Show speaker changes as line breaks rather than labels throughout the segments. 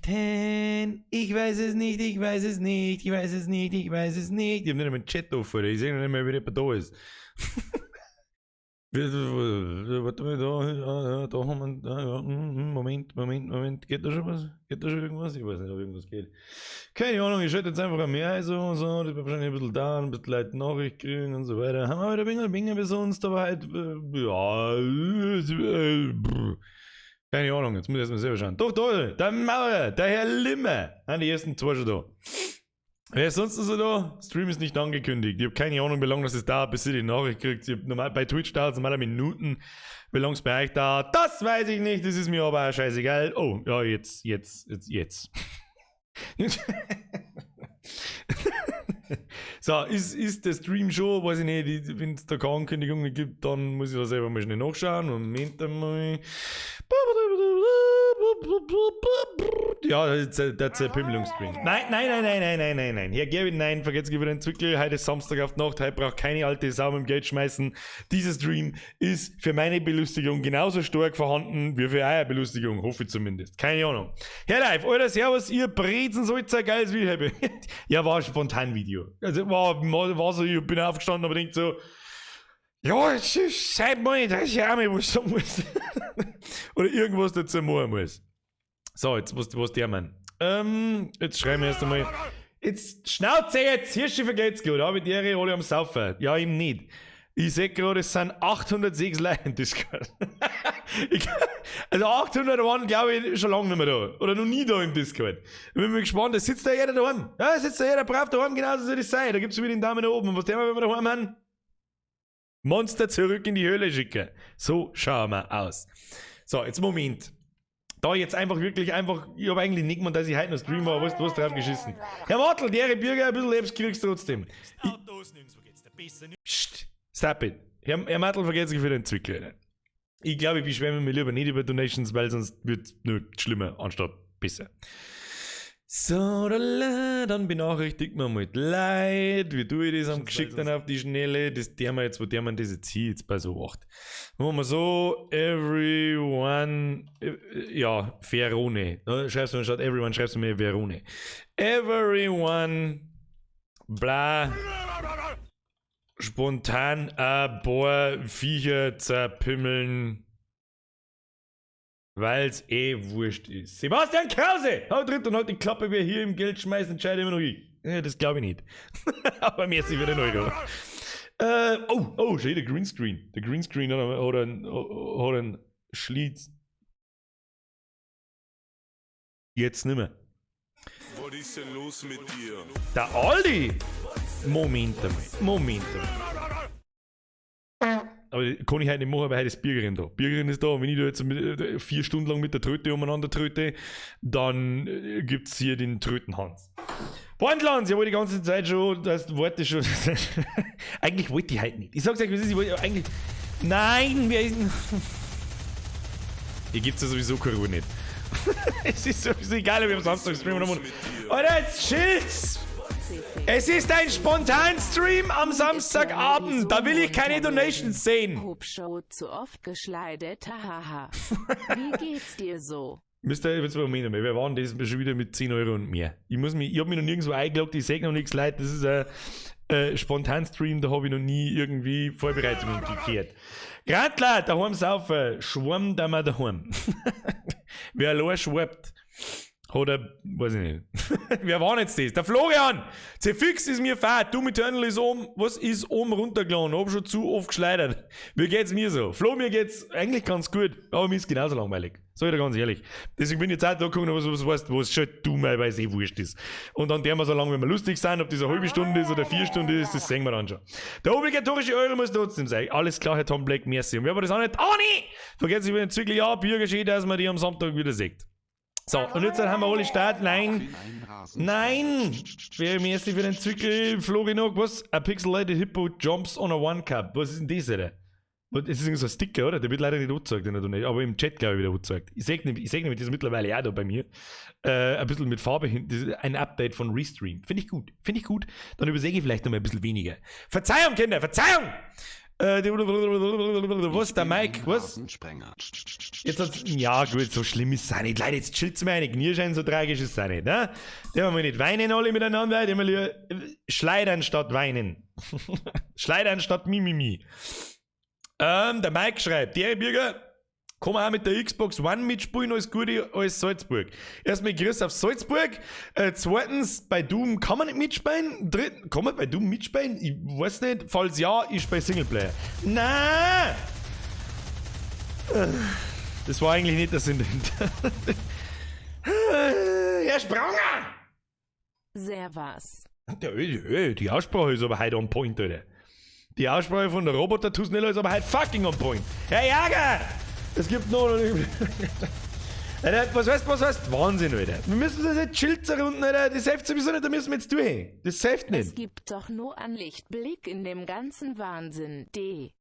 Raten. Ich weiß es nicht, ich weiß es nicht, ich weiß es nicht, ich weiß es nicht. Ich hab nicht einmal einen Chat offen, ich sehe noch nicht mehr, wie jemand da ist. Warte mal, da, da haben wir, ja, Moment, Moment, Moment, geht da schon was? Geht da schon irgendwas? Ich weiß nicht, ob irgendwas geht. Keine Ahnung, ich schalte jetzt einfach mehr ein, so und so, das wird wahrscheinlich ein bisschen da, ein bisschen Leute Nachricht kriegen und so weiter. Haben wir wieder ein wenig wie sonst, aber halt, ja, keine Ahnung, jetzt muss ich erstmal selber schauen. Doch, da, der Maurer, der Herr Limmer, haben die ersten zwei schon da. Wer ist sonst noch so da? Stream ist nicht angekündigt. Ich habe keine Ahnung, wie lange das dauert, bis ihr die Nachricht kriegt. Ich hab normal, bei Twitch dauert es normal Minuten. Wie lange es bei euch dauert, das weiß ich nicht. Das ist mir aber auch scheißegal. Oh, ja, jetzt, jetzt, jetzt, jetzt. So, ist der Stream schon, weiß ich nicht, wenn es da keine Ankündigung nicht gibt, dann muss ich da selber mal schnell nachschauen. Moment einmal. Ja, das ist ein Pimmelungsstream. Nein, nein, nein, nein, nein, nein, nein, nein. Herr Gerwin, nein, vergesst wieder den Zwickel. Heute ist Samstag auf die Nacht, heute braucht keine alte Sau mit dem Geld schmeißen. Dieser Stream ist für meine Belustigung genauso stark vorhanden wie für eure Belustigung, hoffe ich zumindest. Keine Ahnung. Herr Live, Alter, Servus, ihr Brezen, so ein geiles Video. Ja, war ein spontan Video. Also war so, ich bin aufgestanden, aber denkt so, ja, es ist seit mal, dass ich auch mal was sagen muss. Oder irgendwas dazu machen muss. So, jetzt was der Mann. Jetzt schreiben wir erst einmal. Jetzt Schnauze jetzt, Hirschi vergeht's gut, habe ich die Ehre, alle am Saufen. Ja, ihm nicht. Ich seh gerade, es sind 806 Leute im Discord. Also 800 waren, glaube ich, schon lange nicht mehr da. Oder noch nie da im Discord. Ich bin mal gespannt, es sitzt da jeder daheim. Ja, es sitzt da jeder brav daheim, genauso soll das sein. Da gibt's wieder den Daumen nach oben. Und was tun wir, wenn wir daheim haben? Monster zurück in die Höhle schicken. So schauen wir aus. So, jetzt Moment. Da jetzt einfach wirklich einfach, ich hab eigentlich nicht gemeint, dass ich heute noch streame, aber weißt du was, drauf geschissen. Herr Martl, die Bürger, ein bisschen Apps kriegst du trotzdem. Psst, stop it. Herr Martl, vergeht sich für den Zwickel. Ich glaube, ich beschwere mich lieber nicht über Donations, weil sonst wird's nur schlimmer, anstatt besser. So, dann benachrichtigt man mal die Leute. Wie tue ich das am geschickten auf die Schnelle? Das der wir jetzt, wo der man das jetzt hier jetzt bei so 8. Machen wir so, everyone, ja, Verone. Schreibst du statt everyone, schreibst du mir Verone. Everyone, bla, spontan ein paar Viecher zerpimmeln. Weil's eh wurscht ist. Sebastian Krause! Haut drin und halt die Klappe, wer hier im Geld schmeißt, entscheide immer noch ich. Ja, das glaube ich nicht. Aber mir ist wieder Euro. Oh, oh, schön, der Greenscreen. Der Greenscreen hat einen Schlitz. Jetzt nimmer.
Was ist denn los mit dir?
Der Aldi! Moment einmal, Moment einmal. Aber kann ich heute nicht machen, weil heute ist Birgerin da. Birgerin ist da und wenn ich da jetzt mit, 4 Stunden lang mit der Tröte umeinander tröte, dann gibt's hier den Trötenhans. Bornlands, ich wollte die ganze Zeit schon, das wollte ich schon. Eigentlich wollte ich heute nicht. Ich sag's euch, wie es ist, ich wollte eigentlich. Nein, wer ist denn. Hier gibt's ja sowieso keine Ruhe nicht. Es ist sowieso egal, ob ich am Samstag streamen oder Montag. Alter, jetzt chillt's! Es ist ein Spontan-Stream am Samstagabend. Da will ich keine Donations sehen.
Hubschau zu oft geschleidet, hahaha. Wie geht's dir so?
Müsst ihr jetzt mal Moment einmal, wer war denn das schon wieder mit 10 Euro und mehr? Ich hab mich noch nirgendwo eingeloggt, ich seh noch nichts, Leute. Das ist ein Spontan-Stream, da hab ich noch nie irgendwie Vorbereitungen gekehrt. Grantler, daheim saufen, schwamm da mal daheim. Wer allein schwappt, hat er, weiß ich nicht. Wer war denn jetzt das? Der Florian! Zefix ist mir fad, Doom Eternal ist oben, was ist oben runtergeladen? Hab schon zu oft geschleudert. Mir geht's mir so. Flo, mir geht's eigentlich ganz gut, aber mir ist genauso langweilig. Sag ich dir ganz ehrlich. Deswegen bin ich jetzt auch da gekommen, was weißt, was schon du mal, weil's eh wurscht ist. Und dann der wir so lange, wenn wir lustig sind, ob das eine halbe Stunde ist oder 4 Stunden ist, das sehen wir dann schon. Der obligatorische Euro muss trotzdem sein. Alles klar, Herr Tom Black, merci. Und wer war das auch nicht? Ah, nee! Vergesst über den Zwickl, ja, Bürger, schön, dass man die am Samstag wieder sieht. So, und jetzt haben wir alle Start. Nein. Nein! Wer mir für den Zwickel, Florian, was? A pixelated hippo jumps on a one cup. Was ist denn das, Alter? Das ist irgendwie so ein Sticker, oder? Der wird leider nicht angezeigt, den er da nicht, aber im Chat, glaube ich, wieder angezeigt. Ich seh nämlich, das ist mittlerweile auch da bei mir. Ein bisschen mit Farbe hinten. Das ist ein Update von Restream. Finde ich gut. Finde ich gut. Dann übersehe ich vielleicht noch mal ein bisschen weniger. Verzeihung, Kinder, Verzeihung! Was, der Mike, was?
Rasensprenger.
Jetzt hat's, ja gut, so schlimm ist es auch nicht. Leute, jetzt chillt's mir eine Knirschein, so tragisch ist es auch nicht, ne? Der wir nicht weinen alle miteinander, der wir lieber schleidern statt weinen. Schleidern statt Mimimi. Der Mike schreibt, der Bürger, kann man auch mit der Xbox One mitspielen, alles Gute, alles Salzburg. Erstmal Grüß auf Salzburg. Zweitens, bei Doom kann man nicht mitspielen. Drittens, kann man bei Doom mitspielen? Ich weiß nicht. Falls ja, ich spiele Singleplayer. Na! Das war eigentlich nicht der Sinn dahinter. Herr Spranger!
Servus.
Die Aussprache ist aber heute on point, Alter. Die Aussprache von der Roboter Tusnella ist aber heute fucking on point. Herr Jager! Es gibt noch. Alter, was heißt Wahnsinn, Alter. Wir müssen das jetzt chillt unten, Alter. Das hilft sowieso nicht, da müssen wir jetzt durch. Das hilft
Es
nicht.
gibt doch nur einen Lichtblick in dem ganzen Wahnsinn. D.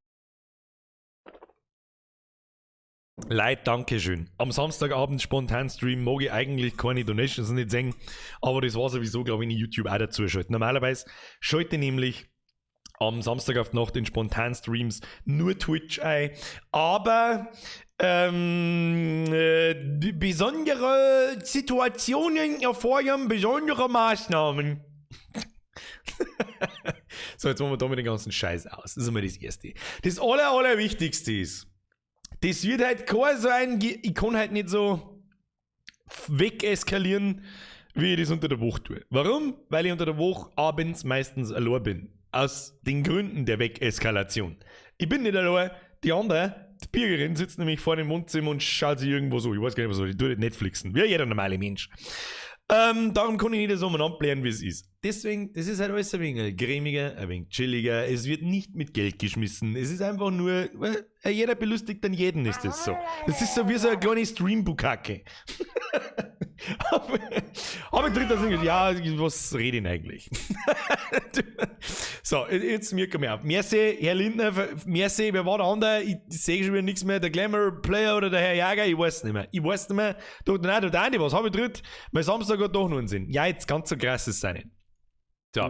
Leid, dankeschön. Am Samstagabend spontan Stream mag ich eigentlich keine Donations nicht sehen, aber das war sowieso, glaube ich, in YouTube auch dazu schalten. Normalerweise schalte ich nämlich am Samstag auf die Nacht in spontan Streams nur Twitch ein, aber die besondere Situationen erfordern besondere Maßnahmen. So, jetzt machen wir da mit dem ganzen Scheiß aus. Das ist einmal das Erste. Das Allerwichtigste ist, das wird halt kein so ein, ich kann halt nicht so wegeskalieren, wie ich das unter der Woche tue. Warum? Weil ich unter der Woche abends meistens allein bin. Aus den Gründen der Wegeskalation. Ich bin nicht allein, die andere, die Birgerin, sitzt nämlich vorne im Wohnzimmer und schaut sich irgendwo so, ich weiß gar nicht, was so, die tut Netflixen, wie jeder normale Mensch. Darum kann ich nicht so umeinander blären, wie es ist. Deswegen, das ist halt alles ein wenig cremiger, ein wenig chilliger. Es wird nicht mit Geld geschmissen. Es ist einfach nur, weil jeder belustigt dann jeden, ist das so. Das ist so wie so eine kleine Stream-Bukake. Aber dritter Single, ja, was rede ich denn eigentlich? So, jetzt mir komm ich auf. Merci, Herr Lindner, merci, wer war der andere? Ich sehe schon wieder nichts mehr. Der Glamour Player oder der Herr Jager, ich weiß nicht mehr. Ich weiß nicht mehr. Doch, nein, der Andi, was habe ich dritt? Mein Samstag hat doch noch einen Sinn. Ja, jetzt ganz so krass ist es auch nicht. So.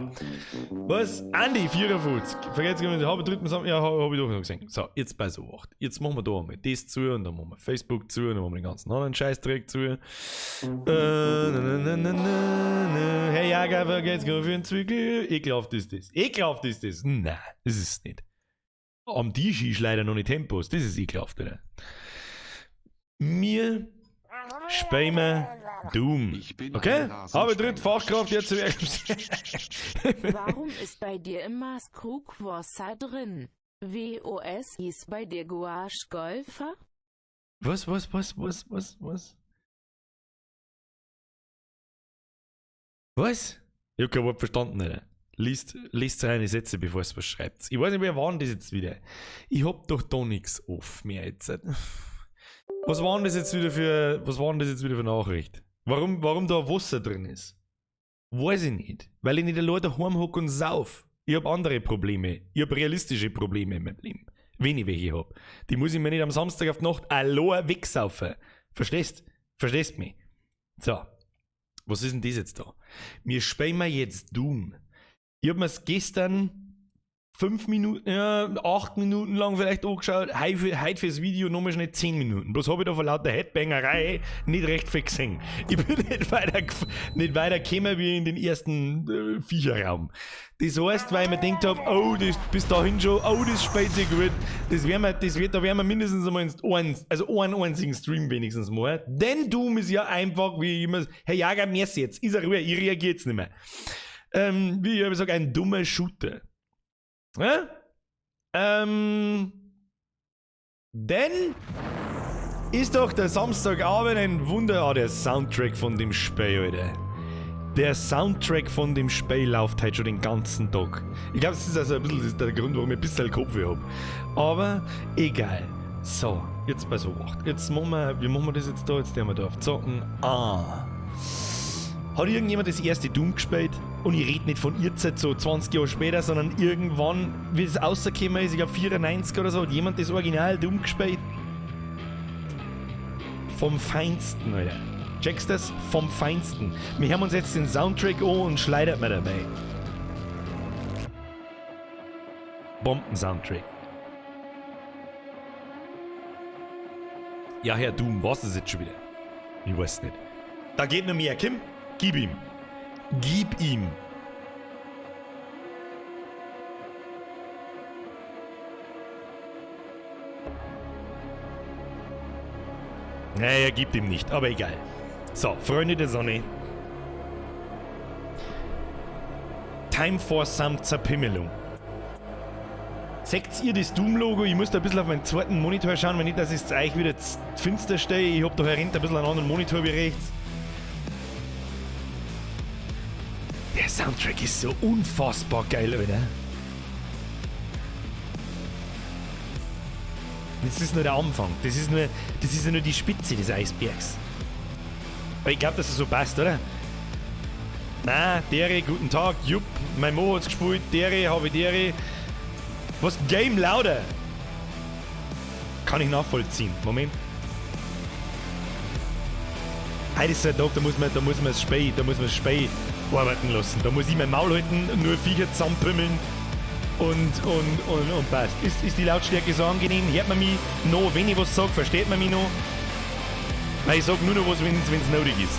Was? Andi, 54. Vergesst nicht, habe ich dritten Samstag, ja, hab ich doch noch gesehen. So, jetzt bei so 8. Jetzt machen wir da einmal das zu und dann machen wir Facebook zu und dann machen wir den ganzen anderen Scheißdreck zu. Na, na, na, na, na, na. Herr Jager, vergesst nicht für den Zwickel. Ekelhaft ist das. Ekelhaft ist das. Nein, das ist es nicht. Am Tisch ist leider noch nicht Tempos. Das ist ekelhaft, oder? Mir spielen Doom.
Ich bin
Okay?
ein
Habe dritt
Rasensprenger.
Fachkraft jetzt.
Warum ist bei dir immer Skrugwasser drin? WOS ist bei dir Gouache Golfer?
Was? Was? Ich hab kein Wort verstanden, Alter. Liest eine Sätze, bevor es was schreibt. Ich weiß nicht, wer war denn das jetzt wieder? Ich hab doch da nix off mehr jetzt. Was war denn das jetzt wieder für, was war denn das jetzt wieder für Nachricht? Warum da Wasser drin ist? Weiß ich nicht. Weil ich nicht allein daheim hock und sauf. Ich hab andere Probleme. Ich hab realistische Probleme in meinem Leben. Wenn ich welche hab. Die muss ich mir nicht am Samstag auf die Nacht allein wegsaufen. Verstehst? Verstehst mich? So. Was ist denn das jetzt da? Wir spielen wir jetzt Doom. Ich hab mir's gestern 5 Minuten, ja, 8 Minuten lang vielleicht angeschaut. Heute fürs Video nochmal schnell 10 Minuten. Bloß hab ich da vor lauter Headbangerei nicht recht viel gesehen. Ich bin nicht weiter gekommen wie in den ersten Viecherraum. Das heißt, weil ich mir gedacht hab, oh, das bis dahin schon, oh, das spielt sich gut. Das werden wir, das wird, da werden wir mindestens einmal ins, ein, also einen einzigen Stream wenigstens mal. Denn Doom ist ja einfach, wie ich immer, Herr Jager, merci jetzt, ist er ruhig, ich reagiere jetzt nicht mehr. Wie ich immer sag, ein dummer Shooter. Ja? Denn ist doch der Samstagabend ein Wunder. Ah, der Soundtrack von dem Spiel, Alter. Der Soundtrack von dem Spiel läuft heute schon den ganzen Tag. Ich glaub, das ist also ein bisschen der Grund, warum ich ein bisschen Kopfweh hab. Aber egal. So, jetzt bei so 8. Jetzt machen wir, wie machen wir das jetzt da? Jetzt werden wir da auf zocken. Ah. Hat irgendjemand das erste Doom gespielt? Und ich red nicht von jetzt so 20 Jahre später, sondern irgendwann, wie es rausgekommen ist, ich glaub 94 oder so, hat jemand das Original Doom gespielt? Vom Feinsten, Alter. Checkst das? Vom Feinsten. Wir hören uns jetzt den Soundtrack an und schleudert mir dabei. Bomben-Soundtrack. Ja, Herr Doom, was ist jetzt schon wieder? Ich weiß nicht. Da geht noch mehr, Kim. Gib ihm. Gib ihm. Naja, er gibt ihm nicht, aber egal. So, Freunde der Sonne. Time for some Zerpimmelung. Seht ihr das Doom-Logo? Ich muss da ein bisschen auf meinen zweiten Monitor schauen, wenn nicht, dass ich es euch wieder finster stelle. Ich hab da herin ein bisschen einen anderen Monitor wie rechts. Der Soundtrack ist so unfassbar geil, Alter. Das ist nur der Anfang. Das ist ja nur die Spitze des Eisbergs. Aber ich glaube, dass es so passt, oder? Na, dere, guten Tag, jupp, mein Mo hat's gespielt, dere, habe ich dere. Was? Game louder? Kann ich nachvollziehen. Moment. Heute ist ein Tag, da muss man das Spiel, arbeiten lassen. Da muss ich mein Maul halten, nur Viecher zusammenpümmeln und passt. Ist die Lautstärke so angenehm? Hört man mich noch, wenn ich was sage, versteht man mich noch? Weil ich sag nur noch was, wenn's nötig ist.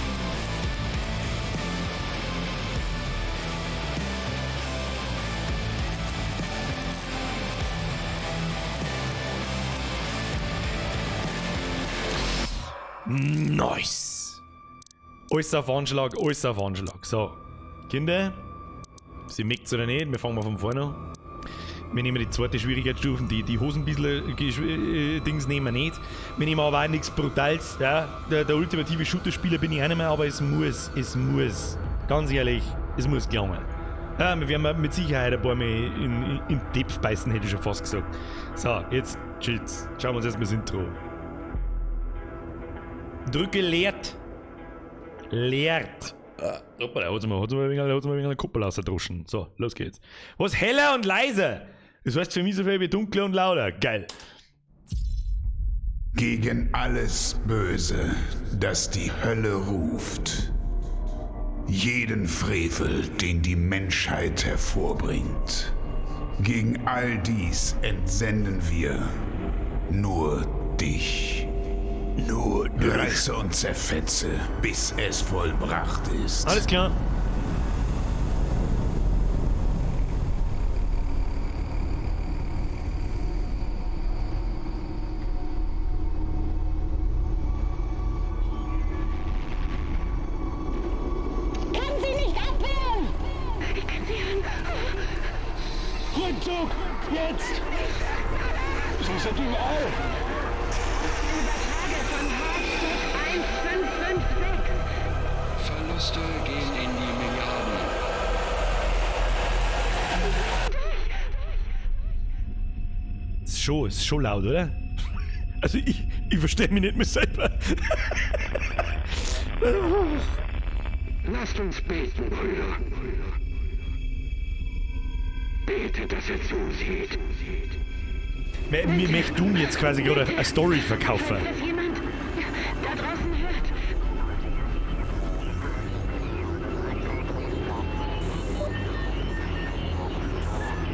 Nice! Alles auf Anschlag, alles auf Anschlag. So, Kinder, sie merkt's oder nicht, wir fangen mal von vorne an. Wir nehmen die zweite Schwierigkeitsstufe, die Hosenbissler Dings nehmen wir nicht. Wir nehmen aber auch nichts Brutales. Ja? Der ultimative Shooter-Spieler bin ich auch nicht mehr, aber es muss. Ganz ehrlich, es muss gelangen. Ja, wir werden mit Sicherheit ein paar Mal in Depf beißen, hätte ich schon fast gesagt. So, jetzt chillt's. Schauen wir uns erstmal das Intro. Drücke leert. Leert. Hoppala, da hat's mir ein wenig eine Kuppel rausgedroschen. So, los geht's. Was heller und leiser? Das heißt für mich so viel wie dunkler und lauter. Geil.
Gegen alles Böse, das die Hölle ruft. Jeden Frevel, den die Menschheit hervorbringt. Gegen all dies entsenden wir nur dich. Nur reiße und zerfetze, bis es vollbracht ist.
Alles klar.
Kann sie nicht abwehren! Ich kann sie hören.
Rückzug! Jetzt! Sie sind überall!
Übertrage von Hauptstadt 1556.
Verluste gehen in die Milliarden.
Ist schon laut, oder? Also ich verstehe mich nicht mehr selber.
Lasst uns beten, Brüder. Betet, dass er zusieht.
Mir möchte Doom jetzt quasi gerade eine Story verkaufen.
Falls das jemand da draußen hört.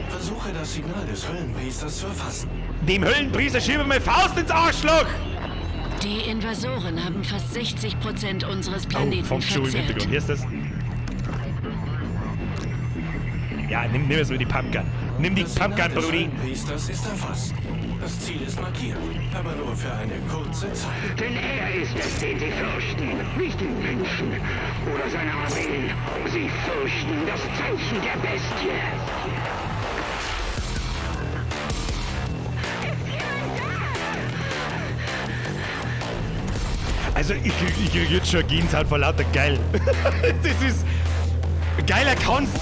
Versuche das Signal des Höllenpriesters zu erfassen.
Dem Höllenpriester schiebe meine Faust ins Arschloch!
Die Invasoren haben fast 60% unseres Planeten
Oh, schon im
verzehrt.
Hintergrund. Hier ist das. Ja, nimm es mit die Pumpgun. Nimm die
Das Signal
Pumpgun,
des
Brudi.
Höllenpriesters ist erfasst. Das Ziel ist markiert, aber nur für eine kurze Zeit.
Denn er ist es, den sie fürchten, nicht die Menschen oder seine Armeen. Sie fürchten das Zeichen der Bestie.
Also ich krieg jetzt schon Gänsehaut vor lauter geil. Das ist... Geiler kannst...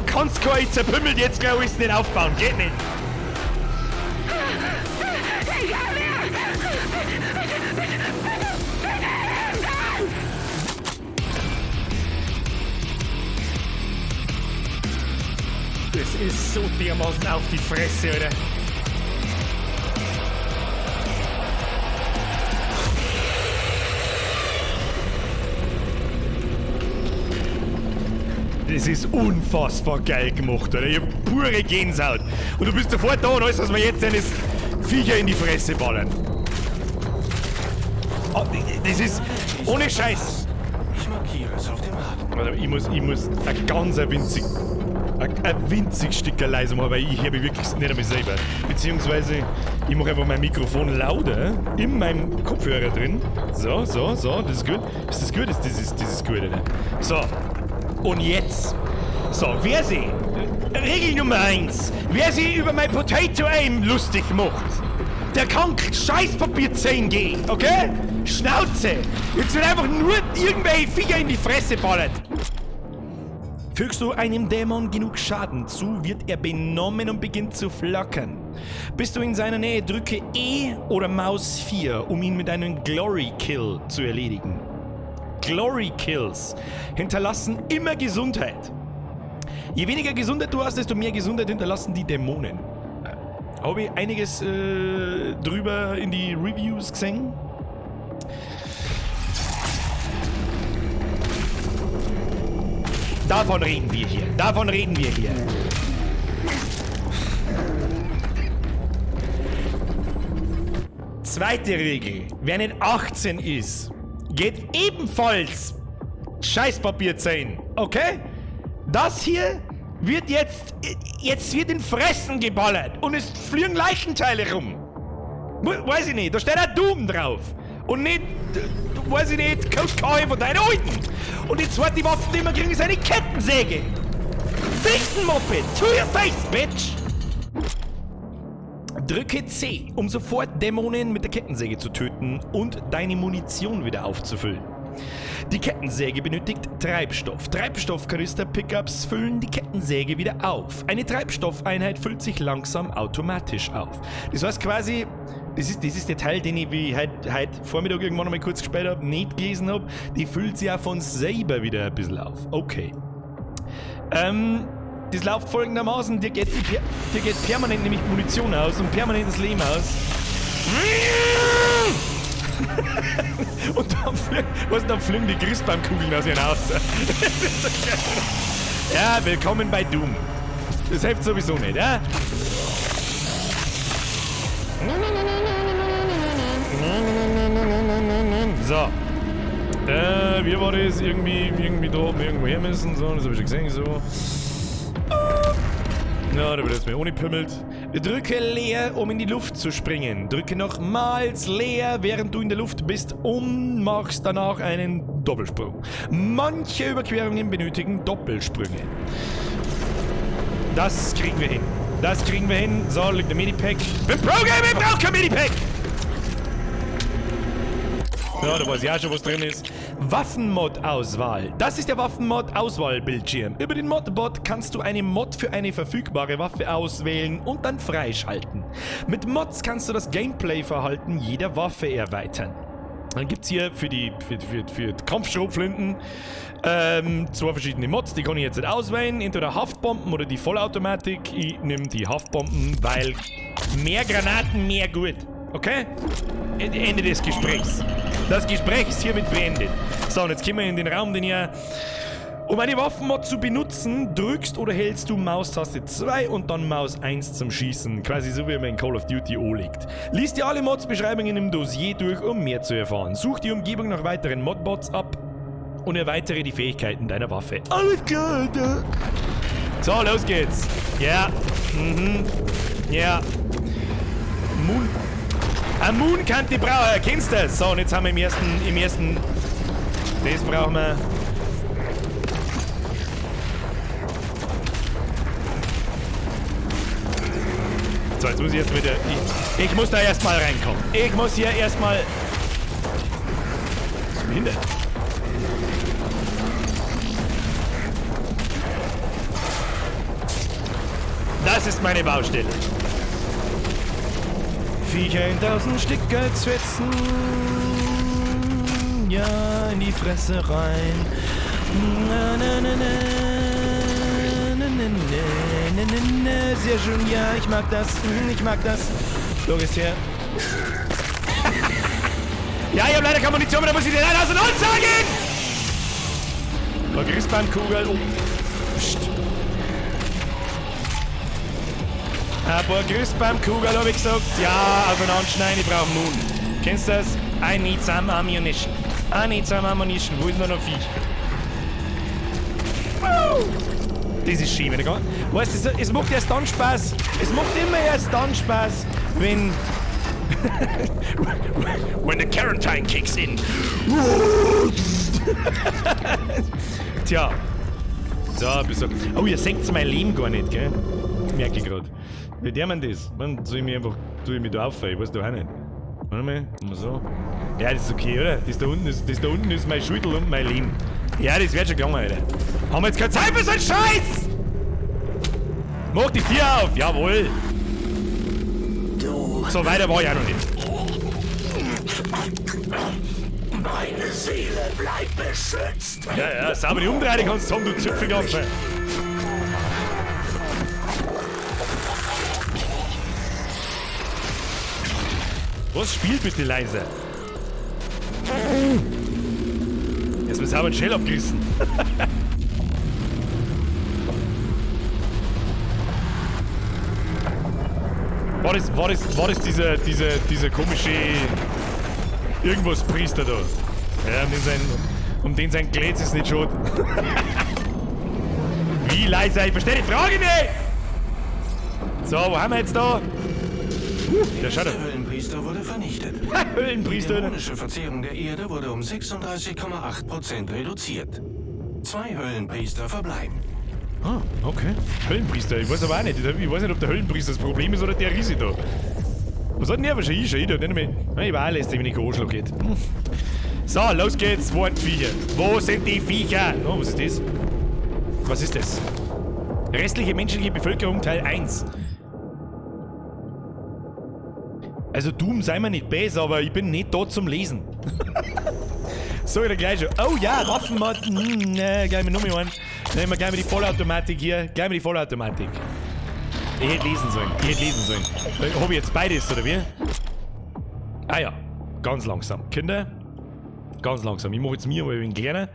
Kannst kein zerpümmelt jetzt gleich alles nicht aufbauen. Geht nicht. Das ist so dermaßen auf die Fresse, Alter. Das ist unfassbar geil gemacht, oder? Ich hab pure Gänsehaut. Und du bist sofort da und alles, was wir jetzt sehen, ist Viecher in die Fresse ballern. Oh, das ist ohne Scheiß.
Ich markiere es auf dem HUD.
Warte, ich muss ein ganz winzig, ein winzig Stück leise machen, weil ich höre mich wirklich nicht einmal selber. Beziehungsweise, ich mache einfach mein Mikrofon lauter in meinem Kopfhörer drin. So, so, so, das ist gut. Ist das gut? Das ist gut, oder? So, und jetzt. So, wer sie, Regel Nummer 1, wer sie über mein Potato Aim lustig macht, der kann Scheißpapier 10 gehen, okay? Schnauze! Jetzt wird einfach nur irgendwelche Viecher in die Fresse ballert. Fügst du einem Dämon genug Schaden zu, wird er benommen und beginnt zu flackern. Bist du in seiner Nähe, drücke E oder Maus 4, um ihn mit einem Glory Kill zu erledigen. Glory Kills hinterlassen immer Gesundheit. Je weniger Gesundheit du hast, desto mehr Gesundheit hinterlassen die Dämonen. Habe ich einiges drüber in die Reviews gesehen. Davon reden wir hier. Davon reden wir hier. Zweite Regel. Wer nicht 18 ist, geht ebenfalls Scheißpapier 10. Okay? Das hier wird jetzt wird in Fressen geballert und es fliegen Leichenteile rum. Weiß ich nicht, da steht auch Doom drauf. Und nicht, weiß ich nicht, Code von deinen Alten. Und die zweite Waffe, die wir kriegen, ist eine Kettensäge. Fichtenmoped, to your face, bitch! Drücke C, um sofort Dämonen mit der Kettensäge zu töten und deine Munition wieder aufzufüllen. Die Kettensäge benötigt Treibstoff. Treibstoffkanister-Pickups füllen die Kettensäge wieder auf. Eine Treibstoffeinheit füllt sich langsam automatisch auf. Das heißt quasi, das ist der Teil, den ich wie heute Vormittag irgendwann noch mal kurz gespielt habe, nicht gelesen habe. Die füllt sich auch von selber wieder ein bisschen auf. Okay. Das läuft folgendermaßen, dir geht permanent nämlich Munition aus und permanent das Leben aus. Und dann fliegen die Christbaumkugeln aus ihren raus. Das ist so geil. Ja, willkommen bei Doom. Das hilft sowieso nicht, ja? So. Wie war das? Irgendwie da oben irgendwo her müssen. So, das hab ich schon gesehen, so. Ja, da wird jetzt mir ohne pimmelt. Drücke leer, um in die Luft zu springen. Drücke nochmals leer, während du in der Luft bist und machst danach einen Doppelsprung. Manche Überquerungen benötigen Doppelsprünge. Das kriegen wir hin. Das kriegen wir hin. So, liegt der Medipack. Bin Pro-Gamer, ich brauch kein Medipack! Ja, da weiß ich auch schon, was drin ist. Waffenmod-Auswahl. Das ist der Waffenmod-Auswahl-Bildschirm. Über den Modbot kannst du eine Mod für eine verfügbare Waffe auswählen und dann freischalten. Mit Mods kannst du das Gameplay-Verhalten jeder Waffe erweitern. Dann gibt es hier für die Kampfschrotflinten zwei verschiedene Mods, die kann ich jetzt nicht auswählen. Entweder Haftbomben oder die Vollautomatik. Ich nehme die Haftbomben, weil mehr Granaten, mehr gut. Okay? Ende des Gesprächs. Das Gespräch ist hiermit beendet. So, und jetzt gehen wir in den Raum, den ihr... Um eine Waffenmod zu benutzen, drückst oder hältst du Maustaste 2 und dann Maus 1 zum Schießen. Quasi so, wie man in Call of Duty O liegt. Lies dir alle Mods-Beschreibungen im Dossier durch, um mehr zu erfahren. Such die Umgebung nach weiteren Modbots ab und erweitere die Fähigkeiten deiner Waffe. Alles klar, Alter. So, los geht's. Ja. Mhm. Ja. Moon... Ein Moonkante Brauer, kennst du das? So, und jetzt haben wir im ersten... Das brauchen wir. So, jetzt muss ich erst wieder... Ich muss da erstmal reinkommen. Ich muss hier erstmal... Was ist behindert? Das ist meine Baustelle. Viecher in 1000 Stück als Fetzen. Ja, in die Fresse rein. Na, na, na, na. Na, na, na, na, na. Sehr schön, ja, ich mag das. Ich mag das. Los ist her. Ja, ich hab leider keine Munition mehr, da muss ich den einen aus und sagen! Oh, Christbaumkugel. Oh. Psst. Ein paar Christbaumkugeln, hab ich gesagt. Ja, auseinanderschneiden, ich brauch Moon. Kennst du das? I need some ammunition. I need some ammunition. Wo ist denn da noch Viech? Das ist schön, wenn ich kann. Weißt du, es macht erst dann Spaß. Es macht immer erst dann Spaß, wenn. When the quarantine kicks in. Tja. So, bist du. Oh, ihr seht mein Leben gar nicht, gell? Merke ich grad. Wie der man das? Man, soll ich mich einfach. Soll ich mich da auf? Ich weiß doch auch nicht. Warte mal, mal so. Ja, das ist okay, oder? Das da unten ist mein Schulter und mein Leben. Ja, das wird schon gegangen, Alter. Haben wir jetzt keine Zeit für so einen Scheiß! Mach die Tür auf! Jawohl!
Du.
So weiter war ich auch noch nicht.
Meine Seele bleibt beschützt.
Ja, ja, sauber die Umdrehung kannst du haben, du Zipfelgaffe. Was? Spiel bitte leise. Jetzt ist sauber den Shell abgerissen. War das dieser komische irgendwas Priester da? Ja, um den sein Glätz ist nicht schon. Wie leise? Ich verstehe die Frage nicht! So, wo haben wir jetzt da? Der schaut.
Der Höhlenpriester wurde vernichtet.
Höhlenpriester.
Die dämonische Verzehrung der Erde wurde um 36,8% reduziert. 2 Höhlenpriester verbleiben.
Ah, okay. Höhlenpriester, ich weiß aber auch nicht. Ich weiß nicht, ob der Höhlenpriester das Problem ist oder der Riese da. Was hat denn der wahrscheinlich? Ich da nicht mehr. Ich war auch lästig, wenn ich Anschlag geht. So, los geht's. Wo sind die Viecher? Wo sind die Viecher? Oh, was ist das? Was ist das? Restliche menschliche Bevölkerung Teil 1. Also Doom sei mir nicht besser, aber ich bin nicht da zum Lesen. So, der gleich schon. Oh ja, Waffenmod. Ne, gleich mal noch mal einen. Nehmen wir gleich mal die Vollautomatik hier. Gleich mal die Vollautomatik. Ich hätte lesen sollen. Ich hätte lesen sollen. Hab ich jetzt beides, oder wie? Ah ja. Ganz langsam. Kinder, ganz langsam. Ich mache jetzt mir mal ein wenig kleiner.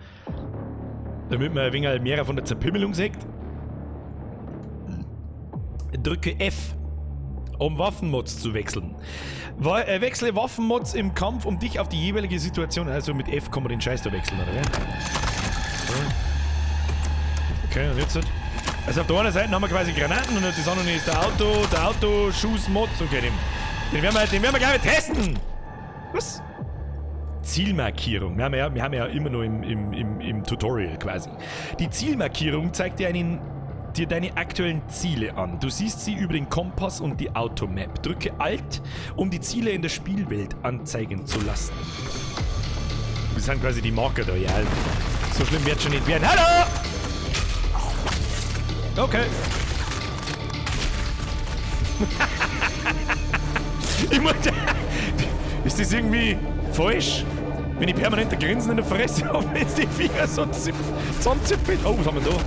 Damit man ein wenig mehr von der Zerpimmelung sieht. Drücke F, um Waffenmods zu wechseln. Wechsle Waffenmods im Kampf, um dich auf die jeweilige Situation... Also mit F kann man den Scheiß da wechseln, oder? So. Okay, und jetzt... Also auf der einen Seite haben wir quasi Granaten und auf der anderen ist der Autoschuss-Mod. Okay, den werden wir gleich testen! Was? Zielmarkierung. Wir haben ja immer noch im Tutorial quasi. Die Zielmarkierung zeigt dir deine aktuellen Ziele an. Du siehst sie über den Kompass und die Automap. Drücke Alt, um die Ziele in der Spielwelt anzeigen zu lassen. Das sind quasi die Marker da, ja. So schlimm wird schon nicht werden. Hallo! Okay. Ich muss... Ist das irgendwie falsch? Wenn ich permanent ein Grinsen in der Fresse habe, wenn jetzt die Viecher so zusammenzipfeln. Oh, was haben wir da?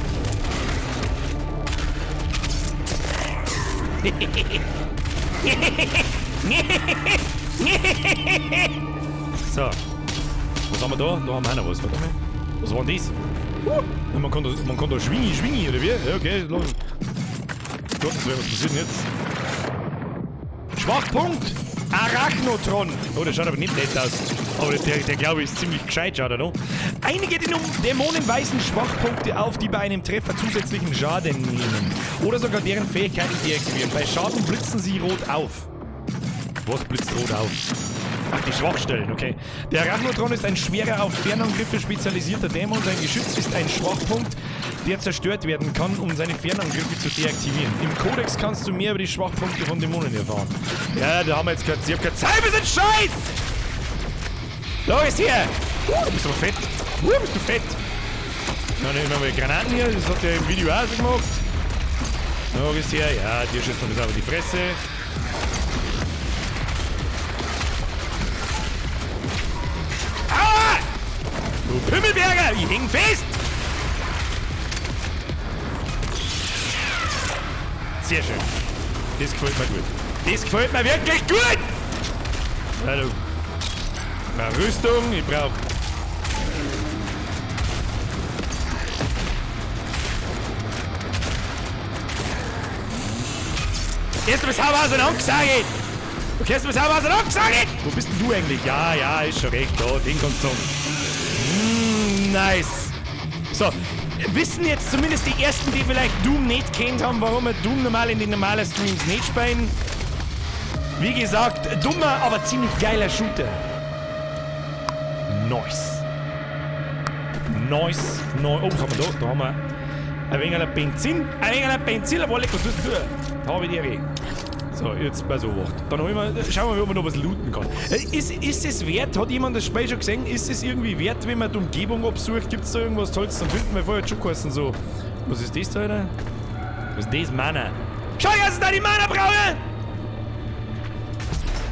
So. Was haben wir da? Da haben wir auch noch was. Warte mal. Was war denn das? Man kann da schwingi, schwingi, oder wie? Ja, okay. Los. Gottes Willen, was passiert denn jetzt? Schwachpunkt! Arachnotron! Oh, der schaut aber nicht nett aus. Aber der glaube ich, ist ziemlich gescheit, schaut er noch. Einige Dämonen weisen Schwachpunkte auf, die bei einem Treffer zusätzlichen Schaden nehmen. Oder sogar deren Fähigkeiten deaktivieren. Bei Schaden blitzen sie rot auf. Was blitzt rot auf? Ach, die Schwachstellen, okay. Der Arachnotron ist ein schwerer, auf Fernangriffe spezialisierter Dämon. Sein Geschütz ist ein Schwachpunkt, der zerstört werden kann, um seine Fernangriffe zu deaktivieren. Im Kodex kannst du mehr über die Schwachpunkte von Dämonen erfahren. Ja, da haben wir jetzt keine... Ich hab keine Zeit für den Scheiß! Da ist hier! Du bist aber fett! Bist du fett! Dann nehmen wir mal Granaten hier, das hat der im Video auch schon gemacht. Da ist hier, ja, dir schießt noch aber die Fresse. Aua! Du Pimmelberger, ich häng fest! Sehr schön. Das gefällt mir gut. Das gefällt mir wirklich gut! Also, na, Rüstung, ich brauch... Erst mal sauber aus und angesagt! Du kennst mich sauber auseinandergesagt! Wo bist denn du eigentlich? Ja, ja, ist schon recht. Da, den kannst du sagen. Nice. So, wissen jetzt zumindest die ersten, die vielleicht Doom nicht kennt haben, warum wir Doom normal in den normalen Streams nicht spielen. Wie gesagt, dummer, aber ziemlich geiler Shooter. Nice. Nice. Nice. Oh, was haben wir da? Da haben wir ein wenig Benzin. Ein wenig Benzin, aber was tust du? Da habe ich die. So, jetzt bei so Wacht. Dann holen wir, schauen wir mal, ob man noch was looten kann. Ist es wert? Hat jemand das Spiel schon gesehen? Ist es irgendwie wert, wenn man die Umgebung absucht? Gibt es da irgendwas Tolles zum Finden? Weil vorher hat schon geheißen so. Was ist das da, Alter? Was ist das? Mana. Schau, dass ich da die Mana brauche!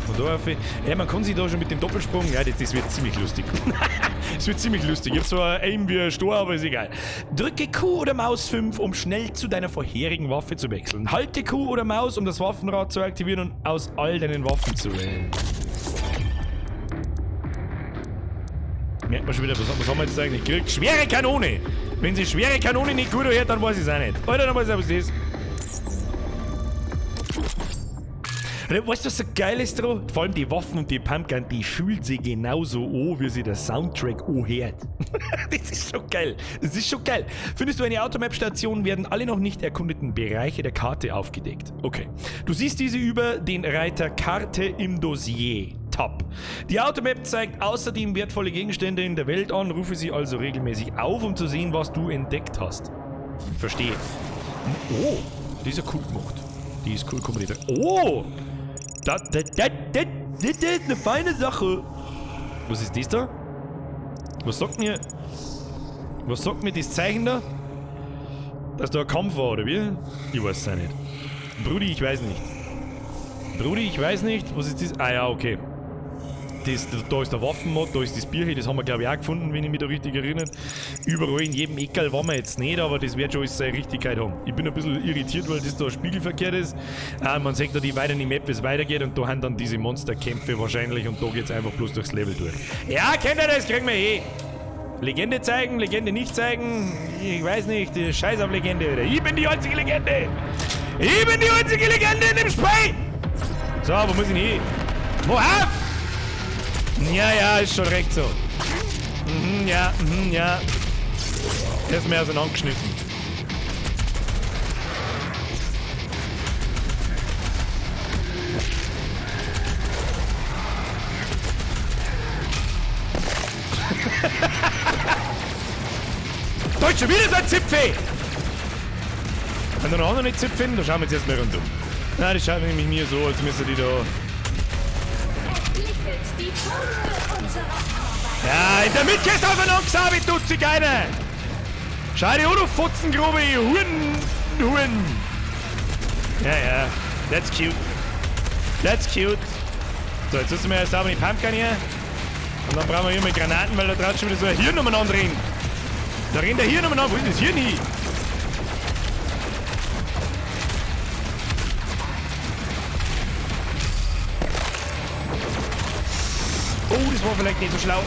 Und da auf, ja, man kann sich da schon mit dem Doppelsprung. Ja, das wird ziemlich lustig. Das wird ziemlich lustig. Ich hab zwar Aim wie ein Stor, aber ist egal. Drücke Q oder Maus 5, um schnell zu deiner vorherigen Waffe zu wechseln. Halte Q oder Maus, um das Waffenrad zu aktivieren und aus all deinen Waffen zu wählen. Merkt man schon wieder, was haben wir jetzt eigentlich gekriegt? Schwere Kanone! Wenn sie schwere Kanone nicht gut hört, dann weiß ich es auch nicht. Alter, dann weiß ich auch, was das ist. Weißt du, was so geil ist dran? Vor allem die Waffen und die Pumpgun, die fühlt sich genauso an, wie sich der Soundtrack anhört. Das ist schon geil. Das ist schon geil. Findest du eine Automap-Station, werden alle noch nicht erkundeten Bereiche der Karte aufgedeckt. Okay. Du siehst diese über den Reiter Karte im Dossier. Tab. Die Automap zeigt außerdem wertvolle Gegenstände in der Welt an. Rufe sie also regelmäßig auf, um zu sehen, was du entdeckt hast. Verstehe. Oh, die ist ja cool gemacht. Die ist cool kombiniert. Oh! Das ist eine feine Sache. Was ist das da? Was sagt mir? Was sagt mir das Zeichen da? Dass da ein Kampf war, oder wie? Ich weiß es auch nicht. Brudi, ich weiß nicht. Brudi, ich weiß nicht. Was ist das? Ah ja, okay. Das, da ist der Waffenmod, da ist das Bier hier, das haben wir glaube ich auch gefunden, wenn ich mich da richtig erinnere. Überall in jedem Eckerl waren wir jetzt nicht, aber das wird schon alles seine Richtigkeit haben. Ich bin ein bisschen irritiert, weil das da spiegelverkehrt ist. Man sieht da die weiter in die Map, wie es weitergeht und da haben dann diese Monsterkämpfe wahrscheinlich und da geht's einfach bloß durchs Level durch. Ja, kennt ihr das? Kriegen wir eh. Legende zeigen, Legende nicht zeigen, ich weiß nicht, Scheiß auf Legende wieder. Ich bin die einzige Legende! Ich bin die einzige Legende in dem Spiel! So, wo muss ich denn hin? Wo auf? Ja, ja, ist schon recht so. Mhm, ja, mhm, ja. Der ist mir auseinandergeschnitten. Da ist schon wieder so ein Zipfel! Wenn da noch andere Zipfel finden, dann schauen wir jetzt erstmal rundum. Nein, das schaut nämlich mir so, als müsste die da. Ja, in der Mitte ist auseinandergesabelt, tut sich keiner! Schau dir an, du Fotzengrube, Huren! Huren! Ja, ja, that's cute. That's cute. So, jetzt müssen wir erst sauber die Pumpgun hier. Und dann brauchen wir hier mal Granaten, weil da draußen schon wieder so ein Hirn umeinander rennt. Da rennt der Hirn umeinander. Wo ist das Hirn hin? Oh, das war vielleicht nicht so schlau.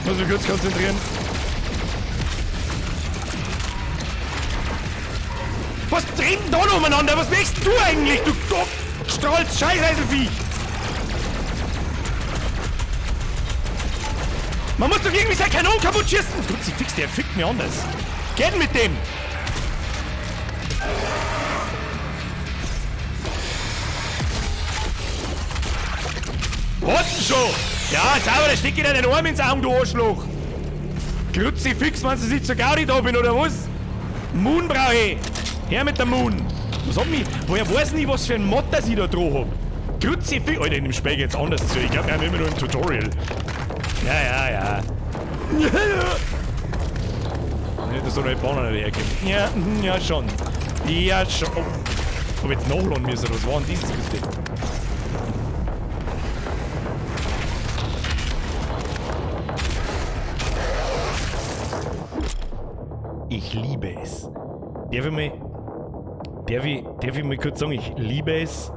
Muss mich kurz konzentrieren. Was dreht denn da noch umeinander? Was möchtest du eigentlich, du Stolz, Scheißeiselviech! Man muss doch irgendwie seine Kanonen kaputt schießen! Kruzifix, der fickt mir anders. Geht mit dem! Was denn schon? Ja, sauber, da steck ich dir den Arm ins Auge, du Arschloch! Kruzifix, wenn du sich zur Gaudi da bin, oder was? Moon brauche ich! Her mit der Moon! Was hat mich? Woher weiß ich, was für ein Mod das ich da dran hab? Kruzifix! Alter, in dem Spiel geht's anders zu. Ich glaub, wir haben immer nur ein Tutorial. Ja, ja, ja. Nicht, dass da noch ein Banner herkommt. Ja, ja, schon. Ja, schon. Oh. Hab ich jetzt nachladen müssen, was war denn das bitte? Ich liebe es. Darf ich mal. Darf ich mal kurz sagen, ich liebe es.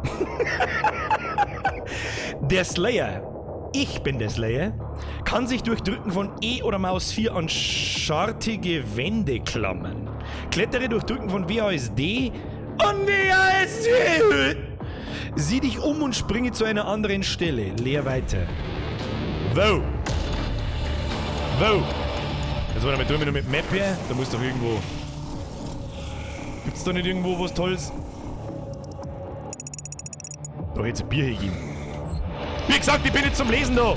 Der Slayer, ich bin der Slayer, kann sich durch Drücken von E oder Maus 4 an schartige Wände klammern. Klettere durch Drücken von WASD und WASD. Sieh dich um und springe zu einer anderen Stelle. Leer weiter. Wo? Wo? Jetzt warte mal, tun wir noch mit Map her. Da muss doch irgendwo... Gibt's da nicht irgendwo was Tolles? Da hätt's ein Bier hingegeben. Wie gesagt, ich bin nicht zum Lesen da!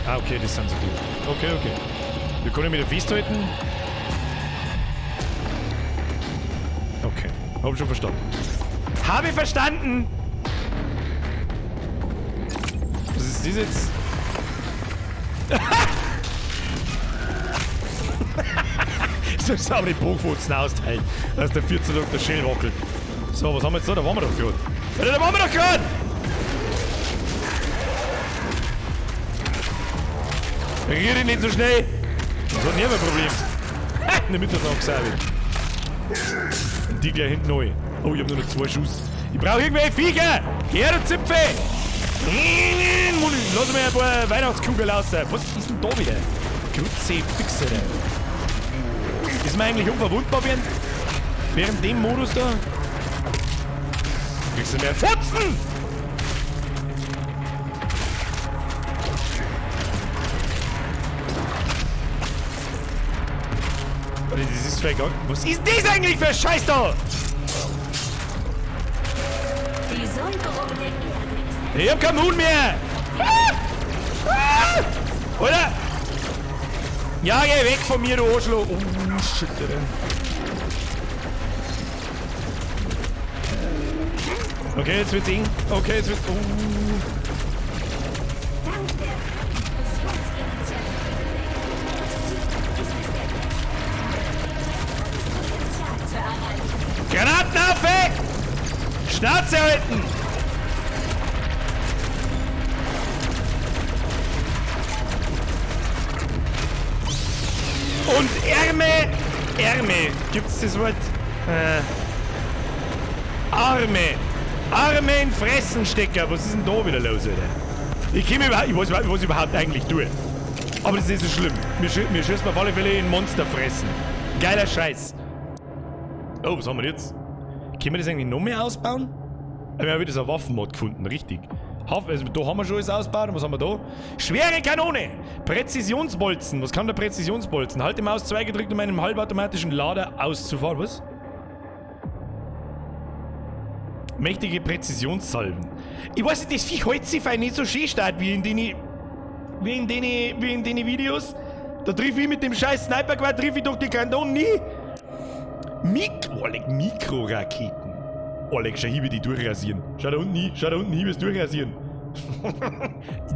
Ah, okay, das sind so die. Okay, okay. Wir können wieder festhalten. Okay, hab schon verstanden. Habe verstanden! Was ist das jetzt? So sauber die Buchwurzen austeilen, dass der 14 Tag der Schäl wackelt. So, was haben wir jetzt da? Da waren wir doch gerade. Da waren wir doch gerade! Regier dich nicht so schnell! Das hat niemand ein Problem. Ha! In der Mitte noch gesehen. Und die gleich hinten neu. Oh, ich hab nur noch 2 Schuss. Ich brauche irgendwelche Viecher! Geh her, du Zipfel! Lass mir ein paar Weihnachtskugeln raus. Was ist denn da wieder? Kruzifix, Alter. Ist man eigentlich unverwundbar während dem Modus da? Kriegst du mehr Fotzen? Warte, das ist vielleicht auch. Was ist das eigentlich für ein Scheiß da?
Die Säuberung der Erde.
Ich hab keinen Mund mehr! Ah! Ah! Oder? Ja, geh weg von mir, du Arschloch! Oh, shit, Alter. Okay, jetzt wird's eng. Okay, jetzt wird's... Oh. Granaten auf, ey! Schnauze halten! Und Ärme! Ärme! Gibt's das Wort? Arme! Arme in Fressenstecker! Was ist denn da wieder los, Alter? Ich komm überhaupt, ich weiß überhaupt, was ich überhaupt eigentlich tue. Aber das ist nicht so schlimm. Mir schießt auf alle Fälle in Monster fressen. Geiler Scheiß. Oh, was haben wir jetzt? Können wir das eigentlich noch mehr ausbauen? Wir haben wieder so einen Waffenmod gefunden, richtig. Also, da haben wir schon alles ausgebaut. Und was haben wir da? Schwere Kanone! Präzisionsbolzen. Was kann der Präzisionsbolzen? Halte Maus 2 gedrückt, um einen halbautomatischen Lader auszufahren. Was? Mächtige Präzisionssalven. Ich weiß nicht, das Viech hält sich fein nicht so schön stark wie in den Videos. Da triff ich mit dem scheiß Sniper-Quad, triff ich doch die Kanonen nie. Mikroraketen. Oleg, schau hier, wie die durchrasieren. Schau da unten hin, schau da unten hin, wie es durchrasieren.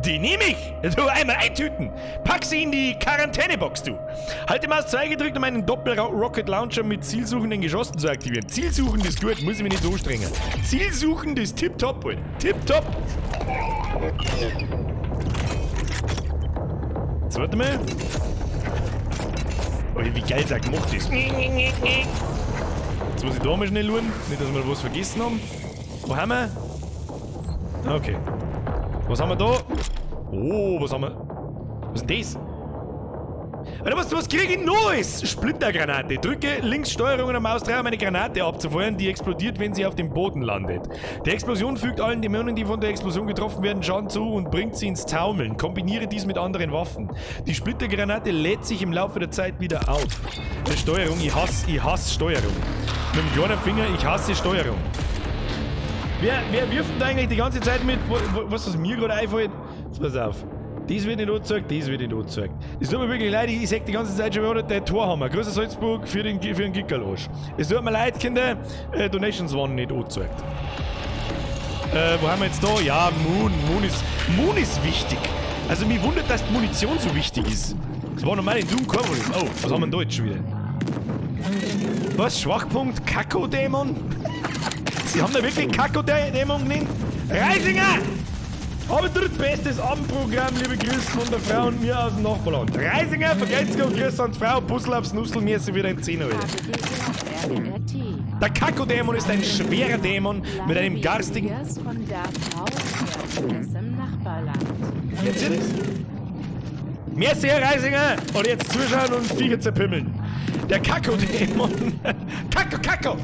Die nehme ich! Du, einmal eintüten! Pack sie in die Quarantänebox, du! Halte Maus 2 gedrückt, um einen Doppel-Rocket-Launcher mit zielsuchenden Geschossen zu aktivieren. Zielsuchend ist gut, muss ich mich nicht so anstrengen. Zielsuchend ist tipptopp, Alter. Tipptopp! Jetzt warte mal. Oh, wie geil das gemacht ist. Jetzt muss ich da mal schnell schauen, nicht, dass wir da was vergessen haben. Wo haben wir? Okay. Was haben wir da? Oh, was haben wir? Was ist denn das? Alter, was krieg ich Neues? Splittergranate. Drücke links Steuerung und Maus 3, um eine Granate abzufeuern, die explodiert, wenn sie auf dem Boden landet. Die Explosion fügt allen Dämonen, die von der Explosion getroffen werden, Schaden zu und bringt sie ins Taumeln. Kombiniere dies mit anderen Waffen. Die Splittergranate lädt sich im Laufe der Zeit wieder auf. Die Steuerung, ich hasse Steuerung. Mit dem kleinen Finger, ich hasse Steuerung. Wer wirft denn da eigentlich die ganze Zeit mit, was mir gerade einfällt? Jetzt pass auf. Das wird nicht angezeigt, das wird nicht angezeigt. Das tut mir wirklich leid, ich sag die ganze Zeit schon wieder, der Torhammer. Grüße Salzburg für den Gickerlosch. Es tut mir leid, Kinder, Donations waren nicht angezeigt. Wo haben wir jetzt da? Ja, Moon. Moon ist wichtig. Also mich wundert, dass die Munition so wichtig ist. Das war normal in Doom kein Problem. Oh, was haben wir denn da jetzt schon wieder? Was? Schwachpunkt? Kakodämon? Sie haben da wirklich Kakodämon genannt? Reisinger! Aber drittbestes Abendprogramm, liebe Grüße von der Frau und mir aus dem Nachbarland. Reisinger, vergelt's Gott, Grüße an die Frau, Puzzle aufs Nussel, mir ist sie wieder in 10 Uhr. Der Kakodämon ist ein schwerer Dämon mit einem garstigen...
Von im Nachbarland.
Jetzt ist es. Merci, Herr Reisinger! Und jetzt zuschauen und Viecher zerpimmeln. Der Kakodämon... Kako, Kako!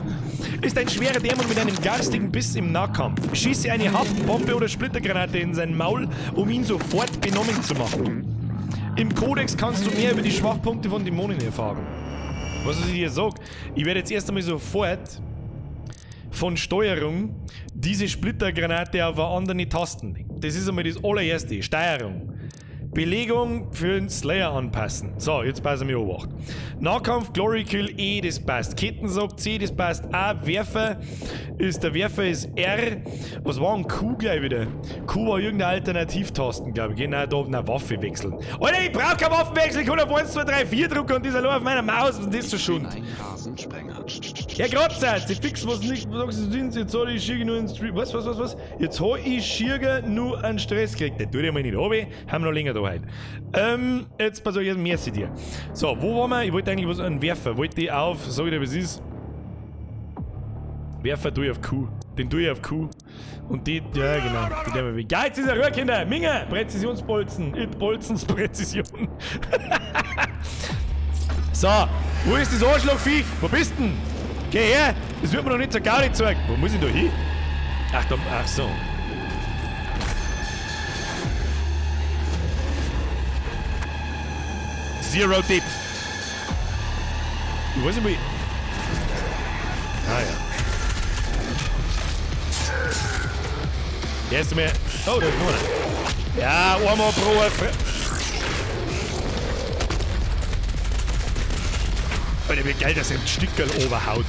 Ist ein schwerer Dämon mit einem garstigen Biss im Nahkampf. Schieße eine Haftbombe oder Splittergranate in sein Maul, um ihn sofort benommen zu machen. Im Kodex kannst du mehr über die Schwachpunkte von Dämonen erfahren. Was ich dir sag, ich werde jetzt erst einmal sofort von Steuerung diese Splittergranate auf eine andere Tasten legen. Das ist einmal das allererste. Steuerung. Belegung für den Slayer anpassen. So, jetzt passen wir Obacht. Nahkampf, Glory Kill, E, das passt. Kettensack, C, das passt. A, Werfer ist, der Werfer ist R. Was war ein Q gleich wieder? Q war irgendeine Alternativtasten, glaube ich. Genau, da, na, Waffe wechseln. Alter, ich brauch keinen Waffenwechsel. Ich kann auf 1, 2, 3, 4 drücken und das allein auf meiner Maus. Und das ist so Schund. Ja, Grotzer, sie fix was nicht. Was sagst du, jetzt hab ich schier nur einen Stream. Was? Jetzt hab ich schier nur einen Stress gekriegt. Das tut ich mal nicht runter. Haben wir noch länger da heute. Jetzt pass auf, jetzt merci dir. So, wo waren wir? Ich wollte eigentlich was einen Werfer. Wollte ich auf, sag ich dir, was ist. Werfer tue ich auf Q. Den tue ich auf Q. Und die, ja genau. Die nehmen wir weg. Ja, jetzt ist er Ruhe, Kinder. Minge! Präzisionsbolzen. It Bolzens Präzision. So, wo ist das Arschlochviech? Wo bist denn? Geh her! Das wird mir noch nicht zur Gaudi gezeigt. Wo muss ich da hin? Ach, da, ach so. Zero Depth. Ich weiß nicht, wo ich... Ah ja. Der ist mir... Oh, da ist noch einer. Ja, einmal pro... Alter, wie geil, dass er im Stickerl oberhaut.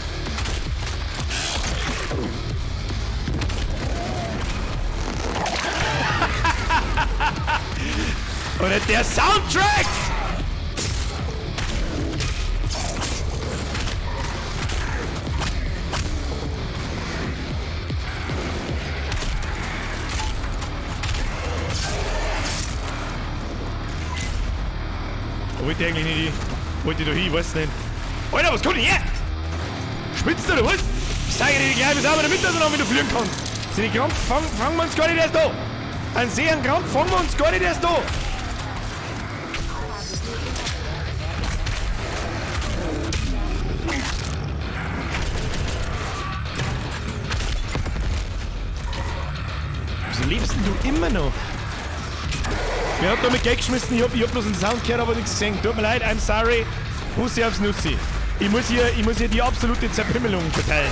Oder der Soundtrack! Wollte ich eigentlich nicht hin. Wollte ich da hin, weiß nicht. Alter, was kommt denn her? Spitzt du oder was? Sag ich dir gleich, bis aber damit, dass du noch, wenn du fliegen kannst. Sind die Krampf, fangen wir uns gar nicht erst an. An See, an Krampf, fangen wir uns gar nicht erst an. Wieso lebst denn du immer noch? Wer hat da mit Geld geschmissen? Ich hab bloß einen Sound gehört, aber nichts gesehen. Tut mir leid, I'm sorry. Bussi aufs Nussi. Ich muss hier die absolute Zerpimmelung verteilen.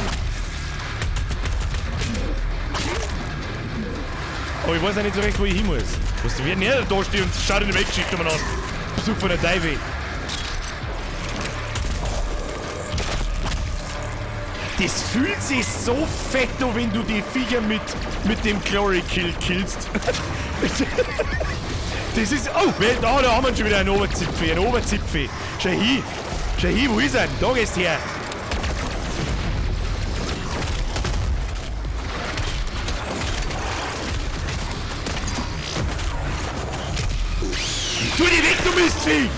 Aber ich weiß auch nicht so recht, wo ich hin muss. Was, wer näher da steht und schaut in die Weltgeschichte umeinander. Besuch von der Teufel. Das fühlt sich so fett an, wenn du die Viecher mit dem Glory Kill killst. Das ist... Oh, da haben wir schon wieder einen Oberzipfel. Einen Oberzipfel. Schau hin. Schau hin, wo ist er? Da gehst du her. Tu dich weg, du Mistvieh!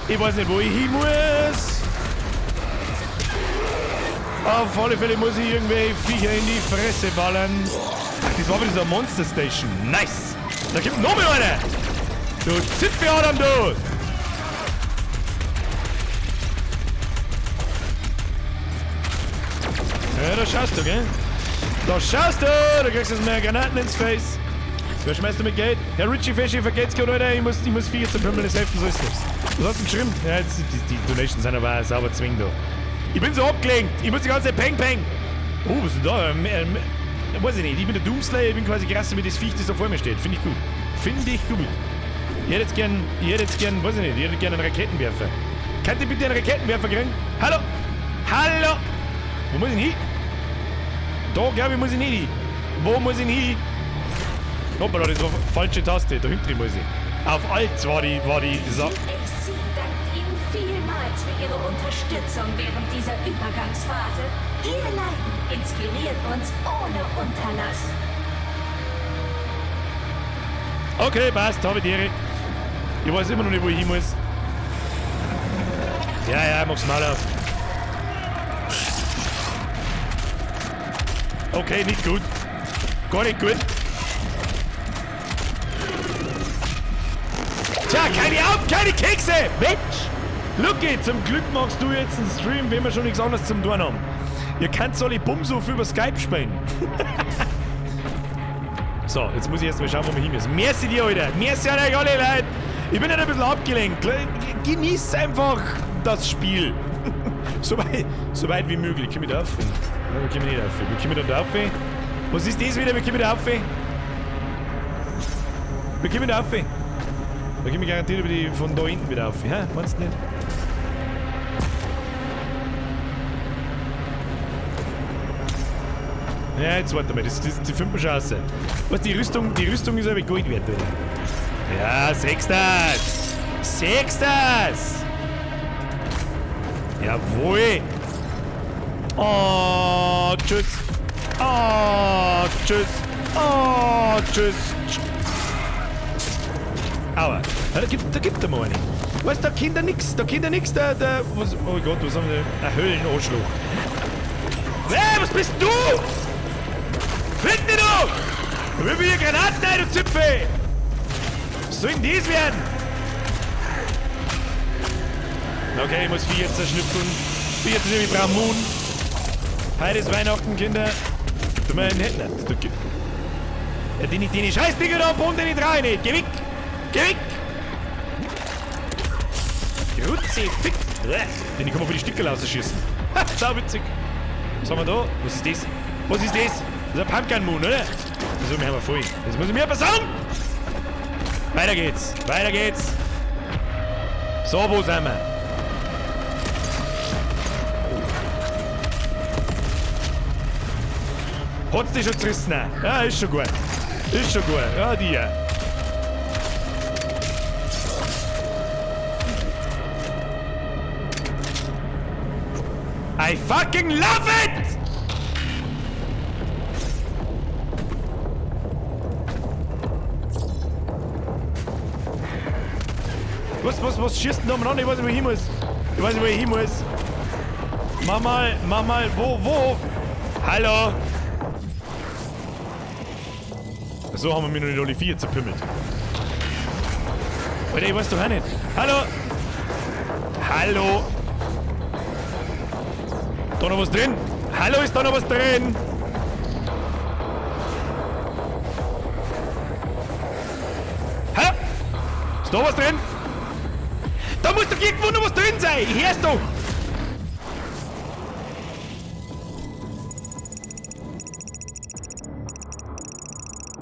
Ich weiß nicht, wo ich hin muss. Auf alle Fälle muss ich irgendwelche Viecher in die Fresse ballern. Ach, das war wieder so eine Monster Station. Nice. Da kommt noch mehr einer. Du Zipfeladam, du. Ja, da schaust du, gell? Da schaust du! Da kriegst du jetzt mehr Granaten ins Face. Wer schmeißt du mit Geld? Herr Richie Fischi, vergeht's gut, Alter. Ich muss Viecher zerpümmeln, das helfen soll es nicht. Was hast du geschrieben? Ja, jetzt, die Donations sind aber sauber zwingend da. Ich bin so abgelenkt. Ich muss die ganze Zeit peng peng. Oh, was ist denn da? Weiß ich nicht. Ich bin der Doomslayer. Ich bin quasi krasser wie das Viech, das da vor mir steht. Finde ich gut. Finde ich gut. Ich hätte jetzt gern, weiß ich nicht, ich hätte gern einen Raketenwerfer. Könnt ihr bitte einen Raketenwerfer kriegen? Hallo? Hallo? Wo muss ich denn hin? Da, glaube ich, muss ich nicht hin. Wo muss ich denn hin? Hoppala, das war falsche Taste. Da hinten muss ich. Auf Alt war die Sache.
Ich danke Ihnen vielmals. vielmals für Ihre Unterstützung während dieser Übergangsphase. Ihr Leiden inspiriert uns ohne Unterlass.
Okay, passt, habe die Ehre. Ich weiß immer noch nicht, wo ich hin muss. Ja, ja, mach's mal auf. Okay, nicht gut. Gar nicht gut. Tja, keine Augen, keine Kekse! Mensch! Lucky, zum Glück machst du jetzt einen Stream, wenn wir schon nichts anderes zum tun haben. Ihr könnt alle Bumsuf über Skype spielen. So, jetzt muss ich erst mal schauen, wo wir hin müssen. Merci dir, Alter. Merci an euch alle, Leute. Ich bin halt ein bisschen abgelenkt. Genießt einfach das Spiel. So weit wie möglich. Komm ich da rauf? Nein, wir kommen nicht rauf. Wir kommen da rauf. Was ist das wieder? Wir kommen da rauf. Wir kommen da rauf. Wir kommen garantiert über die von da hinten wieder rauf. Hä? Meinst du nicht? Ja, jetzt warte mal, das ist die fünfte Chance. Was, die Rüstung ist aber Gold wert, oder? Ja, sechs das! Sechs das! Jawohl! Oh, tschüss! Oh, tschüss! Oh, tschüss! Aua! Ja, da gibt er mal eine. Weißt du, da kennt er nix, da, was, oh Gott, was haben wir denn? Ein Höllenanschlag. Hey, was bist du? Find dich doch! Wirf hier Granaten ein, du Zipfel! Was soll denn das werden? Okay, ich muss Vieh zerschnipseln. Vieh zerschnipseln, ich brauche Moon. Heute ist Weihnachten, Kinder. Du meinst, nicht. Ja, den Scheißdinger da am Boden, den ich trau ich nicht. Geh weg! Geh weg! Grutzi, fick! Den kann man für die Stickerl rausschießen. Ha, sauwitzig. Was haben wir da? Was ist das? Was ist das? Das ist ein Pumpkin Moon, oder? Das muss ich mir voll. Das muss ich mir sagen! Weiter geht's! Weiter geht's! So, wo sind wir? Hat's dich schon zerrissen? Ja, ist schon gut. Ist schon gut. Ja, die. Ja. I fucking love it! Was schießt denn da umeinander? Ich weiß nicht, wo ich hin muss. Ich weiß nicht, wo ich hin muss. Mach mal, wo? Hallo? So haben wir mir noch nicht alle vier zerpümmelt. Alter, ich weiß doch auch nicht. Hallo? Hallo? Da noch was drin? Hallo, ist da noch was drin? Hallo? Ist da was drin? Da muss doch irgendwo noch was drin sein! Ich hör's doch!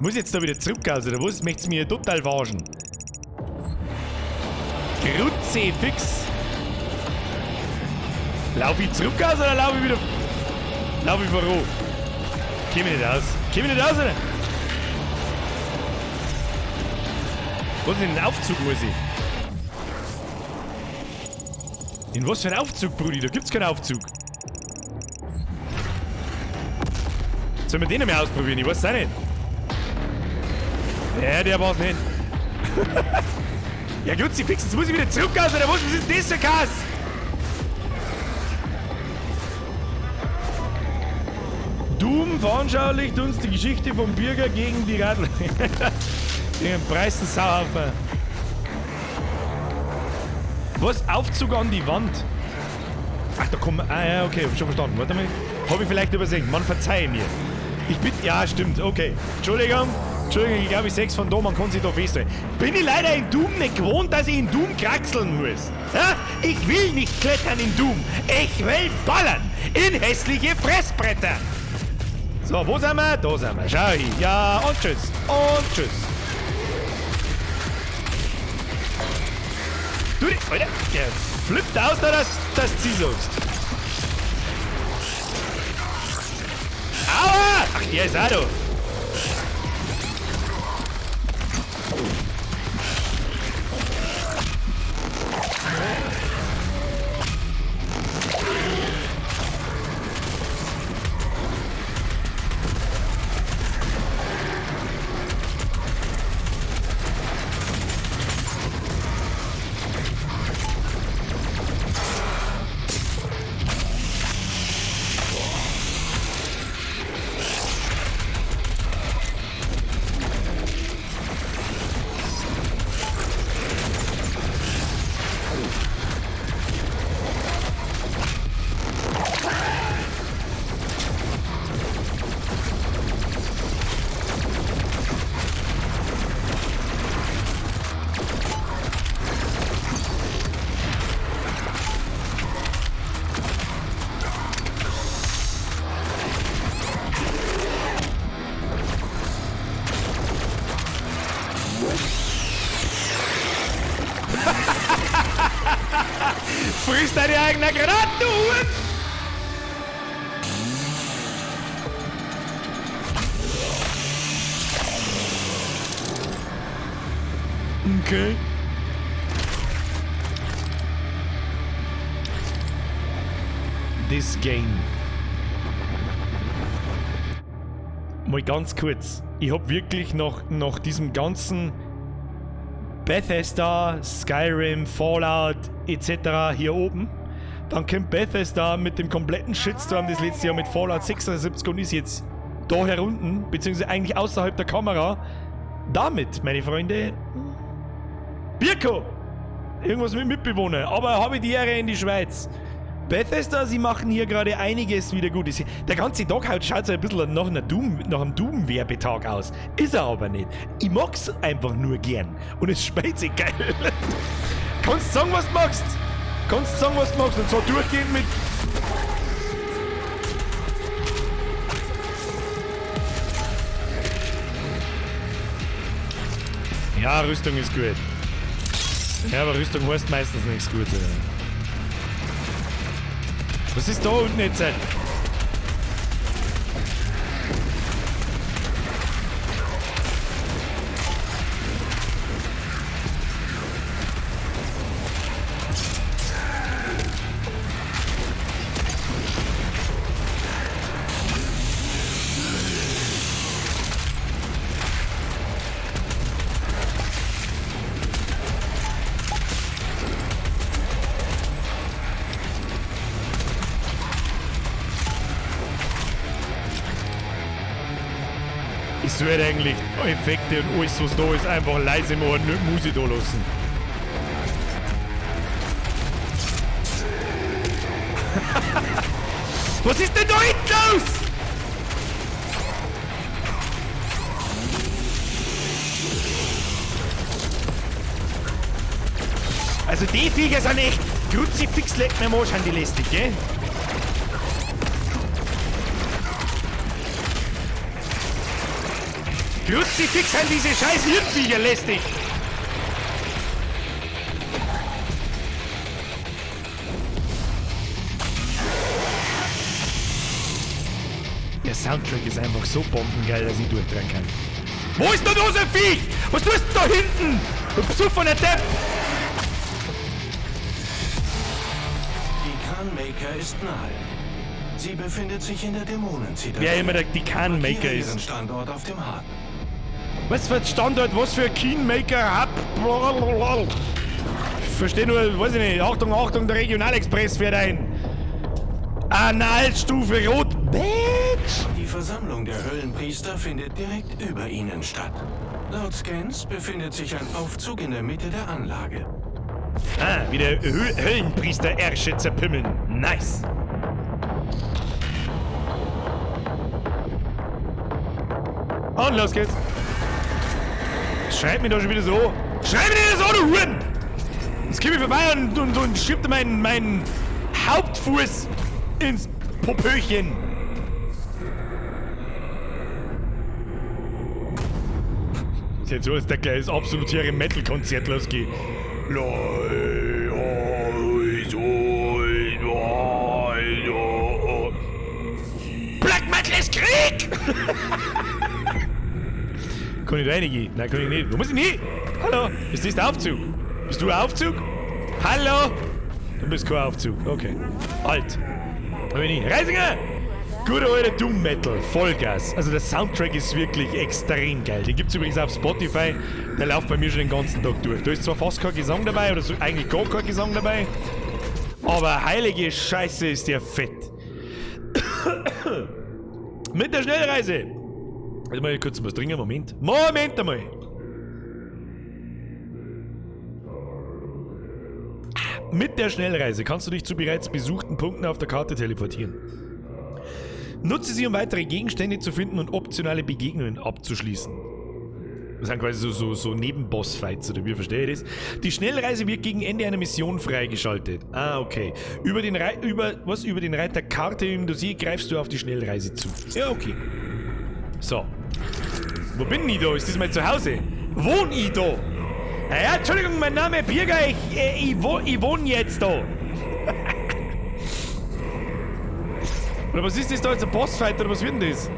Muss ich jetzt da wieder zurück, also, oder was? Möcht's mir total verarschen? Kruzifix! Lauf ich zurück aus oder lauf ich wieder. Lauf ich voran? Komm ich nicht aus. Komm ich nicht aus, oder? Was ist denn den Aufzug muss ich? In was für einen Aufzug, Brudi? Da gibt's keinen Aufzug. Sollen wir den einmal ausprobieren? Ich weiß es auch nicht. Ja, der war's nicht. Ja, gut, sie fix, jetzt muss ich wieder zurück aus, oder was ist denn das für Kass? Doom veranschaulicht uns die Geschichte vom Bürger gegen die Radler. Den preisen Sauhaufen. Was? Aufzug an die Wand? Ach, da kommen. Ah ja, okay, hab schon verstanden. Warte mal. Hab ich vielleicht übersehen. Man verzeihe mir. Ich bin. Ja, stimmt. Okay. Entschuldigung. Entschuldigung, ich glaube, ich sechs von da, man kann sich da festhalten. Bin ich leider in Doom nicht gewohnt, dass ich in Doom kraxeln muss. Ja? Ich will nicht klettern in Doom. Ich will ballern. In hässliche Fressbretter. So, wo sind wir? Da sind wir. Schau hin. Ja, und tschüss. Und tschüss. Du, Alter, der flippt aus, da dass du sagst. Aua! Ach, der ist auch da. Friss deine eigene Granaten, du Huren! Okay. This game. Mal ganz kurz. Ich hab wirklich nach diesem ganzen Bethesda, Skyrim, Fallout etc. hier oben. Dann kommt Bethesda mit dem kompletten Shitstorm das letzte Jahr mit Fallout 76 und ist jetzt da herunten, beziehungsweise eigentlich außerhalb der Kamera. Damit, meine Freunde, Birko! Irgendwas mit Mitbewohner, aber habe die Ehre in die Schweiz. Bethesda, sie machen hier gerade einiges wieder gut. Der ganze Tag schaut so ein bisschen nach einem Doom-Werbetag aus. Ist er aber nicht. Ich mag's einfach nur gern. Und es spielt sich geil. Kannst sagen, was du magst. Kannst sagen, was du magst. Und zwar durchgehend mit... Ja, Rüstung ist gut. Ja, aber Rüstung heißt meistens nichts Gutes. Was ist da unten jetzt? Ich sollte eigentlich Effekte und alles, was da ist, einfach leise machen und nicht Musik da lassen. Was ist denn da hinten los? Also die Viecher sind echt Kruzifix, leck mir mal schon die lästig, gell? Kruzifix sind diese scheiß Hirnviecher lästig! Der Soundtrack ist einfach so bombengeil, dass ich durchdrehen kann. Wo ist denn da so ein Viech? Was tust du da hinten? Du besoffener Depp!
Die Khan-Maker ist nahe. Sie befindet sich in der Dämonenzitadelle.
Wer immer der die Khan-Maker ist.
Ihren Standort auf dem Hub.
Was für ein Standort, was für ein Khan-Maker Hub? Ich verstehe nur, weiß ich nicht. Achtung, Achtung, der Regionalexpress fährt ein. Analstufe Rot. Bitch!
Die Versammlung der Höllenpriester findet direkt über ihnen statt. Laut Scans befindet sich ein Aufzug in der Mitte der Anlage.
Ah, wieder Höllenpriester-Ärsche zerpimmeln. Nice. Und los geht's. Schreib mir doch schon wieder so. Schreib mir nicht so, du Huren! Jetzt komm ich vorbei und schiebt meinen Hauptfuß ins Popöchen. Ist jetzt so, dass der gleich das absolute Metal-Konzert losgeht. Black Metal ist Krieg! Kann ich da reingehen? Nein, kann ich nicht. Wo muss ich hin? Hallo? Ist das der Aufzug? Bist du ein Aufzug? Hallo? Du bist kein Aufzug. Okay. Alt. Da bin ich. Reisinger! Guter alter Doom Metal. Vollgas. Also der Soundtrack ist wirklich extrem geil. Den gibt's übrigens auf Spotify. Der läuft bei mir schon den ganzen Tag durch. Da ist zwar fast kein Gesang dabei, oder so, eigentlich gar kein Gesang dabei. Aber heilige Scheiße ist der fett. Mit der Schnellreise. Also mal kurz was trinken, Moment. Moment einmal! Mit der Schnellreise kannst du dich zu bereits besuchten Punkten auf der Karte teleportieren. Nutze sie, um weitere Gegenstände zu finden und optionale Begegnungen abzuschließen. Das sind quasi so Nebenboss-Fights, oder wie verstehe ich das? Die Schnellreise wird gegen Ende einer Mission freigeschaltet. Ah, okay. Über den Reiter Karte im Dossier greifst du auf die Schnellreise zu. Ja, okay. So. Wo bin ich da? Ist das mein Zuhause? Wohn ich da? Ja, Entschuldigung, mein Name ist Birger, ich wohne jetzt da. Oder was ist das da jetzt? Ein Bossfight oder was wird denn das?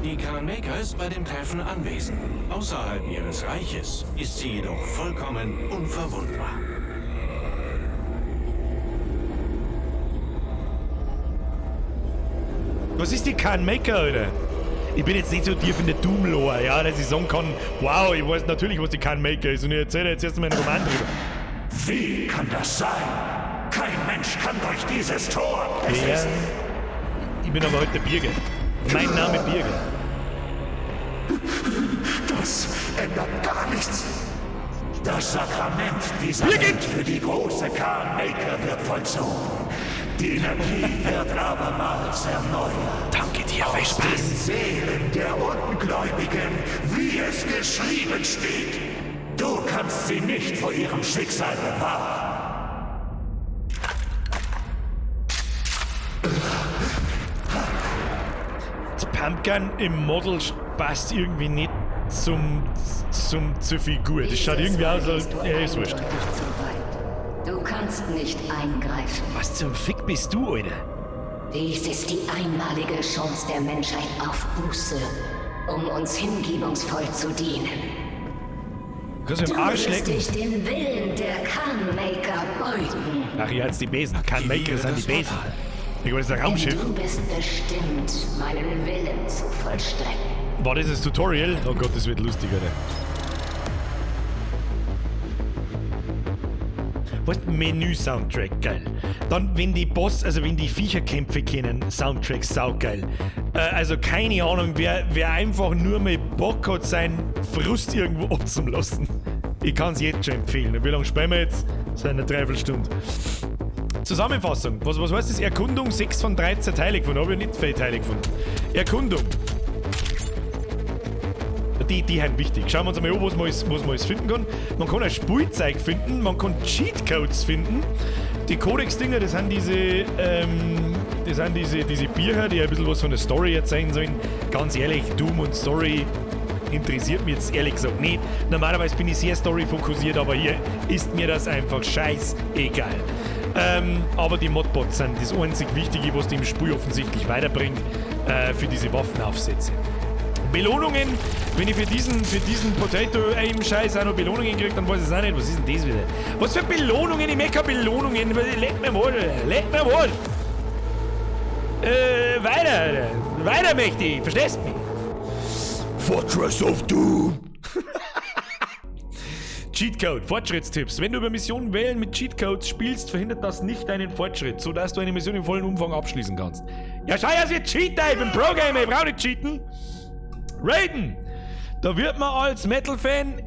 Die Khan Maykr ist bei dem Treffen anwesend. Außerhalb ihres Reiches ist sie jedoch vollkommen unverwundbar.
Was ist die Khan Maykr, Alter? Ich bin jetzt nicht so tief in der Doom-Lore, ja, dass ich sagen kann, wow, ich weiß natürlich, was die Khan Maykr ist und ich erzähle jetzt erst mal einen Roman drüber.
Wie kann das sein? Kein Mensch kann durch dieses Tor. Es
Ja.
ist
Ich bin aber heute der Birger. Mein Name Birger.
Das ändert gar nichts. Das Sakrament dieser Welt für die große Khan Maykr wird vollzogen. Die Energie wird abermals erneuert.
Danke dir, viel
Aus
Spaß.
den Seelen der Ungläubigen, wie es geschrieben steht. Du kannst sie nicht vor ihrem Schicksal bewahren.
Das Pumpgun im Model passt irgendwie nicht zur Figur. Das schaut irgendwie aus, als. Ja, ist wurscht.
Eindeutig zu weit. Du kannst nicht eingreifen.
Was zum Fick bist du, Alter?
Dies ist die einmalige Chance der Menschheit auf Buße, um uns hingebungsvoll zu dienen.
Du kannst mir
Du
im Arsch
wirst
lecken.
dich dem Willen der Khan Maykr beugen.
Ach ja, jetzt die Besen. Khan Maykr sind die Besen. Ich meine, das ist ein Raumschiff.
Du bist bestimmt, meinen Willen zu vollstrecken.
War das das Tutorial? Oh Gott, das wird lustig, Alter. Weißt Menü-Soundtrack, geil. Dann, wenn die Boss, also wenn die Viecherkämpfe kennen, Soundtrack saugeil. Also keine Ahnung, wer einfach nur mal Bock hat, seinen Frust irgendwo abzulassen. Ich kann es jetzt schon empfehlen. Wie lange spielen wir jetzt? Das ist eine Dreiviertelstunde. Zusammenfassung. Was heißt das? Erkundung 6 von 13 Teile gefunden. Habe ich nicht viele Teile gefunden. Erkundung. Die sind wichtig. Schauen wir uns einmal an, was man alles finden kann. Man kann ein Spielzeug finden, man kann Cheatcodes finden. Die Codex-Dinger, das sind diese Bücher, die ein bisschen was von der Story erzählen sollen. Ganz ehrlich, Doom und Story interessiert mich jetzt ehrlich gesagt nicht. Normalerweise bin ich sehr story-fokussiert, aber hier ist mir das einfach scheißegal. Aber die Modbots sind das einzig Wichtige, was die im Spiel offensichtlich weiterbringt, für diese Waffenaufsätze. Belohnungen, wenn ich für diesen Potato-Aim-Scheiß auch noch Belohnungen kriege, dann weiß ich es auch nicht. Was ist denn das wieder? Was für Belohnungen? Ich möchte keine Belohnungen. Leck mir wohl, leck mir wohl. Weiter, Alter. Weiter möchte ich. Verstehst du mich? Fortress of Doom. Cheatcode, Fortschrittstipps. Wenn du über Missionen wählen mit Cheatcodes spielst, verhindert das nicht deinen Fortschritt, sodass du eine Mission im vollen Umfang abschließen kannst. Ja, schau, dass ihr Cheater, ich bin Pro-Gamer, ich brauch nicht cheaten. Raiden! Da wird man als Metal-Fan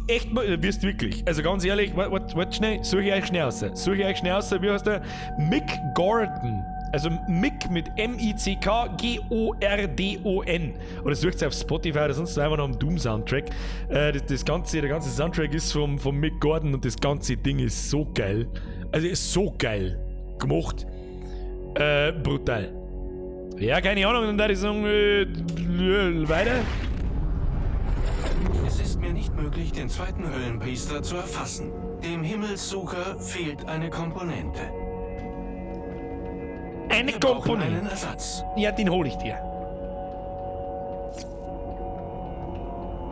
echt mal, wirst wirklich. Also ganz ehrlich, warte schnell, suche ich euch schnell raus. Suche ich euch schnell raus, wie heißt der? Mick Gordon. Also Mick mit M-I-C-K-G-O-R-D-O-N. Oder sucht auf Spotify oder sonst einfach noch einen Doom-Soundtrack. Der ganze Soundtrack ist vom Mick Gordon und das ganze Ding ist so geil. Also ist so geil gemacht. Brutal. Ja, keine Ahnung, dann würde ich sagen, weiter.
Es ist mir nicht möglich, den zweiten Höllenpriester zu erfassen. Dem Himmelssucher fehlt eine Komponente.
Eine
Wir brauchen
Komponente?
einen Ersatz.
Ja, den hole ich dir.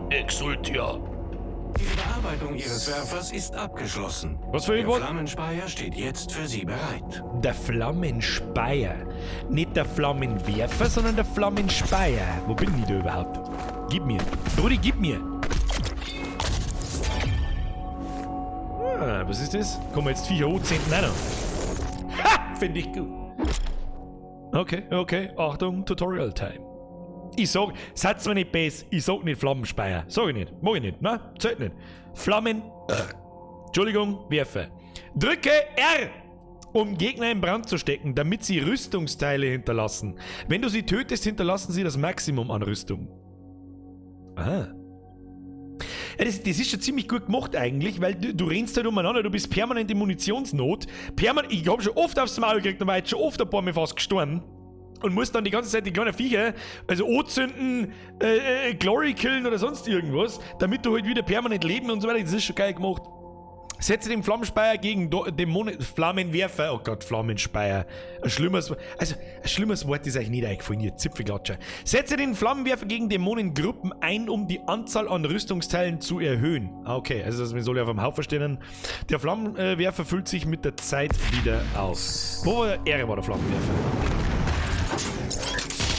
Exultia.
Die Bearbeitung Ihres Werfers ist abgeschlossen.
Was für ein
Der
Wort?
Flammenspeier steht jetzt für Sie bereit.
Der Flammenspeier. Nicht der Flammenwerfer, sondern der Flammenspeier. Wo bin ich da überhaupt? Gib mir. Brudi, gib mir. Ah, was ist das? Kommen jetzt Viecher hochzehn? Nein, nein. Ha! Finde ich gut. Okay, okay. Achtung, Tutorial Time. Ich sag, seid's mir nicht böse, ich sag nicht Flammenspeier. Sag ich nicht. Mag ich nicht. Nein, zählt nicht. Flammen. Entschuldigung, Werfer. Drücke R, um Gegner in Brand zu stecken, damit sie Rüstungsteile hinterlassen. Wenn du sie tötest, hinterlassen sie das Maximum an Rüstung. Aha. Ja, das ist schon ziemlich gut gemacht eigentlich, weil du rennst halt umeinander, du bist permanent in Munitionsnot. Ich hab schon oft aufs Maul gekriegt und war jetzt schon oft ein paar Mal fast gestorben. Und musst dann die ganze Zeit die kleinen Viecher, also anzünden, Glory killen oder sonst irgendwas, damit du halt wieder permanent leben und so weiter. Das ist schon geil gemacht. Setze den Flammenspeier gegen Dämonen. Flammenwerfer. Oh Gott, Flammenspeier. Ein schlimmes, also, ein schlimmes Wort ist euch nicht eingefallen, ihr Zipfelklatscher. Setze den Flammenwerfer gegen Dämonengruppen ein, um die Anzahl an Rüstungsteilen zu erhöhen. Ah, okay, also das soll ich auf dem Haufen stehen. Der Flammenwerfer füllt sich mit der Zeit wieder aus. Wo war der? Er war der Flammenwerfer.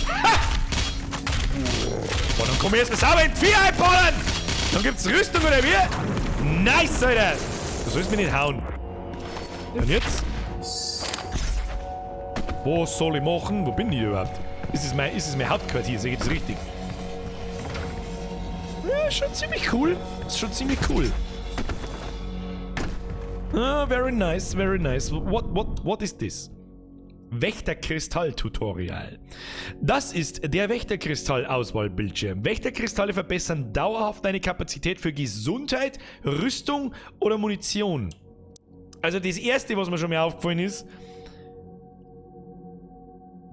Ha! Boah, dann komm ich erstmal sauber in die Vier einballern! Dann gibt's Rüstung oder wie? Nice, Alter! Du sollst mich nicht hauen. Und jetzt? Was soll ich machen? Wo bin ich überhaupt? Ist es mein Hauptquartier? Sehe ich das richtig? Ja, ist schon ziemlich cool. Ist schon ziemlich cool. Ah, very nice, very nice. What is this? Wächterkristall-Tutorial. Das ist der Wächterkristall-Auswahlbildschirm. Wächterkristalle verbessern dauerhaft deine Kapazität für Gesundheit, Rüstung oder Munition. Also das erste, was mir schon mal aufgefallen ist,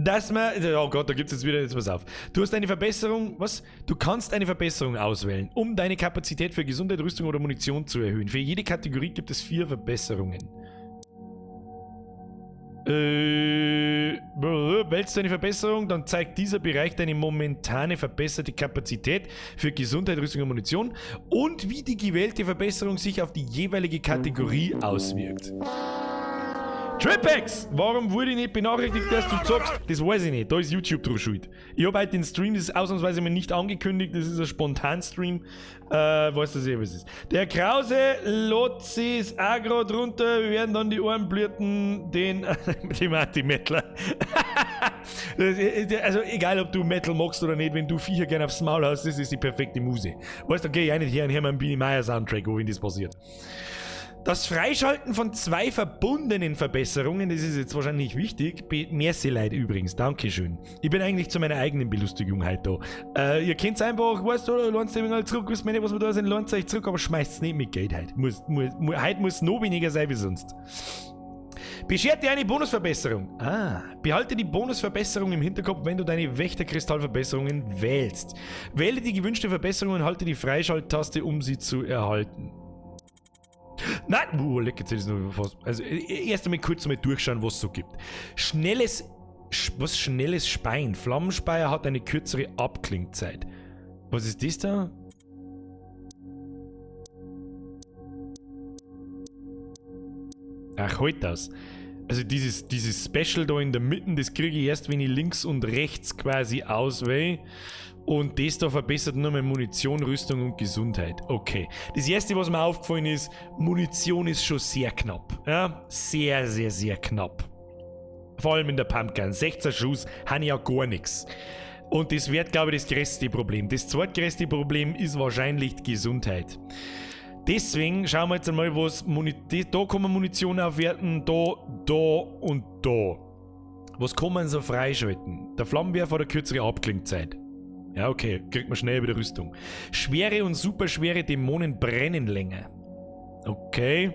dass man... Oh Gott, da gibt es jetzt wieder... Jetzt pass auf. Du hast eine Verbesserung... Was? Du kannst eine Verbesserung auswählen, um deine Kapazität für Gesundheit, Rüstung oder Munition zu erhöhen. Für jede Kategorie gibt es 4 Verbesserungen. Wählst du eine Verbesserung, dann zeigt dieser Bereich deine momentane verbesserte Kapazität für Gesundheit, Rüstung und Munition und wie die gewählte Verbesserung sich auf die jeweilige Kategorie auswirkt. Tripex! Warum wurde ich nicht benachrichtigt, dass du zockst? Das weiß ich nicht, da ist YouTube drauf schuld. Ich habe heute den Stream, das ist ausnahmsweise mal nicht angekündigt, das ist ein Spontan-Stream. Weiß das eh, was ist. Der Krause Lotzi ist auch gerade runter, wir werden dann die Ohren blüten, den dem Anti-Metaler. Also egal, ob du Metal magst oder nicht, wenn du Viecher gerne aufs Maul hast, das ist die perfekte Muse. Weißt du, dann geh ich auch nicht her und hör mir einen Biene Meier Soundtrack, wo wenn das passiert. Das Freischalten von 2 verbundenen Verbesserungen, das ist jetzt wahrscheinlich wichtig, merci Leute übrigens, dankeschön. Ich bin eigentlich zu meiner eigenen Belustigung heute da. Ihr kennt's einfach, weißt du, lohnt sich halt zurück, wisst ihr nicht, was wir da sind, lohnt euch zurück, aber schmeißt's nicht mit Geld heute. Heute muss noch weniger sein wie sonst. Beschert dir eine Bonusverbesserung. Ah, behalte die Bonusverbesserung im Hinterkopf, wenn du deine Wächterkristallverbesserungen wählst. Wähle die gewünschte Verbesserung und halte die Freischalttaste, um sie zu erhalten. Nein! Leck, jetzt ist es noch fast. Also, erst einmal kurz mal durchschauen, was es so gibt. Schnelles Speien. Flammenspeier hat eine kürzere Abklingzeit. Was ist das da? Ach, halt das. Also dieses Special da in der Mitte, das kriege ich erst, wenn ich links und rechts quasi auswähle. Und das da verbessert nur mehr Munition, Rüstung und Gesundheit. Okay. Das erste, was mir aufgefallen ist, Munition ist schon sehr knapp. Ja? Sehr, sehr, sehr knapp. Vor allem in der Pumpgun. 16 Schuss habe ich ja gar nichts. Und das wird, glaube ich, das größte Problem. Das zweitgrößte Problem ist wahrscheinlich die Gesundheit. Deswegen schauen wir jetzt einmal, was da kann man Munition aufwerten, da, da und da. Was kann man so freischalten? Der Flammenwerfer hat eine kürzere Abklingzeit. Ja, okay, kriegt man schnell wieder Rüstung. Schwere und superschwere Dämonen brennen länger. Okay.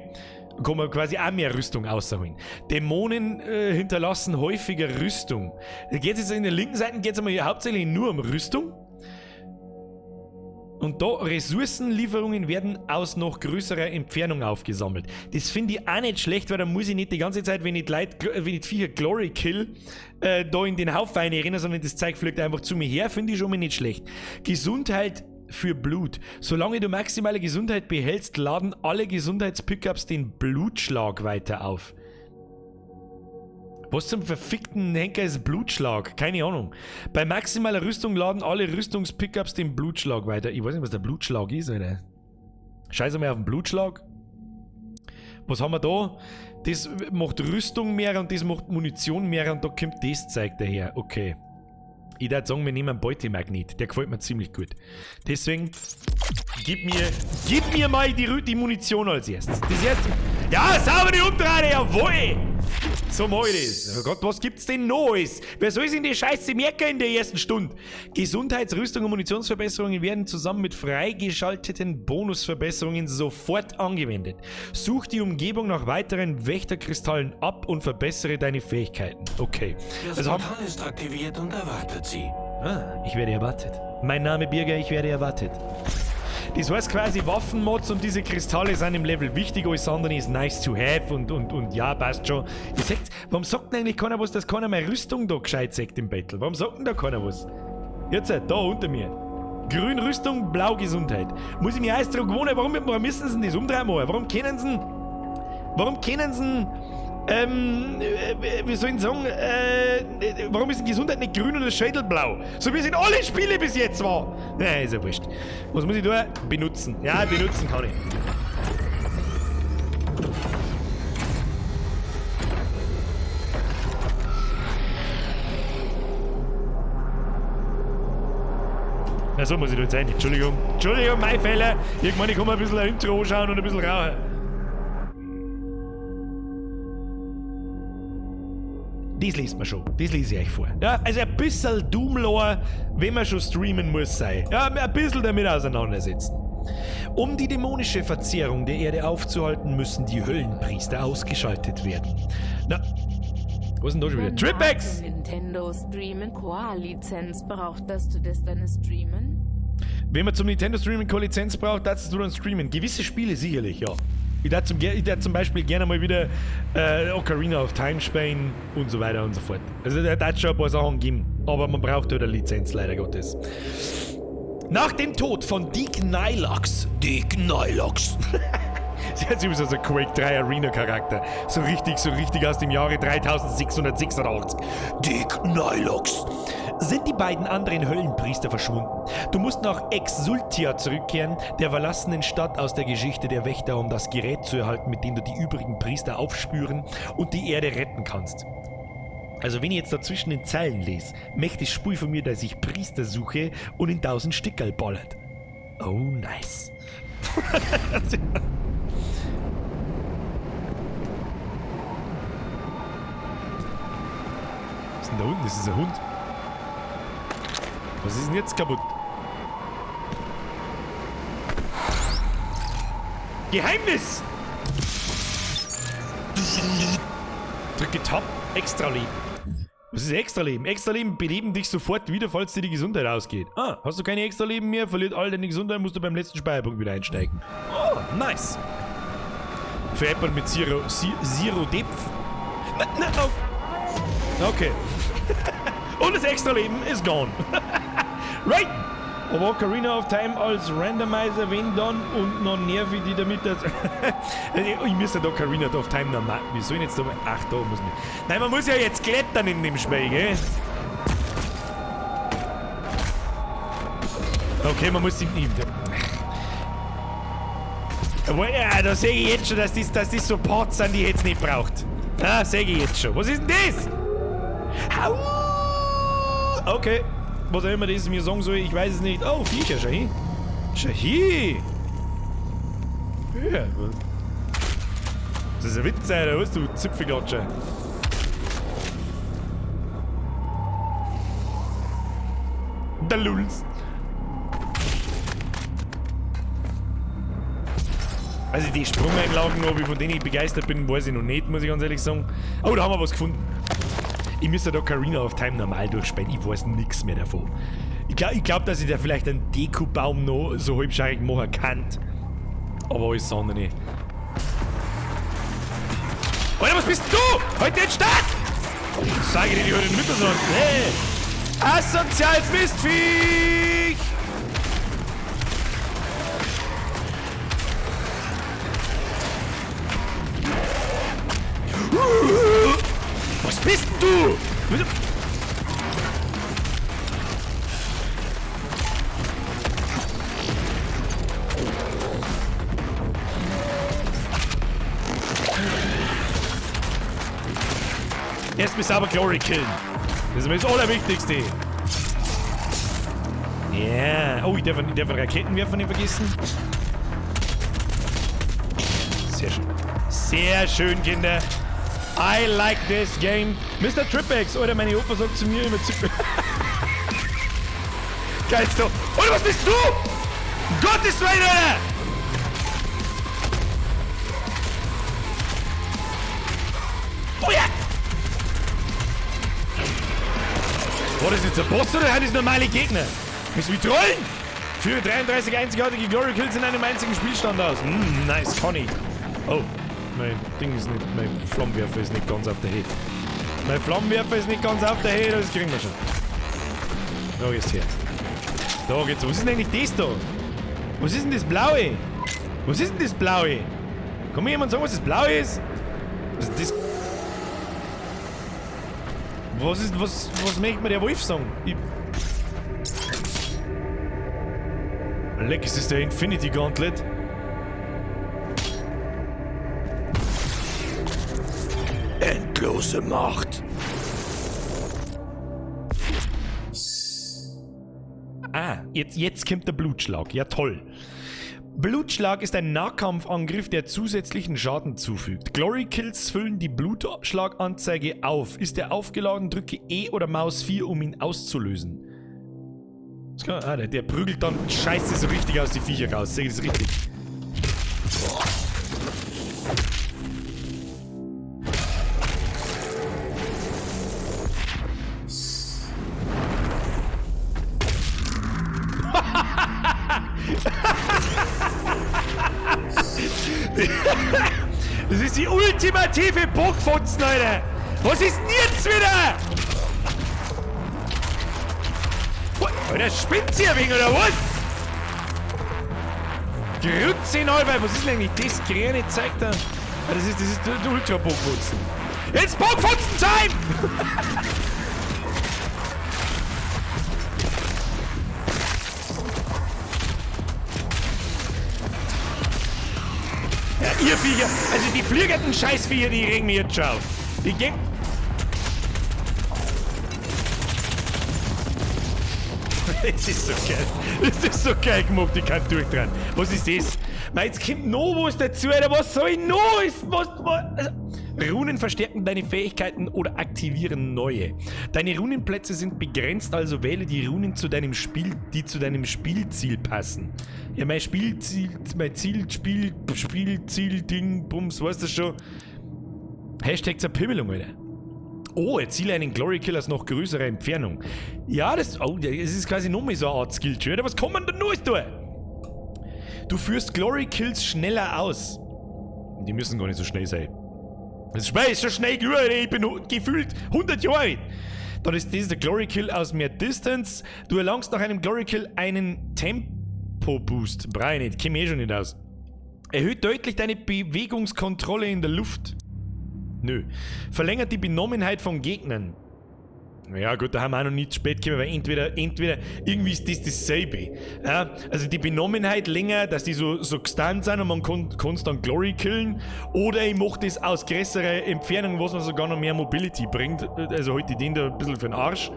Kann man quasi auch mehr Rüstung rausholen. Dämonen hinterlassen häufiger Rüstung. Da geht's jetzt in der linken Seite geht's einmal hier hauptsächlich nur um Rüstung. Und da Ressourcenlieferungen werden aus noch größerer Entfernung aufgesammelt. Das finde ich auch nicht schlecht, weil da muss ich nicht die ganze Zeit, wenn ich die Viecher Glory kill, da in den Haufen rennen, sondern das Zeug fliegt einfach zu mir her, finde ich schon mal nicht schlecht. Gesundheit für Blut. Solange du maximale Gesundheit behältst, laden alle Gesundheitspickups den Blutschlag weiter auf. Was zum verfickten Henker ist Blutschlag? Keine Ahnung. Bei maximaler Rüstung laden alle Rüstungspickups den Blutschlag weiter. Ich weiß nicht, was der Blutschlag ist, Alter. Scheiße mal auf den Blutschlag. Was haben wir da? Das macht Rüstung mehr und das macht Munition mehr und da kommt das Zeug daher. Okay. Ich würde sagen, wir nehmen einen Beutemagnet. Der gefällt mir ziemlich gut. Deswegen, gib mir mal die Munition als erstes. Das erste. Ja, sauber die Umdrehung, jawohl! So mach ich das. Oh Gott, was gibt's denn Neues? Wer soll sich denn die Scheiße merken in der ersten Stunde? Gesundheitsrüstung und Munitionsverbesserungen werden zusammen mit freigeschalteten Bonusverbesserungen sofort angewendet. Such die Umgebung nach weiteren Wächterkristallen ab und verbessere deine Fähigkeiten. Okay.
Das
Also
Portal ist aktiviert und erwartet Sie.
Ah, ich werde erwartet. Mein Name Birger, ich werde erwartet. Das heißt quasi, Waffenmods und diese Kristalle sind im Level wichtig, alles andere ist nice to have und ja, passt schon. Ihr seht, warum sagt denn eigentlich keiner was, dass keiner meine Rüstung da gescheit sagt im Battle? Warum sagt denn da keiner was? Jetzt, da unter mir. Grün Rüstung, blau Gesundheit. Muss ich mir erst dran gewöhnen, warum müssen sie denn das umdrehen machen? Warum können sie denn, wie soll ich denn sagen, warum ist denn Gesundheit nicht grün und das Schädel blau? So wie es in alle Spiele bis jetzt war. Na, ist ja wurscht. Was muss ich da? Benutzen. Ja, benutzen kann ich. Na, so muss ich da jetzt rein. Entschuldigung. Entschuldigung, mein Fehler. Irgendwann, ich kann mir ein bisschen ein Intro anschauen und ein bisschen rauchen. Das liest man schon. Das lese ich euch vor. Ja, also ein bisschen Doomlore, wenn man schon streamen muss, sein. Ja, ein bisschen damit auseinandersetzen. Um die dämonische Verzehrung der Erde aufzuhalten, müssen die Höllenpriester ausgeschaltet werden. Na, was ist denn da schon wieder? Tripex!
Nintendo Streamen Core Lizenz braucht, dass du das dann streamen?
Wenn man zum Nintendo Streaming Core Lizenz braucht, darfst du dann streamen. Gewisse Spiele sicherlich, ja. Ich darf zum Beispiel gerne mal wieder Ocarina of Time spielen und so weiter und so fort. Also da hat schon ein paar Sachen gegeben, aber man braucht halt eine Lizenz, leider Gottes. Nach dem Tod von Deek Nylox. Deek Nylox. Sie hat sowieso so ein Quake 3 Arena Charakter. So richtig aus dem Jahre 3686. Deek Nylox. Sind die beiden anderen Höllenpriester verschwunden? Du musst nach Exultia zurückkehren, der verlassenen Stadt aus der Geschichte der Wächter, um das Gerät zu erhalten, mit dem du die übrigen Priester aufspüren und die Erde retten kannst. Also wenn ich jetzt da zwischen den Zeilen lese, möchte das Spiel von mir, dass ich Priester suche und in 1000 Stickerl ballert. Oh, nice. Was ist denn da unten? Das ist ein Hund. Was ist denn jetzt kaputt? Geheimnis! Drücke Tab, extra Leben. Was ist extra Leben? Extra Leben beleben dich sofort wieder, falls dir die Gesundheit ausgeht. Ah, hast du keine extra Leben mehr, verliert all deine Gesundheit, musst du beim letzten Speicherpunkt wieder einsteigen. Oh, nice. Veräppern mit Zero Depth. Na, na, oh. Okay. Und das extra Leben ist gone. Right! Aber Ocarina of Time als Randomizer, wenn dann, und noch nerv ich die damit. Dass ich müsste da Ocarina of Time noch machen. Wie soll ich jetzt da mal. Ach, da muss man. Nein, man muss ja jetzt klettern in dem Spiel, gell? Okay, man muss die. Ja, da sehe ich jetzt schon, dass das so Parts sind, die ich jetzt nicht braucht. Ah, sehe ich jetzt schon. Was ist denn das? Hau! Okay. Was auch immer das mir sagen soll, ich weiß es nicht. Oh, Viecher, schau hin. Schau hin! Ja. Das ist ein Witz, Alter, was du Zipfelklatscher. Der Lulz. Also die Sprungeinlagen, ob ich von denen ich begeistert bin, weiß ich noch nicht, muss ich ganz ehrlich sagen. Oh, da haben wir was gefunden. Ich müsste da Ocarina of Time normal durchspielen, ich weiß nichts mehr davon. Ich glaub, dass ich da vielleicht einen Deko-Baum noch so halbscheirig machen kann. Aber alles andere nicht. Alter, was bist du? Heute nicht stark! Sag ich dir, die heute nicht mit so. Hey! Asoziales Mistviech! Was bist denn du? Erst mal sauber Glory killen. Das ist mir das Allerwichtigste. Ja. Yeah. Oh, ich darf einen Raketenwerfer nicht vergessen. Sehr schön. Sehr schön, Kinder. I like this game. Mr. Tripex, Alter, meine Opa sagt zu mir immer Zipfel. Geilst du. Alter, was bist du? Gottes Willen, Alter! Oh ja! War das jetzt ein Boss oder sind das normale Gegner? Müssen wir trollen? Führe 33 einzigartige Glory Kills in einem einzigen Spielstand aus. Nice, Conny. Oh, mein Ding ist nicht, mein Flammenwerfer ist nicht ganz auf der Head. Mein Flammenwerfer ist nicht ganz auf der Head, das kriegen wir schon. Da geht's her. Da geht's. Was ist denn eigentlich das da? Was ist denn das Blaue? Was ist denn das Blaue? Kann mir jemand sagen, was das Blaue ist? Was ist das? Was ist, was möchte mir der Wolf sagen? Leck, ist das der Infinity Gauntlet? Endlose Macht. Ah, jetzt kommt der Blutschlag. Ja, toll. Blutschlag ist ein Nahkampfangriff, der zusätzlichen Schaden zufügt. Glory Kills füllen die Blutschlaganzeige auf. Ist er aufgeladen, drücke E oder Maus 4, um ihn auszulösen. Ah, der prügelt dann Scheiße so richtig aus die Viecher raus. Sehe ich das richtig? Das ist die ultimative Bockfotzen, Alter! Was ist denn jetzt wieder? Alter, spinnt's hier wegen, oder was? Grütze Neubei, was ist denn eigentlich das grüne Zeug da? Ah, das ist der Ultra-Bockfotzen. Jetzt Bockfotzen-Time! Ja, ihr Viecher, also die fliegerten Scheißviecher, die regen mich jetzt schon auf. Die gehen. Das ist so geil. Das ist so geil gemacht, ich kann durchdrehen. Was ist das? Mei, jetzt kommt noch was dazu, Alter. Was soll ich noch? Also, Runen verstärken deine Fähigkeiten oder aktivieren neue. Deine Runenplätze sind begrenzt, also wähle die Runen zu deinem Spiel, die zu deinem Spielziel passen. Ja, mein Spielziel, mein Ziel, Spiel, Spielziel, Ding, Bums, weißt du schon? Hashtag Zerpimmelung, Alter. Oh, erziele einen Glory Kill aus noch größerer Entfernung. Ja, das, oh, das ist quasi noch mehr so eine Art Skill-Tree. Was kann man denn noch tun? Du führst Glory Kills schneller aus. Die müssen gar nicht so schnell sein. Das Spiel ist schon schnell geworden, ich bin gefühlt 100 Jahre alt. Dann ist das der Glory Kill aus mehr Distance. Du erlangst nach einem Glory Kill einen Tempo-Boost. Brauch ich nicht, komm eh schon nicht aus. Erhöht deutlich deine Bewegungskontrolle in der Luft. Nö. Verlängert die Benommenheit von Gegnern. Ja gut, da haben wir auch noch nicht zu spät gekommen, weil entweder irgendwie ist das dasselbe. Ja, also die Benommenheit länger, dass die so gestunt sind und man kann dann Glory killen. Oder ich mach das aus größerer Entfernung, was mir sogar noch mehr Mobility bringt. Also halt die den da ein bisschen für den Arsch.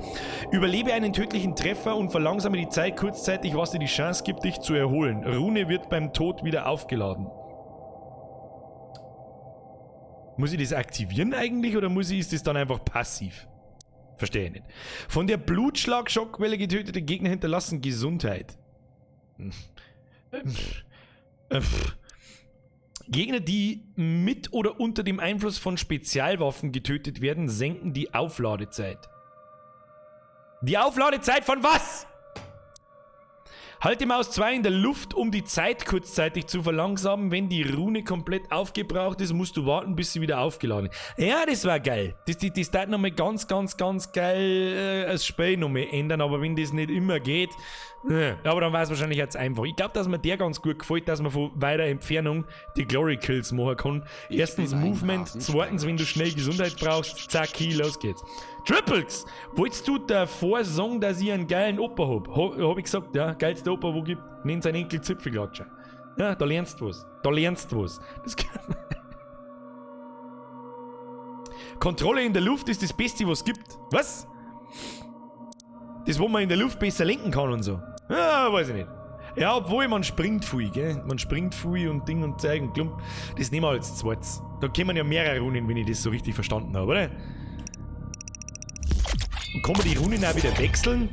Überlebe einen tödlichen Treffer und verlangsame die Zeit kurzzeitig, was dir die Chance gibt, dich zu erholen. Rune wird beim Tod wieder aufgeladen. Muss ich das aktivieren eigentlich oder ist das dann einfach passiv? Verstehe ich nicht. Von der Blutschlag-Schockwelle getötete Gegner hinterlassen Gesundheit. Gegner, die mit oder unter dem Einfluss von Spezialwaffen getötet werden, senken die Aufladezeit. Die Aufladezeit von was? Halte Maus 2 in der Luft, um die Zeit kurzzeitig zu verlangsamen. Wenn die Rune komplett aufgebraucht ist, musst du warten, bis sie wieder aufgeladen ist. Ja, das war geil. Das darf nochmal ganz, ganz, ganz geil das Spiel nochmal ändern, aber wenn das nicht immer geht, aber dann war es wahrscheinlich jetzt einfach. Ich glaube, dass mir der ganz gut gefällt, dass man von weiter Entfernung die Glory Kills machen kann. Erstens Movement, zweitens, wenn du schnell Gesundheit brauchst, zack, los geht's. Triples! Wolltest du davor sagen, dass ich einen geilen Opa hab? Hab ich gesagt, ja, geilste Opa, wo gibt, nennt seinen Enkel Zipfelklatscher. Ja, da lernst du was. Da lernst du was. Das kann Kontrolle in der Luft ist das Beste, was es gibt. Was? Das, wo man in der Luft besser lenken kann und so. Ja, weiß ich nicht. Ja, obwohl man springt viel, gell? Man springt viel und Ding und Zeug und Klump. Das nehmen wir als zweites. Da kommen ja mehrere Runen, wenn ich das so richtig verstanden habe, oder? Und kann man die Runen auch wieder wechseln?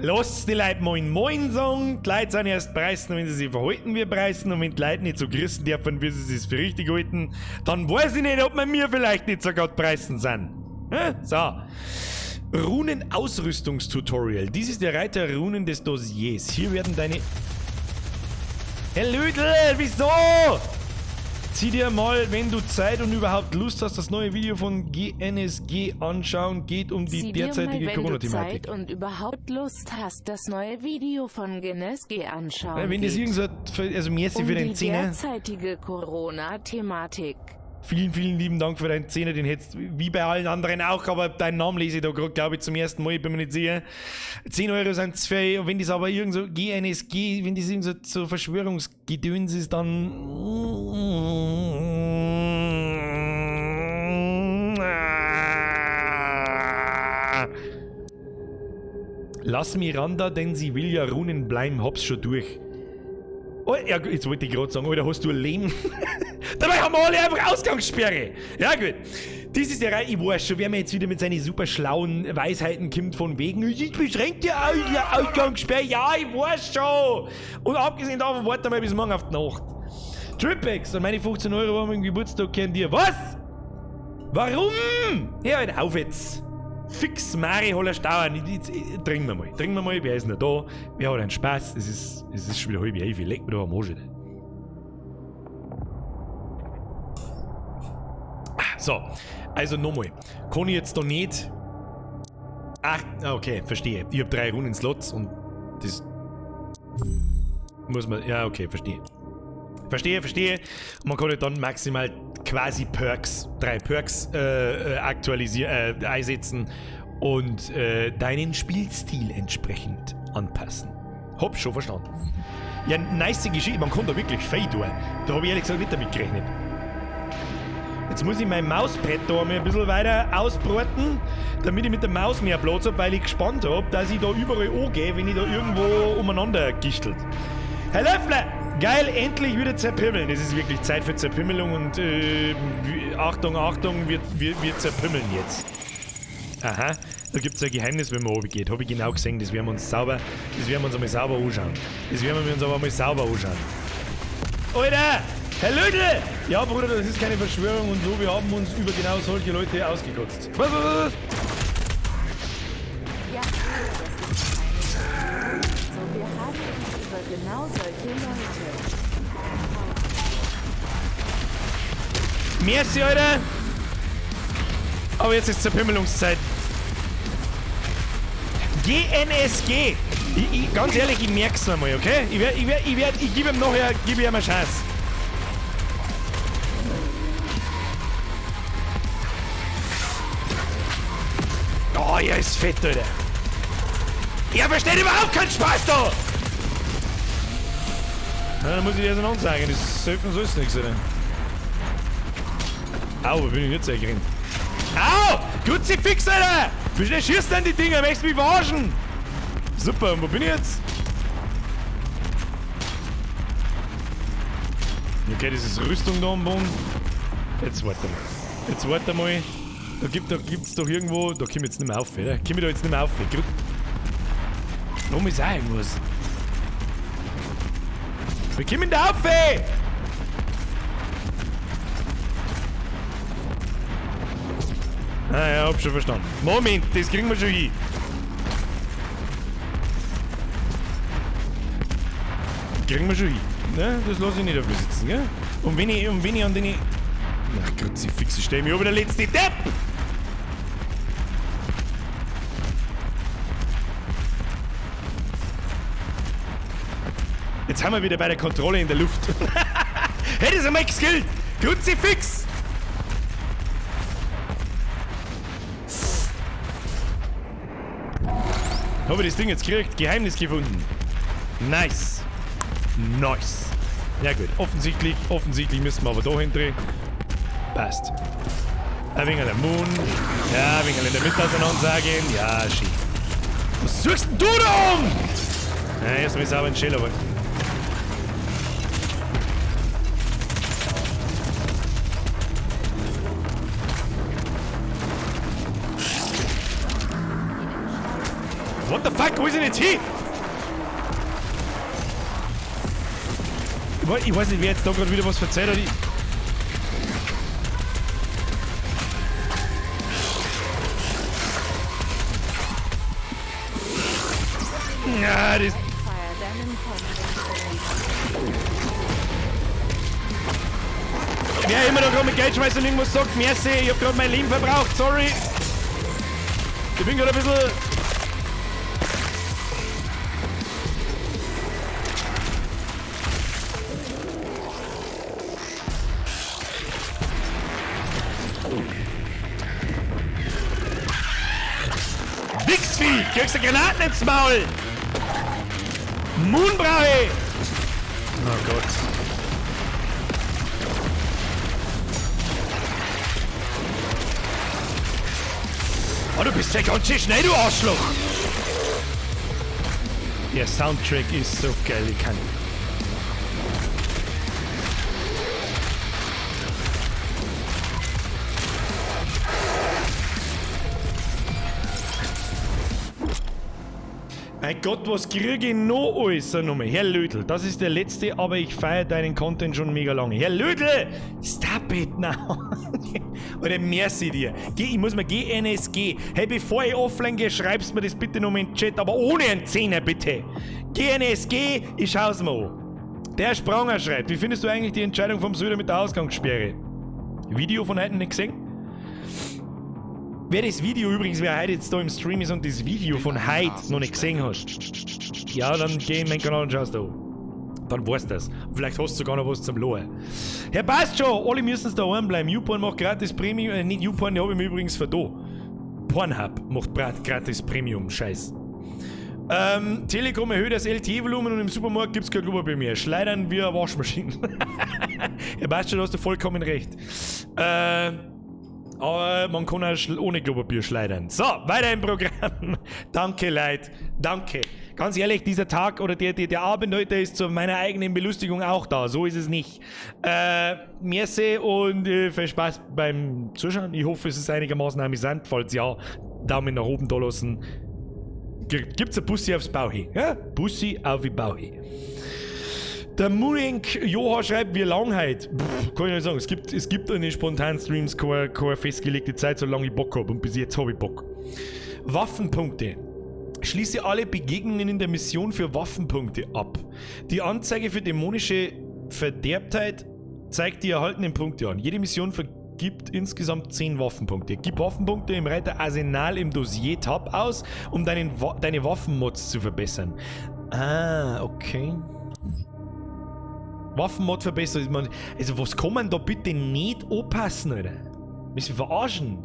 Lasst die Leute Moin Moin sagen. Die Leute sind erst preisen, wenn sie sich verhalten wie preisen. Und wenn die Leute nicht so grüßen dürfen, wie sie sich für richtig halten, dann weiß ich nicht, ob wir mir vielleicht nicht so grad preisen sind. Hä? So. Runen-Ausrüstungstutorial. Dies ist der Reiter Runen des Dossiers. Hier werden deine... Herr Lüdel, wieso? Zieh dir mal, wenn du Zeit und überhaupt Lust hast, das neue Video von GNSG anschauen. Geht um die
Zieh dir
derzeitige
mal, wenn du
Corona-Thematik.
Zeit und überhaupt Lust hast, das neue Video von GNSG anschauen.
Ja, wenn das
geht.
irgend so, also merci
um
für den
die
Zehner.
derzeitige Corona-Thematik.
Vielen, vielen lieben Dank für deinen Zehner, den hättest wie bei allen anderen auch, aber deinen Namen lese ich da gerade, glaube ich, zum ersten Mal, ich bin mir nicht sicher. 10 Euro sind zu viel, und wenn das aber irgend so GNSG, wenn das irgend so, so Verschwörungsgedöns ist, dann... Lass Miranda, denn sie will ja Runen bleiben, hab's schon durch. Oh, ja, jetzt wollte ich gerade sagen, Alter, hast du ein Leben? Dabei haben wir alle einfach Ausgangssperre. Ja, gut. Dies ist der Reihe, ich weiß schon, wer mir jetzt wieder mit seinen super schlauen Weisheiten kommt von wegen, ich beschränkt ja Ausgangssperre. Ja, ich weiß schon. Und abgesehen davon, warte mal bis morgen auf die Nacht. Tripex und meine 15 Euro waren meinem Geburtstag kennen dir. Was? Warum? Ja, halt auf jetzt. Fix Mari Holler Stauern. Trinken wir mal. Trinken wir mal. Wer ist noch da? Wer hat einen Spaß? Es ist schon wieder 10:30. Leck mir doch am Arsch. So, also nochmal. Kann ich jetzt da nicht. Ach, okay, verstehe. Ich habe 3 Runen-Slots und das muss man. Ja, okay, verstehe. Verstehe, verstehe. Man kann ja dann maximal quasi Perks, 3 Perks aktualisieren, einsetzen und deinen Spielstil entsprechend anpassen. Hab schon verstanden. Ja, nice Geschichte. Man kann da wirklich viel tun. Da habe ich ehrlich gesagt nicht damit gerechnet. Jetzt muss ich mein Mausbrett da mal ein bisschen weiter ausbreiten, damit ich mit der Maus mehr Platz habe, weil ich gespannt habe, dass ich da überall angehe, wenn ich da irgendwo umeinander gichtelt. Herr Löffler! Geil, endlich wieder zerpimmeln. Es ist wirklich Zeit für Zerpimmelung und Achtung, Achtung, wir zerpimmeln jetzt. Aha, da gibt es ein Geheimnis, wenn man runtergeht. Hab ich genau gesehen, das werden wir uns sauber, das werden wir uns einmal sauber anschauen. Das werden wir uns aber mal sauber anschauen. Alter! Herr Lödel! Ja, Bruder, das ist keine Verschwörung und so, wir haben uns über genau solche Leute ausgekotzt. Was, was, was?
Ja, Bruder, das ist keine Verschwörung und so, wir haben uns über genau solche Leute.
Merci, Alter! Aber jetzt ist Zerpimmelungszeit. GNSG! Ich, ganz ehrlich, ich merk's mir mal, okay? Ich gebe ihm nachher, gebe ihm eine Chance. Oh, er ist fett, Alter. Er versteht überhaupt keinen Spaß da! Na, dann muss ich dir das noch sagen. Das helfen soll es nichts, oder? Au, wo bin ich jetzt eingerannt? Au! Kruzifix, Alter! Wie schnell schießt denn die Dinger? Möchtest du mich verarschen? Super, und wo bin ich jetzt? Okay, das ist Rüstung da am Boden. Jetzt warte mal. Jetzt warte mal. Da gibt's doch irgendwo. Da komm ich jetzt nicht mehr auf, oder? Komm ich da jetzt nicht mehr auf? Warum ist auch irgendwas? Wir kommen da auf, ey! Ah ja, hab schon verstanden. Moment, das kriegen wir schon hin. Kriegen wir schon hin. Ne? Das lasse ich nicht auf mir sitzen, gell? Und wenn ich an den... Ach, Kruzifix, ich stell mich über der letzte Depp! Jetzt haben wir wieder bei der Kontrolle in der Luft. Hey, das ist einmal geskillt! Kruzifix! Habe ich das Ding jetzt gekriegt? Geheimnis gefunden. Nice. Nice. Ja gut, offensichtlich müssen wir aber da hindrehen. Passt. Ein wenig der Moon. Ja, ein wenig in der Mitte auseinandersagen. Ja, schön. Was suchst denn du da um? Ja, erstmal sauber einen Schäler holen. What the fuck? Wo ist denn jetzt hin? Ich weiß nicht, wer jetzt da gerade wieder was verzeiht hat. Ja, das... Wer immer da gerade mit Geld schmeißt und irgendwas sagt, merci, ich hab gerade mein Leben verbraucht, sorry. Ich bin gerade ein bisschen... Wichsvieh! Kriegst du Granaten ins Maul! Moonbrauche! Oh Gott. Oh, du bist ja ganz schön schnell, du Arschloch! Der Soundtrack ist so geil, ich kann. Mein Gott, was kriege ich noch alles? So, nochmal. Herr Lödel, das ist der letzte, aber ich feiere deinen Content schon mega lange. Herr Lödel! Stop it now! Oder merci dir. Ich muss mir GNSG. Hey, bevor ich offline gehe, schreibst mir das bitte nochmal in den Chat, aber ohne einen Zehner, bitte. GNSG, ich schau's mir an. Der Spranger schreibt, wie findest du eigentlich die Entscheidung vom Söder mit der Ausgangssperre? Video von heute nicht gesehen? Wer das Video übrigens, wer heute jetzt da im Stream ist und das Video von heute noch nicht gesehen hat, ja, dann geh in meinen Kanal und schaust da an. Dann weißt du das. Vielleicht hast du sogar noch was zum Lohen. Herr, passt schon, alle müssen daheim bleiben. YouPorn macht gratis Premium, nicht YouPorn, die habe ich mir übrigens verdo. Pornhub macht gratis Premium, Scheiß. Telekom erhöht das LTE-Volumen und im Supermarkt gibt's kein Klopapier mehr. Schleudern wir Waschmaschinen. Herr, passt schon, da hast du vollkommen recht. Aber man kann auch ohne Klopapier schleudern. So, weiter im Programm. Danke, Leute. Danke. Ganz ehrlich, dieser Tag oder der Abend heute ist zu meiner eigenen Belustigung auch da. So ist es nicht. Merci und viel Spaß beim Zuschauen. Ich hoffe, es ist einigermaßen amüsant. Falls ja, Daumen nach oben da lassen. Gibt's ein Bussi aufs Bauchi? Ja? Bussi auf die Bauchi. Der Munink Joha schreibt, wie lang heute? Pff, kann ich nicht sagen. Es gibt in den spontanen Streams keine festgelegte Zeit, solange ich Bock habe. Und bis jetzt habe ich Bock. Waffenpunkte. Schließe alle Begegnungen in der Mission für Waffenpunkte ab. Die Anzeige für dämonische Verderbtheit zeigt die erhaltenen Punkte an. Jede Mission vergibt insgesamt 10 Waffenpunkte. Gib Waffenpunkte im Reiter Arsenal im Dossier-Tab aus, um deine Waffenmods zu verbessern. Ah, okay. Waffenmod verbessert. Also was kann man da bitte nicht anpassen, Alter? Müssen wir verarschen?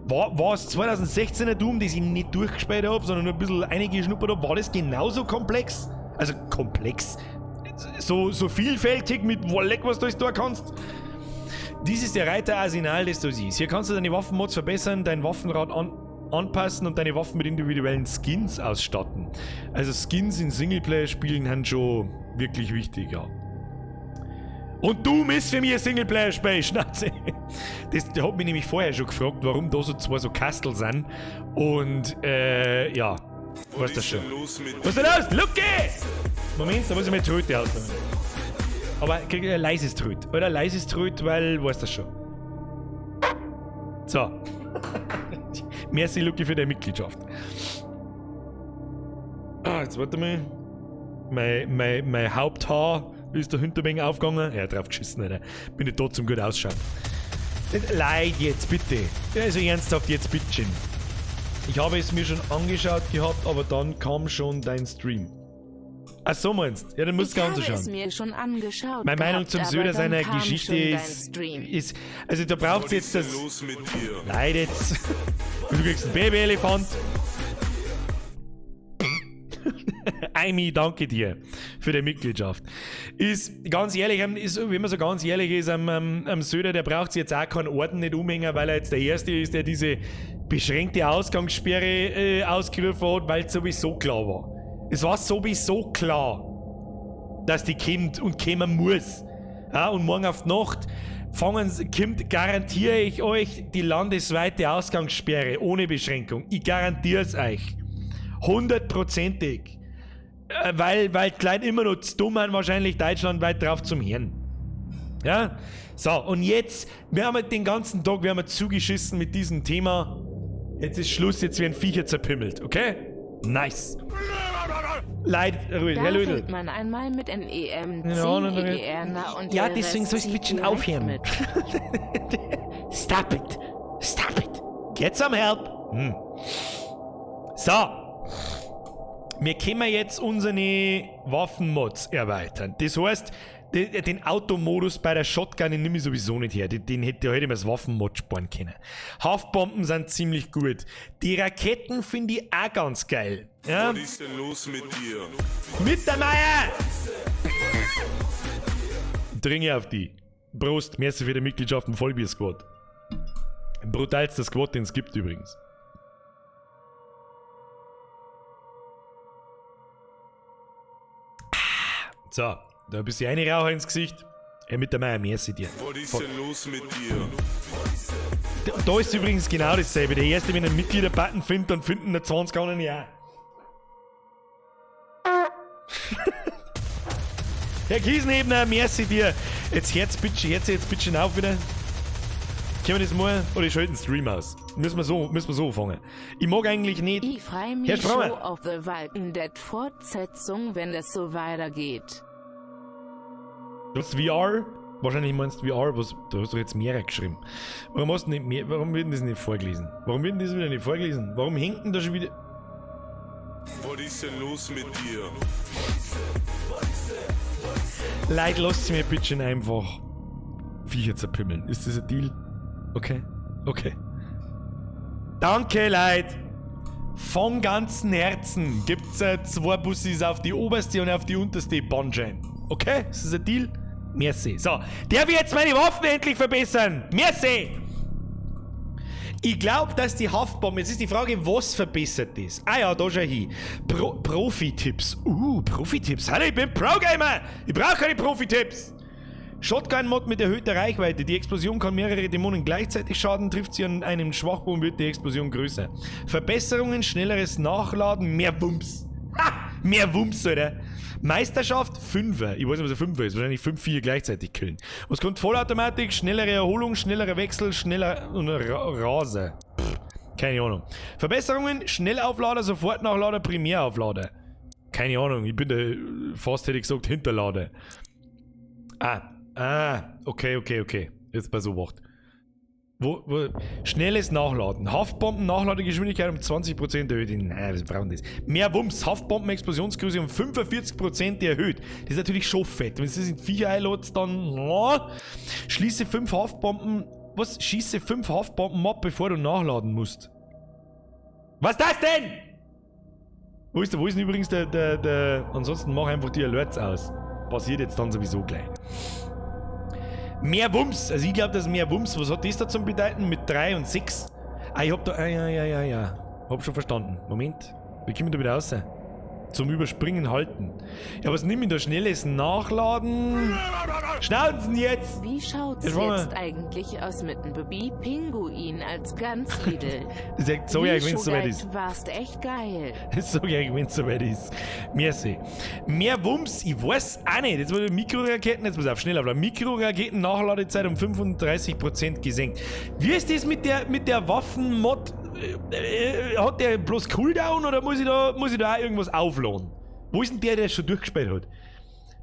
War es 2016er Doom, das ich nicht durchgespielt habe, sondern nur ein bisschen eingeschnuppert habe, war das genauso komplex? Also komplex? So vielfältig mit leck, was du alles da kannst? Dies ist der Reiter Arsenal des Dossiers. Hier kannst du deine Waffenmods verbessern, dein Waffenrad anpassen und deine Waffen mit individuellen Skins ausstatten. Also Skins in Singleplayer-Spielen sind schon wirklich wichtig, ja. Und Doom ist für mich ein Singleplayer-Spiel, Schnauze. Das hat mich nämlich vorher schon gefragt, warum da so zwei so Kastel sind. Und, ja. Weißt du schon. Was ist denn los? Lucke! Moment, da muss ich meine Tröte ausnehmen. Aber krieg ein leises Tröt. Oder ein leises Tröt, weil, weißt du schon. So. Merci, Lucky, für deine Mitgliedschaft. Ah, jetzt warte mal. Mein Haupthaar ist da hinter mir aufgegangen. Ja, drauf geschissen, Alter. Bin ich da zum gut ausschauen. Leid jetzt, bitte. Also ernsthaft jetzt, bitteschön. Ich habe es mir schon angeschaut gehabt, aber dann kam schon dein Stream. Ach so meinst du? Ja, dann musst du ganz anschauen.
Ich habe es mir schon angeschaut.
Meine Meinung zum Söder seiner Geschichte ist... Also da braucht es jetzt das... Leid jetzt. Du kriegst einen Babyelefant. Aimi, danke dir für die Mitgliedschaft. Ist ganz ehrlich, ist, wenn man so ganz ehrlich ist, am Söder, der braucht sich jetzt auch keinen Orden nicht umhängen, weil er jetzt der Erste ist, der diese beschränkte Ausgangssperre ausgerufen hat, weil es sowieso klar war. Es war sowieso klar, dass die kommt und kommen muss. Ja, und morgen auf die Nacht kommt, garantiere ich euch, die landesweite Ausgangssperre ohne Beschränkung. Ich garantiere es euch. 100-prozentig. Weil die Leute immer noch zu dumm sind, wahrscheinlich deutschlandweit drauf zum Hirn. Ja? So, und jetzt, wir haben den ganzen Tag, wir haben zugeschissen mit diesem Thema. Jetzt ist Schluss, jetzt werden Viecher zerpimmelt, okay? Nice. Leid, ruhig, Herr Lödel.
Da man einmal mit NEM,
ja,
ER, na und
ja, deswegen sollst du bitte aufhören. Stop it. Stop it. Get some help. Hm. So. Wir können jetzt unsere Waffenmods erweitern. Das heißt, den Automodus bei der Shotgun, den nehme ich sowieso nicht her. Den hätte ich mir als Waffenmod sparen können. Haftbomben sind ziemlich gut. Die Raketen finde ich auch ganz geil. Ja?
Was ist denn los mit dir?
Mittermeier! Dringe auf die. Prost, merci für die Mitgliedschaft im Vollbier-Squad. Brutalster Squad, den es gibt übrigens. So. Da ein bisschen eine Raucher ins Gesicht. Herr Mittermeier, merci dir.
Was ist denn los mit dir?
Da ist übrigens genau dasselbe. Der Erste, wenn er einen Mitgliederbutton findet, dann finden der 20 anderen ja. Herr Kiesenebner, merci dir. Jetzt hört's bitte, jetzt bitte auf wieder. Können wir das mal? Oder ich schalte den Stream aus. Müssen wir so anfangen. Ich mag eigentlich nicht.
Ich freu mich schon auf The Walking Dead Fortsetzung, wenn es so weitergeht.
Das VR? Wahrscheinlich meinst du VR, was, da hast du jetzt mehrere geschrieben. Warum hast du nicht mehr, warum wird denn das nicht vorgelesen? Warum wird denn das wieder nicht vorgelesen? Warum hängt denn da schon wieder...
Was ist denn los mit dir?
Leute, lasst mir bitte einfach Viecher zerpimmeln. Ist das ein Deal? Okay, okay. Danke, Leute! Von ganzem Herzen gibt's 2 Bussis auf die oberste und auf die unterste Bandscheibe. Okay? Ist das ein Deal? Merci. So, darf ich jetzt meine Waffen endlich verbessern? Merci! Ich glaube, dass die Haftbombe... Jetzt ist die Frage, was verbessert das? Ah ja, da schau hin. Profi-Tipps. Profi-Tipps. Hallo, ich bin Pro-Gamer! Ich brauche keine Profi-Tipps! Shotgun-Mod mit erhöhter Reichweite. Die Explosion kann mehrere Dämonen gleichzeitig schaden. Trifft sie an einem Schwachpunkt, wird die Explosion größer. Verbesserungen, schnelleres Nachladen, mehr Wumms. Ha! Mehr Wumms, oder? Meisterschaft 5er. Ich weiß nicht, was ein 5er ist. Wahrscheinlich 5, 4 gleichzeitig killen. Was kommt? Vollautomatik, schnellere Erholung, schnellerer Wechsel, schneller und Rase. Pff, keine Ahnung. Verbesserungen, Schnellauflader, Sofortnachlader, Primärauflader. Keine Ahnung, ich bin der, fast hätte ich gesagt, Hinterlader. Okay. Jetzt bei so Wacht. Wo, schnelles Nachladen. Haftbomben, Nachladegeschwindigkeit um 20% erhöht. Nein, wir brauchen das. Mehr Wumms. Haftbomben, Explosionsgröße um 45% erhöht. Das ist natürlich schon fett. Wenn du das in Viecher einlädst, dann... Oh, schließe 5 Haftbomben... Was? Schieße 5 Haftbomben ab, bevor du nachladen musst. Was ist das denn? Wo ist denn übrigens der... Ansonsten mach einfach die Alerts aus. Passiert jetzt dann sowieso gleich. Mehr Wumms. Also ich glaube, dass mehr Wumms. Was hat das da zum Bedeuten? Mit 3 und 6? Ah, ich hab da... Ah, ja. Hab schon verstanden. Moment. Wie kommen wir da wieder raus? Zum Überspringen halten. Ja, was nimm ich da? Schnelles Nachladen. Schnauzen jetzt!
Wie schaut's jetzt eigentlich aus mit dem Baby-Pinguin als ganz Riedel?
Das sag ich, wenn's soweit ist.
Warst echt geil.
Das sag ich, wenn's soweit ist. Merci. Mehr Wumms, ich weiß auch nicht. Jetzt wurde Mikroraketen, jetzt pass auf, schnell aufladen. Mikroraketen Nachladezeit um 35% gesenkt. Wie ist das mit der Waffenmod? Hat der bloß Cooldown oder muss ich da auch irgendwas aufladen? Wo ist denn der, der schon durchgespielt hat?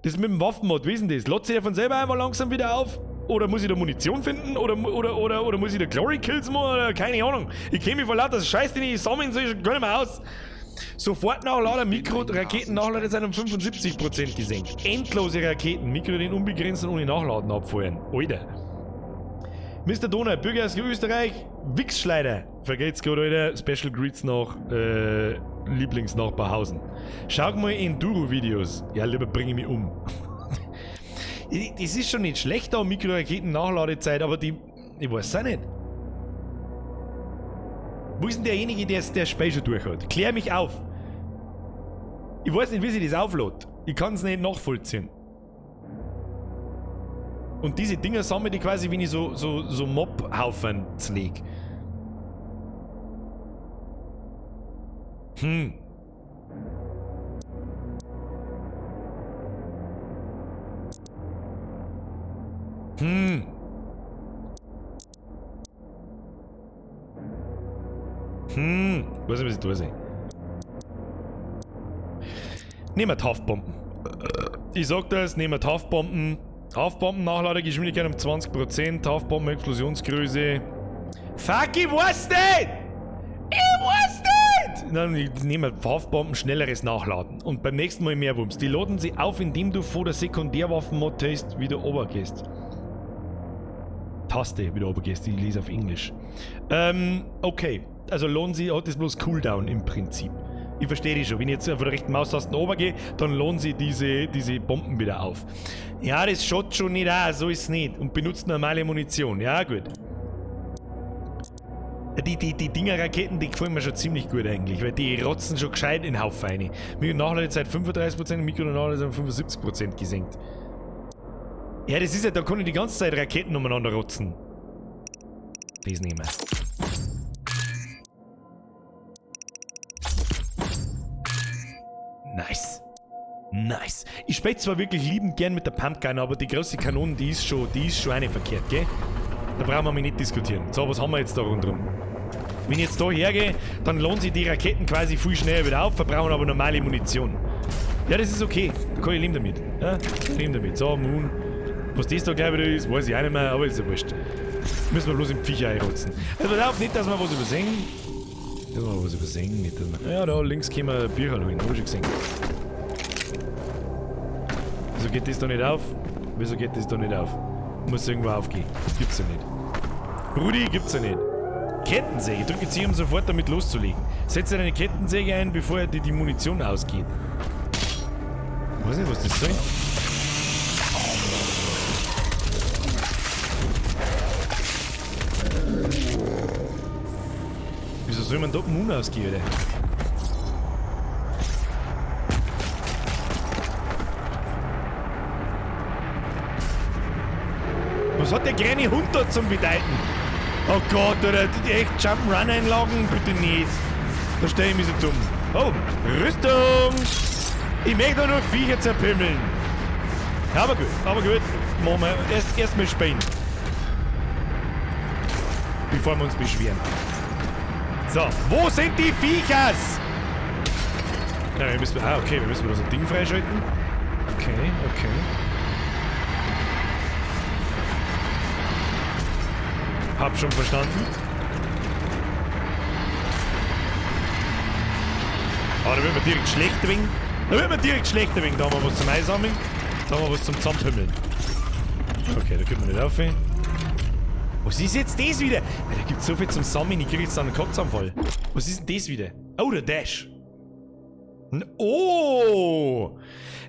Das mit dem Waffenmod, wie ist denn das? Lädt sich der von selber einmal langsam wieder auf? Oder muss ich da Munition finden? Oder muss ich da Glory Kills machen? Oder keine Ahnung. Ich kenne mich vor lauter Scheiß, den ich sammeln soll, schon gar nicht mehr aus. Sofort Nachlader, Mikro-Raketen-Nachladezeit um 75% gesenkt. Endlose Raketen, Mikro den unbegrenzt und ohne Nachladen abfeuern. Alter. Mr. Donau, Bürger aus Österreich, Wichsschleider. Vergeht's gut, Alter. Special Greets nach Lieblingsnachbarhausen. Schau mal Enduro-Videos. Ja, lieber bringe ich mich um. Das ist schon nicht schlecht da, Mikroraketen-Nachladezeit, aber die. Ich weiß auch nicht. Wo ist denn derjenige, der das Spiel schon durch hat? Klär mich auf. Ich weiß nicht, wie sich das auflädt. Ich kann es nicht nachvollziehen. Und diese Dinger sammle ich quasi, wenn ich so Mob-Haufen zerleg. Hm. Hm. Hm. Weiß nicht, was ich da sehe. Nehmen wir Taufbomben. Ich sag das, nehmen wir Taufbomben. Taufbomben, Nachladegeschwindigkeit um 20%, Taufbomben, Explosionsgröße. Fuck, ich weiß nicht! Ich weiß nicht! Nein, ich nehme Taufbomben, schnelleres Nachladen. Und beim nächsten Mal mehr Wumms. Die laden sie auf, indem du vor der Sekundärwaffen-Mod-Test wieder runtergehst. Taste wieder runtergehst, ich lese auf Englisch. Okay. Also lohnen sie, hat das bloß Cooldown im Prinzip. Ich verstehe dich schon. Wenn ich jetzt auf der rechten Maustaste runtergehe, dann lohnen sie diese Bomben wieder auf. Ja, das schaut schon nicht aus, so ist es nicht. Und benutzt normale Munition. Ja, gut. Die Dinger-Raketen, die gefallen mir schon ziemlich gut eigentlich, weil die rotzen schon gescheit in den Haufen rein. Nachladezeit 35%, Mikro-Nachladezeit um 75% gesenkt. Ja, das ist ja, da kann ich die ganze Zeit Raketen umeinander rotzen. Das nehmen wir. Nice. Nice. Ich spiele zwar wirklich liebend gern mit der Pumpgun, aber die große Kanone, die ist schon eine verkehrt, gell? Da brauchen wir mich nicht diskutieren. So, was haben wir jetzt da rundherum? Wenn ich jetzt da hergehe, dann lohnen sich die Raketen quasi viel schneller wieder auf, verbrauchen aber normale Munition. Ja, das ist okay. Da kann ich leben damit. Ja, leben damit. So, Moon. Was das da gleich wieder ist, weiß ich auch nicht mehr, aber ist ja wurscht. Müssen wir bloß im Viecher einrotzen. Also pass auf, nicht, dass wir was übersehen. Dass wir was übersehen, nicht, dass wir... Ja, da links können wir Bücher holen, hab ich schon gesehen. Wieso geht das da nicht auf? Wieso geht das da nicht auf? Muss irgendwo aufgehen. Gibt's ja nicht. Brudi, gibt's ja nicht. Kettensäge. Drücke C, um sofort damit loszulegen. Setze deine Kettensäge ein, bevor dir die Munition ausgeht. Ich weiß nicht, was das soll. Wieso soll man da Moon ausgehen, oder? Was hat der kleine Hund da zum Bedeuten? Oh Gott, oder die echt Jump'n'Run-Einlagen? Bitte nicht. Da stelle ich mich so dumm. Oh, Rüstung! Ich möchte doch nur Viecher zerpimmeln. Ja, aber gut, aber gut. Machen wir erst mal spielen. Bevor wir uns beschweren. So, wo sind die Viechers? Ja, wir müssen, okay, wir müssen bloß ein Ding freischalten. Okay, okay. Hab schon verstanden. Aber da wird man direkt schlecht wegen. Da wird man direkt schlecht wegen. Da haben wir was zum Einsammeln. Da haben wir was zum Zusammenpimmeln. Okay, da können wir nicht aufhören. Was ist jetzt das wieder? Da gibt es so viel zum Sammeln, ich kriege jetzt einen Kotzanfall. Was ist denn das wieder? Oh, der Dash. Oh!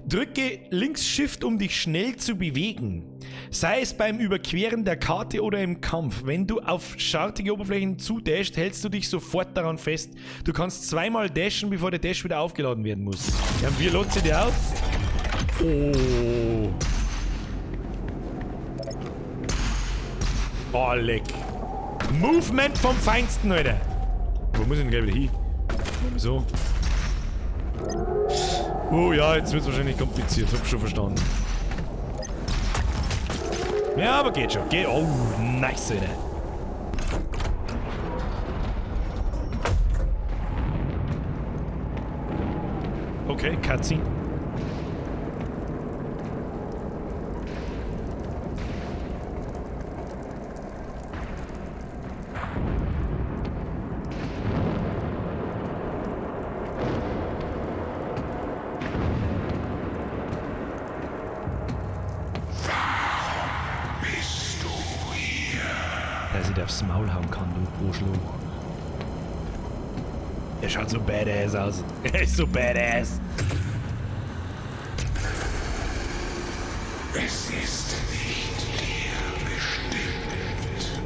Drücke links Shift, um dich schnell zu bewegen. Sei es beim Überqueren der Karte oder im Kampf. Wenn du auf schartige Oberflächen zudasht, hältst du dich sofort daran fest. Du kannst zweimal dashen, bevor der Dash wieder aufgeladen werden muss. Ja, und wie lädt sie dir auf? Oh. Oh, leck. Movement vom Feinsten, Alter. Wo muss ich denn gleich wieder hin? So. Oh ja, jetzt wird's wahrscheinlich kompliziert. Hab schon verstanden. Ja, aber geht schon. Geht. Oh, nice, Alter. Okay, Cutscene. aufs Maul hauen kann, du Arschloch. Er schaut so badass aus. Er ist so badass.
Es ist nicht dir bestimmt.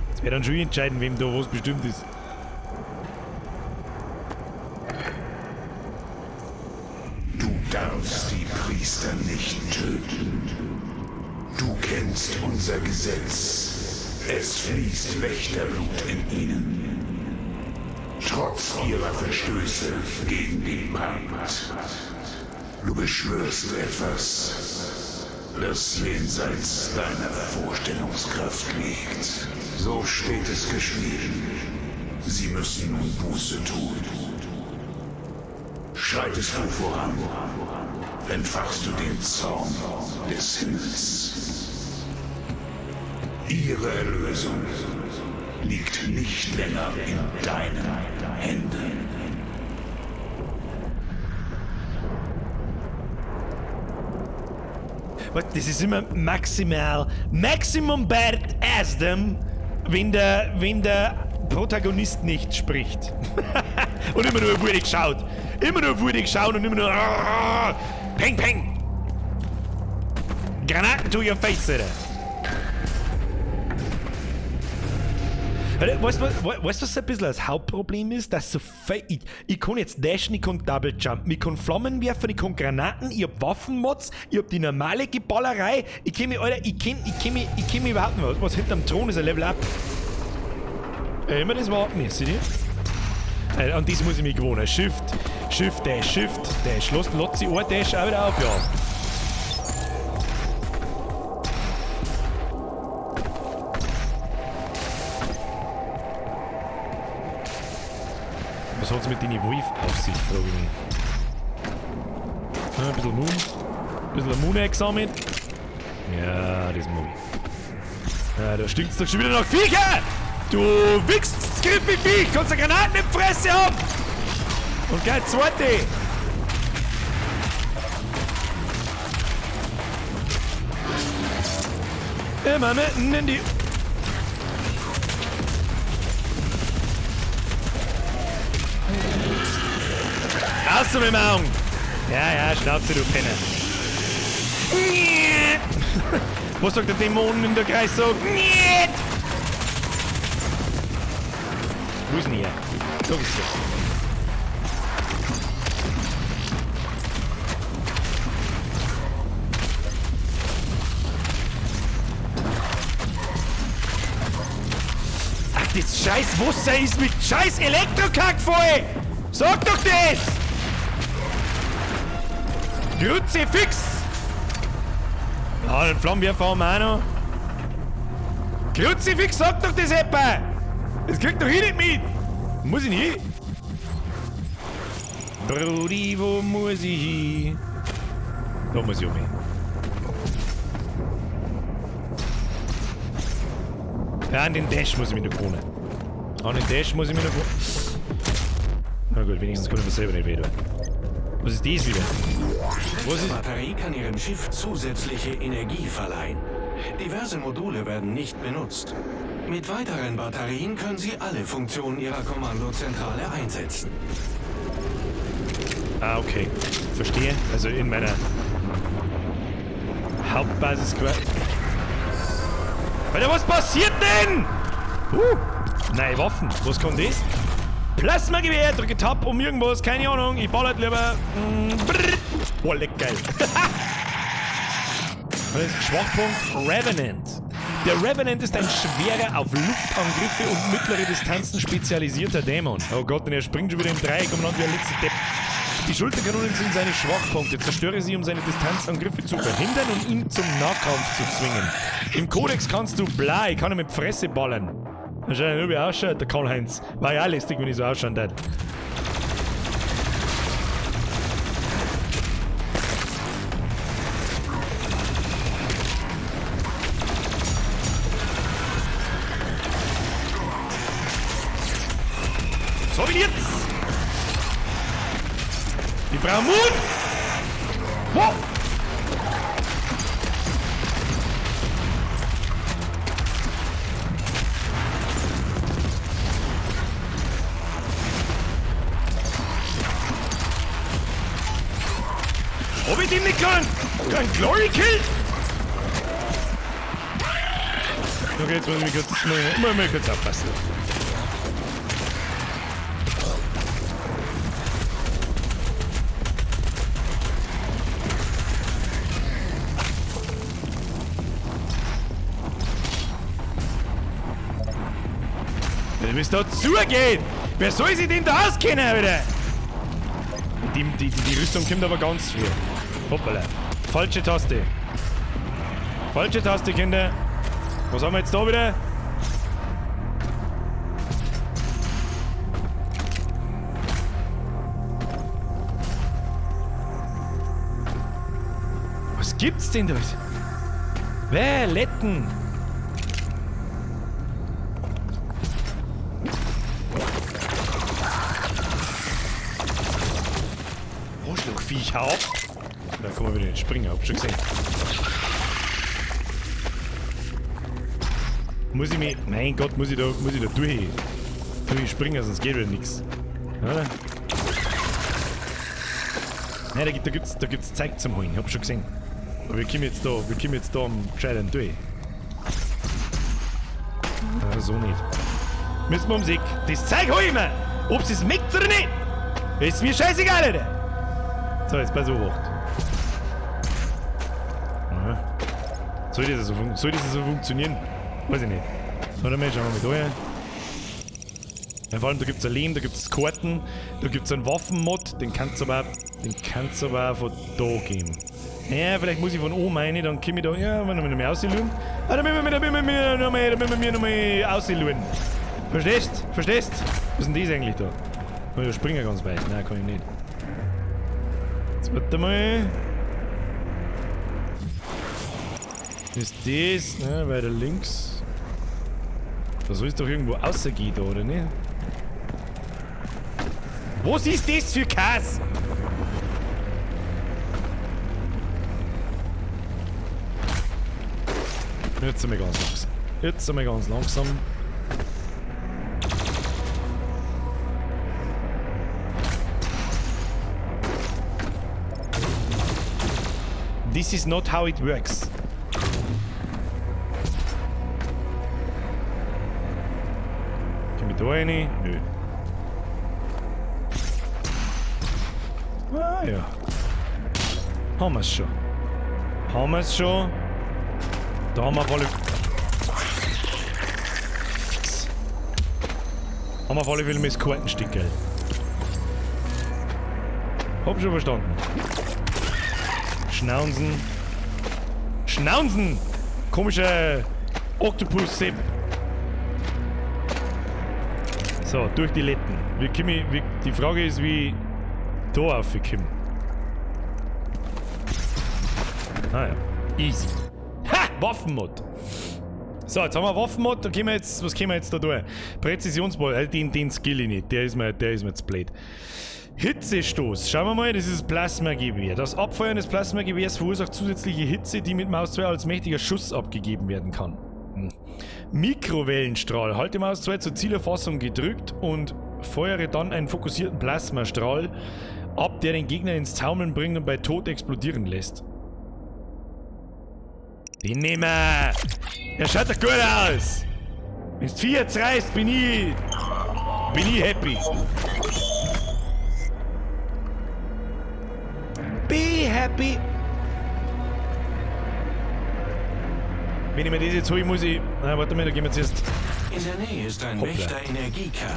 Jetzt werde dann schon entscheiden, wem da was bestimmt ist.
Du darfst die Priester nicht töten. Du kennst unser Gesetz. Es fließt Wächterblut in ihnen. Trotz ihrer Verstöße gegen den Pakt. Du beschwörst etwas, das jenseits deiner Vorstellungskraft liegt. So steht es geschrieben. Sie müssen nun Buße tun. Schreitest du voran, entfachst du den Zorn des Himmels. Ihre Erlösung liegt nicht länger in deinen Händen.
Was, das ist immer maximal, maximum badassdom, wenn der Protagonist nicht spricht. Und immer nur wütig schaut. Immer nur wütig schauen und immer nur... Peng, peng! Granaten to your face, Alter. Weißt du, was ein bisschen das Hauptproblem ist? Dass so viel, ich kann jetzt dashen, ich kann Double Jumpen, ich kann Flammen werfen, ich kann Granaten, ich hab Waffenmods, ich hab die normale Geballerei, ich kenn mich, Alter, ich kenn mich überhaupt nicht mehr. Was hinterm Thron ist ein Level Up. Immer das warten wir, seht ihr? An das muss ich mich gewohnen. Shift, Shift, Dash, Shift, Dash. Lass sie ein Dash auch wieder auf, ja. Was hat's mit den Wolf auf sich, frage ich mich. Ja, ein bisschen Moon. Ein bisschen Moon gesammelt. Ja, das mag ich. Ja, da stinkt's doch schon wieder nach Viecher! Du wichst, griffig Viech! Kannst du Granaten in die Fresse haben! Und gleich zweite! Immer mitten in die... Raus mit dem Augen! Ja, ja, Schnauze, du Penner. Was sagt der Dämon in der Kreissog? Wo ist denn hier? Da ist er. Ach, das scheiß Wasser ist mit scheiß Elektrokack voll! Sag doch das! Kruzifix! Ah, den Flammenwerfer haben wir auch noch. Kruzifix, sag doch das etwa! Das kriegt doch ich nicht mit! Muss ich nicht hin? Brudi, wo muss ich hin? Da muss ich um hin. Ja, an den Dash muss ich mich noch gewohnen. An den Dash muss ich mich noch gewohnen. Na gut, wenigstens kann ich mir selber nicht weh tun. Was ist das wieder? Was
Die Batterie kann Ihrem Schiff zusätzliche Energie verleihen. Diverse Module werden nicht benutzt. Mit weiteren Batterien können Sie alle Funktionen Ihrer Kommandozentrale einsetzen.
Ah, okay. Verstehe. Also in meiner Hauptbasis quasi. Alter, was passiert denn? Nein, Waffen. Was kann das? Plasmagewehr, drücke Tab um irgendwas, keine Ahnung. Ich baller halt lieber. Boah, leck geil. Schwachpunkt Revenant. Der Revenant ist ein schwerer, auf Luftangriffe und mittlere Distanzen spezialisierter Dämon. Oh Gott, und er springt schon wieder im Dreieck umeinander wie ein letzter Depp. Die Schulterkanonen sind seine Schwachpunkte. Zerstöre sie, um seine Distanzangriffe zu verhindern und ihn zum Nahkampf zu zwingen. Im Kodex kannst du bla, ich kann ihn mit Fresse ballern. Wahrscheinlich nur wie er ausschaut, der Karl-Heinz. War ja auch lästig, wenn ich so ausschauen würde. So wie jetzt! Ich brauche Mut! Wow! Hab ich dem nicht keinen Glory Kill? Okay, jetzt muss ich mich kurz, kurz aufpassen. Wenn es da zugeht! Wer soll sich denn da auskennen, Alter? Die Rüstung kommt aber ganz früh. Hoppala. Falsche Taste. Falsche Taste, Kinder. Was haben wir jetzt da wieder? Was gibt's denn da? Wer? Letten? Arschlochviech, hau ab. Da kann man wieder nicht springen, hab schon gesehen. Muss ich mich. Mein Gott, muss ich da durch springen, sonst geht wieder nichts. Oder? Nein, da gibt's Zeug zum Holen, hab schon gesehen. Aber wir kommen jetzt da am gescheiten durch. Ah, so nicht. Müssen wir ums Eck. Das Zeug hol ich mir! Ob's es meckt oder nicht! Ist mir scheißegal, Alter! So, jetzt pass auf. Ja. Soll das so funktionieren? Weiß ich nicht. Warte mal, schauen wir mal da her. Ja, vor allem, da gibt es ein Lehm, da gibt es Karten, da gibt es einen Waffenmod, den kannst du aber auch von da geben. Ja, vielleicht muss ich von oben rein, dann komme ich da. Ja, wenn wir noch mal ausschauen. Ah, da müssen wir nochmal ausschauen. Verstehst? Verstehst? Was ist denn das eigentlich da? Ich springe ganz weit. Nein, kann ich nicht. Jetzt warte mal. Ist das, ne, weiter links. Da soll es doch irgendwo rausgehen, da, oder nicht? Was ist das für Kass? Jetzt sind wir ganz langsam. Jetzt sind wir ganz langsam. This is not how it works. Komm ich da rein? Nö. Ah ja. Haben wir's schon. Haben wir's schon. Da haben wir auf alle... Fix. Haben wir auf alle Fälle mal das Kartenstückel. Hab schon verstanden. Schnaunsen. Schnaunsen! Komischer Oktopus-Sepp. So, durch die Letten. Wie komme ich, die Frage ist, wie da raufkomme. Ah ja. Easy. Ha! Waffenmod! So, jetzt haben wir Waffenmod, da können wir jetzt, was können wir jetzt da tun? Präzisionsball, den skill ich nicht, der ist mir zu blöd. Hitzestoß. Schauen wir mal, das ist Plasmagewehr. Das Abfeuern des Plasmagewehrs verursacht zusätzliche Hitze, die mit Maus 2 als mächtiger Schuss abgegeben werden kann. Mikrowellenstrahl. Halte Maus 2 zur Zielerfassung gedrückt und feuere dann einen fokussierten Plasmastrahl ab, der den Gegner ins Taumeln bringt und bei Tod explodieren lässt. Den nehmen wir! Er schaut doch gut aus! Wenn's Vieh jetzt reißt, bin ich happy. Be happy! Wenn ich mir das jetzt hole, muss ich... Na, warte mal, da gehen wir zuerst...
In der Nähe ist ein Wächter-Energiekern.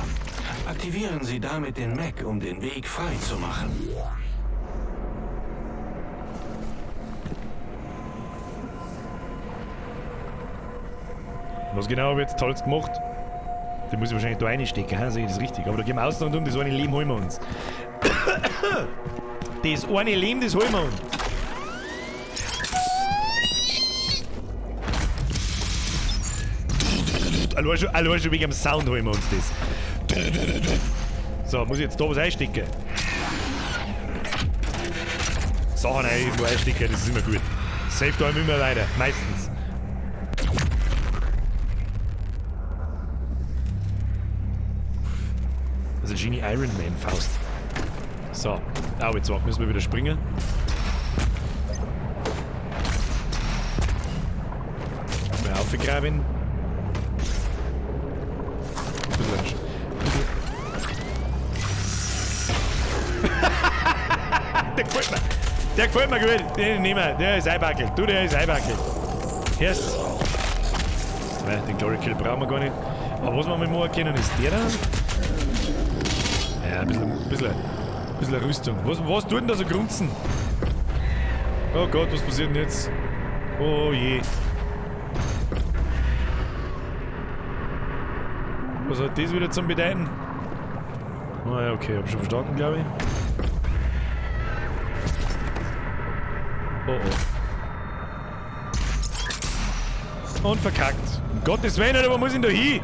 Aktivieren Sie damit den Mech, um den Weg frei zu machen.
Was genau habe ich jetzt Tolles gemacht? Den muss ich wahrscheinlich da reinstecken, hm? Sehe ich das richtig? Aber da gehen wir außen und um, das eine Leben holen wir uns. Das eine Leben, das holen wir uns. Allein schon wegen dem Sound holen wir uns das. So, muss ich jetzt da was einstecken? Sachen irgendwo einstecken, das ist immer gut. Safe da immer weiter, meistens. Also Genie Iron Man Faust. So, aber jetzt müssen wir wieder springen. Aufgraben. Der gefällt mir. Der gefällt mir gut. Den nehmen wir. Der ist Eibackel. Du, der ist Eibackel. Erst. Den Glory Kill brauchen wir gar nicht. Aber was wir mal machen können, ist der da. Ja, ein bisschen Rüstung. Was tut denn da so grunzen? Oh Gott, was passiert denn jetzt? Oh je. Was hat das wieder zum Bedeuten? Ah ja, okay, hab schon verstanden, glaube ich. Oh oh. Und verkackt. Um Gottes Willen, Alter, wo muss ich denn da hin?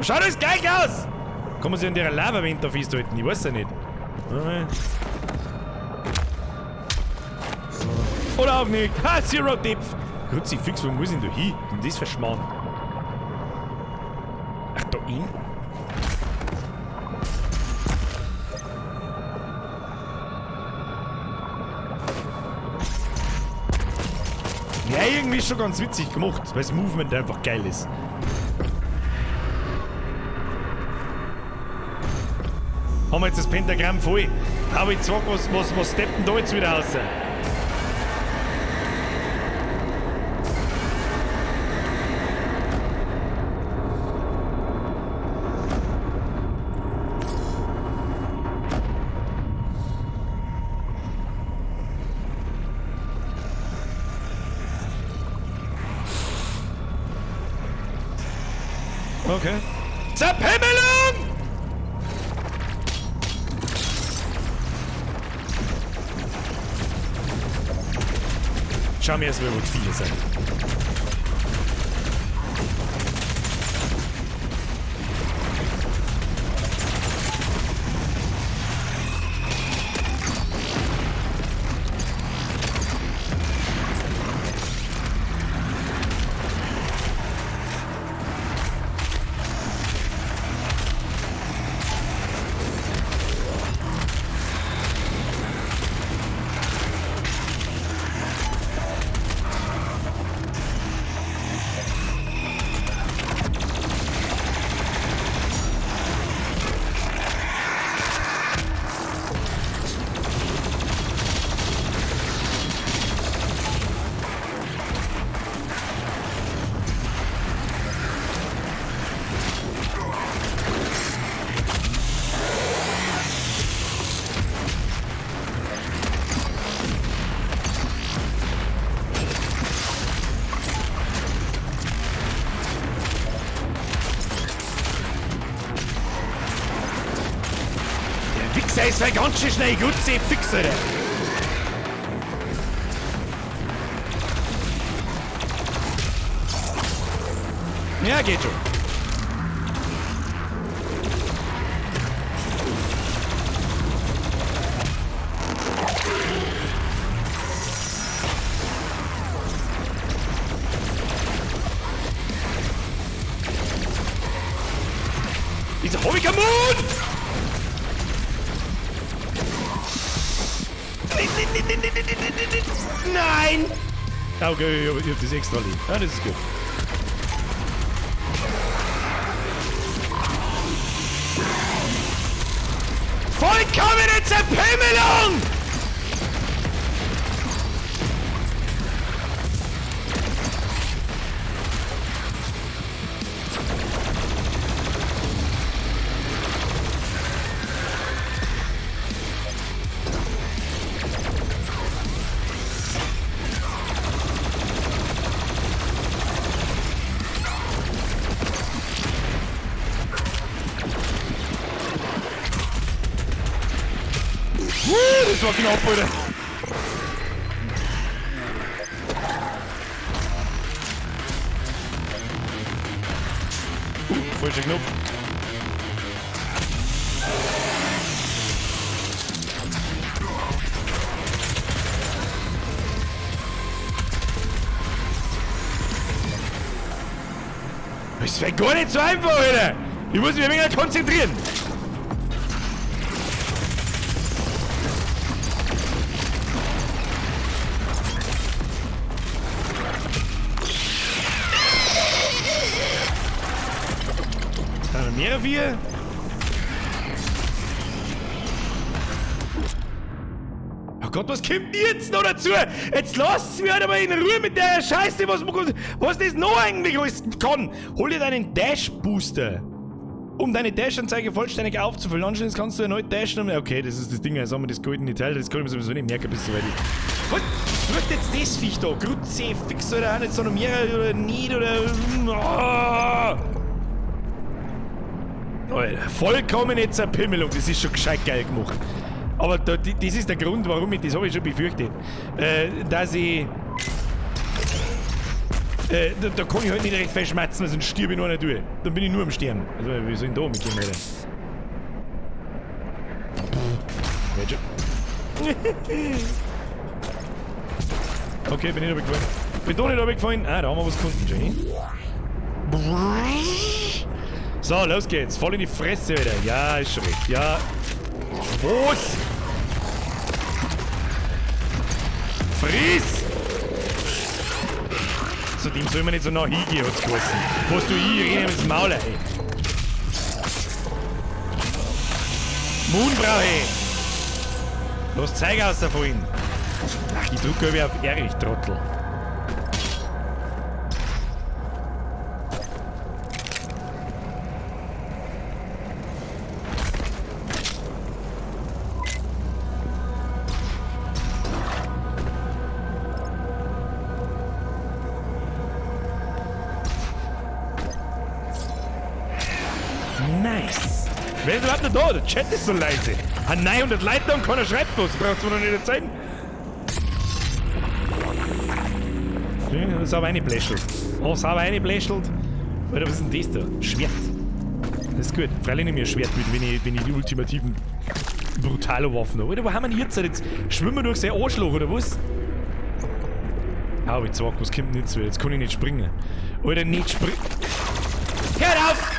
Schaut das gleich aus! Kann man sich an der Lava-Wind da festhalten? Ich weiß ja nicht. Oder auch nicht. Ha, Zero Depth! Kruzifix, wo muss ich denn da hin? Und das verschmarrn. Ach, da hinten? Ja, irgendwie ist schon ganz witzig gemacht, weil das Movement einfach geil ist. Haben wir jetzt das Pentagramm voll? Aber ich sag, was steppt denn da jetzt wieder raus? Okay. Zerpimmelung! Schau mir erstmal, wo die Viecher sind. Ist ja ganz schön schnell gut, sie fix, Alter. Ja, geht schon. Wieso hab ich keinen Mut? Nein! Okay, ich hab das extra lieb. Ja, das ist gut. Vollkommene Zerpimmelung! Das war knapp, Alter. Falscher Knopf. Das wäre gar nicht so einfach, Alter. Ich muss mich ein wenig konzentrieren. 3, 4. Oh Gott, was kommt denn jetzt noch dazu? Jetzt lasst mich halt aber in Ruhe mit der Scheiße, was das noch eigentlich alles kann. Hol dir deinen Dash-Booster, um deine Dash-Anzeige vollständig aufzufüllen. Anschließend kannst du erneut dashen. Okay, das ist das Ding, jetzt haben wir das goldene Teil, das kann ich mir sowieso nicht merken, bis es soweit ist. Was sucht jetzt das Viech da? Grütze, fix oder auch nicht, sondern mehrere oder nicht oder. Oh. Alter, vollkommene Zerpimmelung, das ist schon gescheit geil gemacht. Aber da, das ist der Grund, warum ich, das habe ich schon befürchtet, dass ich. Da kann ich halt nicht recht verschmerzen, weil sonst stirb ich nur nicht durch. Dann bin ich nur am Sterben. Also, wie soll ich denn da mitgehen, Alter? Okay, bin ich runtergefallen. Bin da nicht runtergefallen. Ah, da haben wir was gefunden, Jenny. So, los geht's. Voll in die Fresse, Alter. Ja, ist schon recht. Ja. Was? Friss! Zu dem soll man nicht so nah hingehen, hat's geheißen. Was du ich renne ins Maul, ey. Moon brauche ich! Los, zeig aus da vorhin! Ach, ich drücke über auf R, ich Trottel. Nice! Wer ist überhaupt noch da? Der Chat ist so leise. Hat 900 Leute da und keiner schreibt was. Braucht's mir noch nicht erzählen. Das ist aber reingebläschelt. Oh, sauber reingebläschelt. Alter, was ist denn das da? Schwert. Das ist gut. Freilich nehme ich ein Schwert mit, wenn ich die ultimativen Brutalo-Waffen habe. Alter, wo haben wir denn jetzt? Jetzt schwimmen wir durch sein Arschloch, oder was? Hau, ich sag, was kommt denn jetzt wieder? Jetzt kann ich nicht springen. Alter, nicht springen. Hör auf!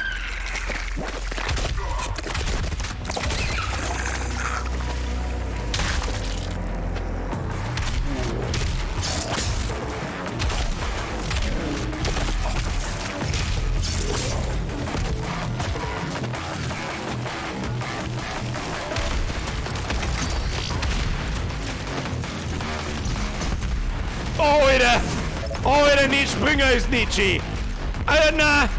Alter! Alter, nicht springen ist nicht schön! Alter, na!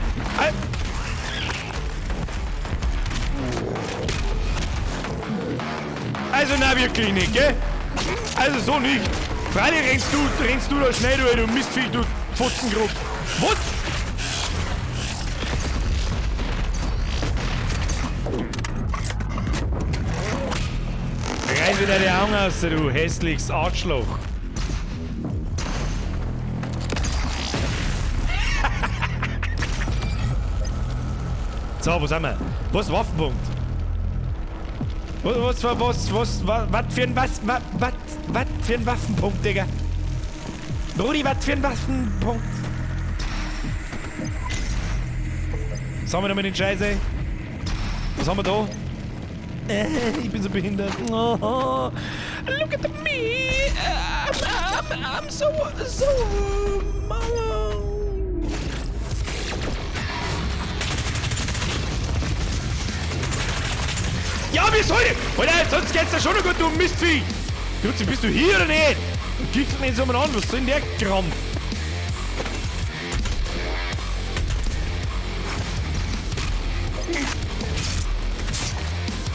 Also, na, wirklich nicht, gell? Also, so nicht! Freilich rennst du da schnell durch, du Mistviech, du Fotzengrub! Was? Reiß wieder die Augen aus, du hässliches Arschloch! So, wo sind wir? Was Waffenpunkt? Was für ein Waffenpunkt, Digga? Brudi, was für ein Waffenpunkt? Was haben wir da mit den Scheiße? Was haben wir da? Ich bin so behindert. Oh, look at me! I'm so... Ja, wie soll ich? Alter, sonst geht's da schon noch gut, du Mistvieh! Grüezi, bist du hier oder nicht? Und kickst mich jetzt einmal an, was soll denn der Krampf?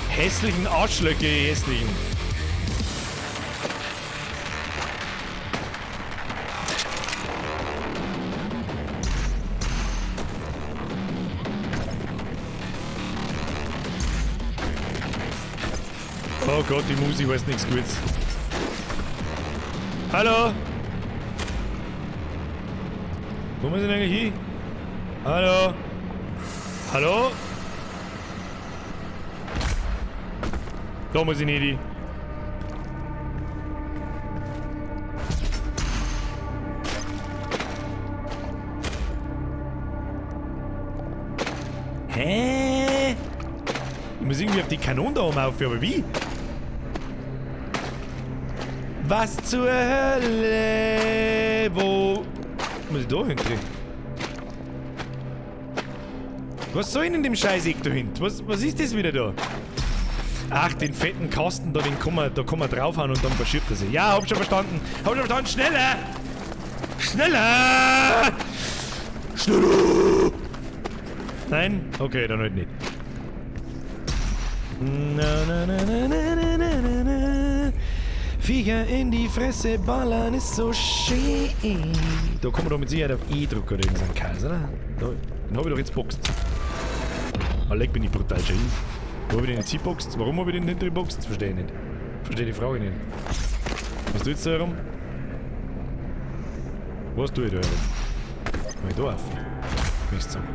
Hässlichen Arschlöcke, ihr hässlichen. Oh Gott, die Musik weiß nichts Gutes. Hallo? Wo muss ich denn eigentlich hin? Hallo? Hallo? Da muss ich nicht hin. Hä? Ich muss irgendwie auf die Kanone da oben auf, aber wie? Was zur Hölle? Wo muss ich da hin? Was soll denn in dem Scheißeck da hinten? Was ist das wieder da? Ach, den fetten Kasten da, den kann man, da kann man draufhauen und dann verschiebt er sich. Ja, hab schon verstanden. Hab schon verstanden. Schneller! Schneller! Schneller! Nein? Okay, dann halt nicht. Na, na, na, na, na, na, na, na. Viecher in die Fresse ballern ist so schön. Da kann man doch mit Sicherheit auf E drücken oder irgendeinen Käse, oder? Da, den hab ich doch jetzt boxt. Ah, leck, bin ich brutal schön. Wo hab ich den jetzt hinboxt? Warum hab ich den hinter geboxt? Verstehe ich nicht. Verstehe die Frage nicht. Was tut jetzt da herum? Was tue ich da herum? Komm ich da auf? Mist sagen.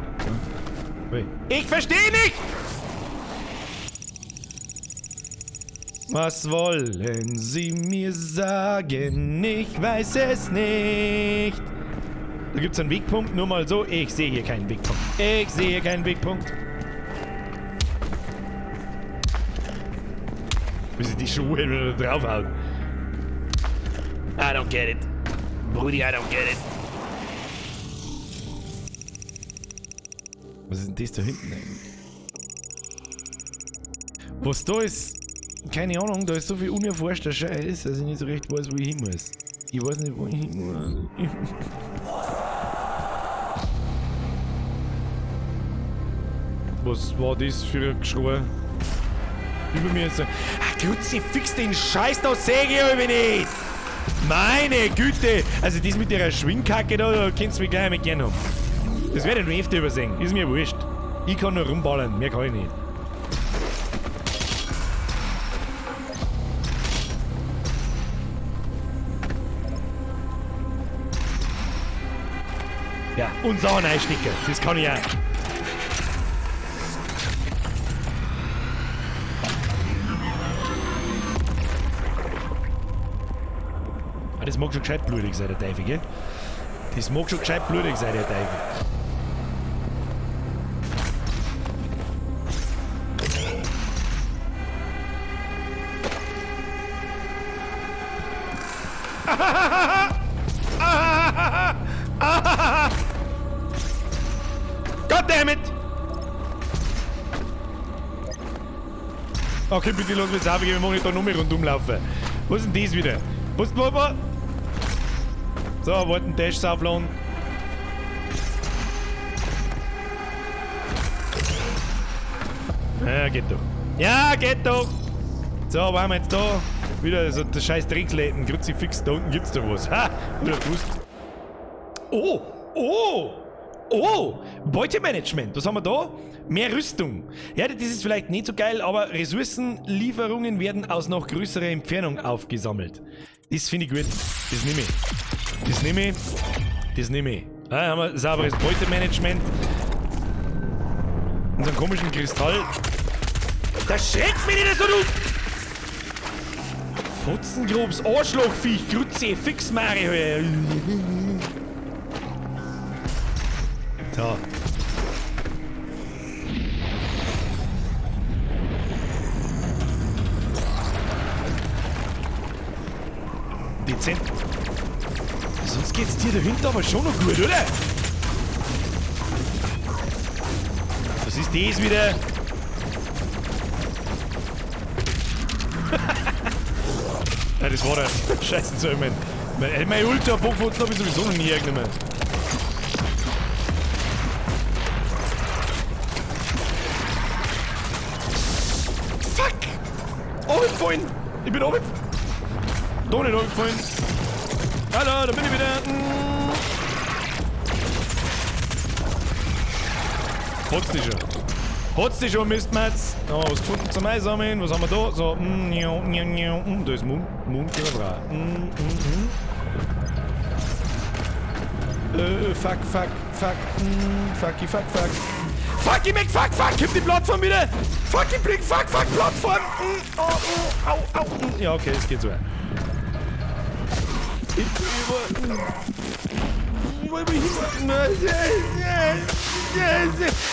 Ich verstehe nicht! Was wollen Sie mir sagen? Ich weiß es nicht. Da gibt's einen Wegpunkt, nur mal so. Ich sehe hier keinen Wegpunkt. Ich sehe hier keinen Wegpunkt. Wie sie die Schuhe wieder draufhauen. I don't get it. Brudi, I don't get it. Was ist denn das da hinten eigentlich? Was da ist, keine Ahnung, da ist so viel unerforschter Scheiß, dass ich nicht so recht weiß, wo ich hin muss. Ich weiß nicht, wo ich hin muss. Was war das für ein Geschrei? Über mir ist so. Ach, Kruzifix, den Scheiß, da seh ich aber nicht! Meine Güte! Also das mit der Schwingkacke da, da könntest du mich gleich mit gern haben. Das werde ich nur öfter übersehen. Ist mir wurscht. Ich kann nur rumballern, mehr kann ich nicht. Ja, und Sachen einstecken. Das kann ich auch. Ah, das mag schon gescheit blutig sein, der Teufel, gell? Das mag schon gescheit blutig sein, der Teufel. God damn it! Okay, bitte lass mich jetzt auf, wir machen nicht da noch mehr rundum laufen. Was ist denn das wieder? Was, was? So, wollten Dash aufladen. Ja, geht doch. Ja, geht doch! So, waren wir jetzt da? Wieder so der scheiß Drecksläden. Kruzifix, da unten gibt's da was. Ha! Wieder gewusst. Oh! Oh! Oh! Beutemanagement. Was haben wir da? Mehr Rüstung. Ja, das ist vielleicht nicht so geil, aber Ressourcenlieferungen werden aus noch größerer Entfernung aufgesammelt. Das finde ich gut. Das nehme ich. Das nehme ich. Das nehme ich. Da haben wir sauberes Beutemanagement. Unseren komischen Kristall. Das schreckt mich nicht so, du! Fotzengrobs, Arschlochviech, Grütze, Fixmare. So. Dezent. Sonst geht's dir dahinter aber schon noch gut, oder? Was ist das wieder? Ja, das war der Scheiße zu mein Ultra-Bockfotzen habe ich sowieso noch nie hergenommen. Fuck! Runtergefallen! Ich bin runtergefallen! Da nicht runtergefallen! Hallo, da bin ich wieder! Hat's dich schon? Hat's dich schon, Mistmatz? Oh, was gefunden zum Einsammeln? Was haben wir da? So, da ist Moon. Moon können wir brauchen. Fuck, fuck, fuck, fucky, fuck, fuck. Fucky, Mac, fuck, fuck, gib die Plattform wieder! Fucking Blick, fuck, fuck, Plattform! Oh, oh, au, au. Ja, okay, es geht so.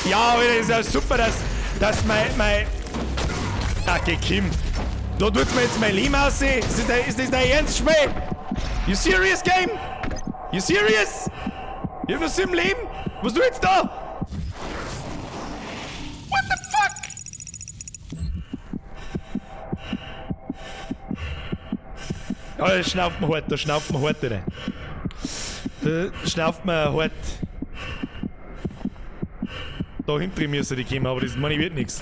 Ja, aber das ist ja super, dass mein... Okay, Kim. Da tut's mir jetzt mein Leben aussehen. Ist das dein Ernst, Schmäh? You serious, Game? You serious? Ich hab noch 7 Leben? Was du jetzt da? Da schnauft man hart, da schnauft man hart, Alter. Da schnauft man hart. Da hinten müssen die kommen, aber das meine ich wird nichts.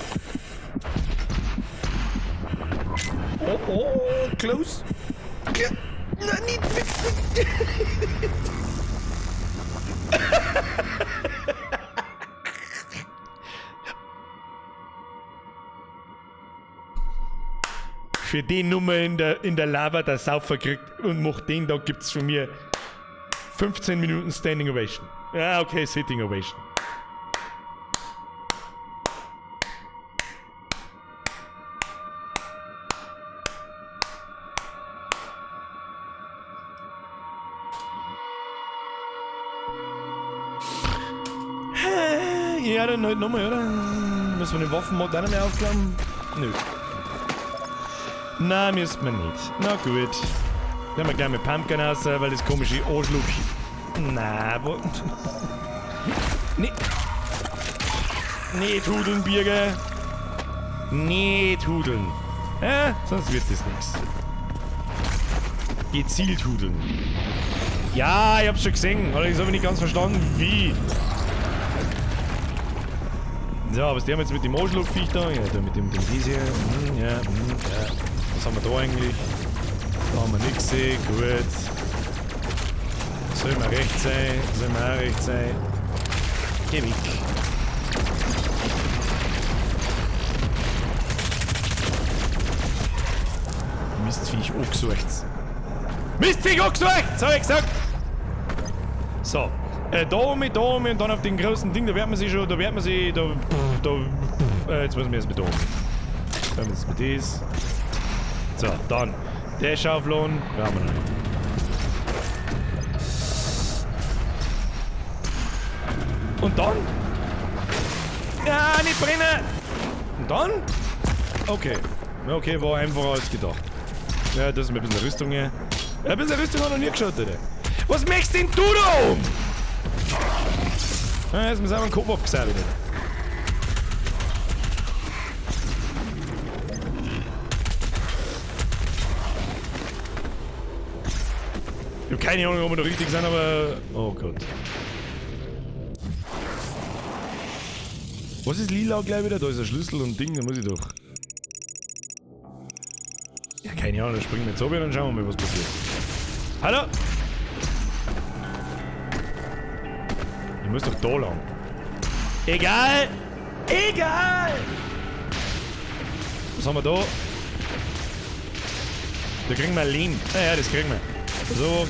Oh, oh, close. Nein, nicht. Für die Nummer in der Lava der Saufer kriegt und macht den, da gibt's von mir 15 Minuten Standing Ovation. Ja, okay, Sitting Ovation. Ja, dann halt nochmal, oder? Müssen wir den Waffenmod auch nicht mehr aufklappen? Nö. Nein, müssen wir nicht. Na gut. Dann haben wir gleich mit Pumpkin raus, weil das komische Anschluck. Nein, wo. Nee. Nicht hudeln, Birger. Nicht hudeln. Ja, sonst wird das nichts. Gezielt hudeln. Ja, ich hab's schon gesehen. Allerdings hab ich nicht ganz verstanden, wie. So, was die haben jetzt mit dem Anschluckviech da? Ja, da mit dem dies hier. Ja, ja. Was haben wir da eigentlich? Da haben wir nichts gesehen. Gut. Soll mal recht sein. Soll mal auch recht sein. Geh weg. Mistviech angesucht. Mistviech angesucht! Das hab ich gesagt! So. Da oben und dann auf den großen Ding, da wird man sich schon, da wird man sich, da, jetzt müssen wir erst mit da oben. Dann jetzt mit das. So, dann. Der Schauflohn, brauchen wir noch nicht. Und dann? Ja, nicht brennen! Und dann? Okay. Okay, war einfacher als gedacht. Ja, das ist mir ein bisschen Rüstung hier. Ja, ein bisschen Rüstung hat noch nie geschaut, Alter. Was möchtest denn du da oben? Ja, jetzt müssen wir den Kopf abgesagt. Ich hab keine Ahnung, ob wir da richtig sind, aber. Oh Gott. Was ist lila gleich wieder? Da ist ein Schlüssel und Ding, da muss ich doch. Ja, keine Ahnung, da springen wir jetzt runter und dann schauen wir mal, was passiert. Hallo? Ich muss doch da lang. Egal! Egal! Was haben wir da? Da kriegen wir Lehm. Naja, das kriegen wir. So.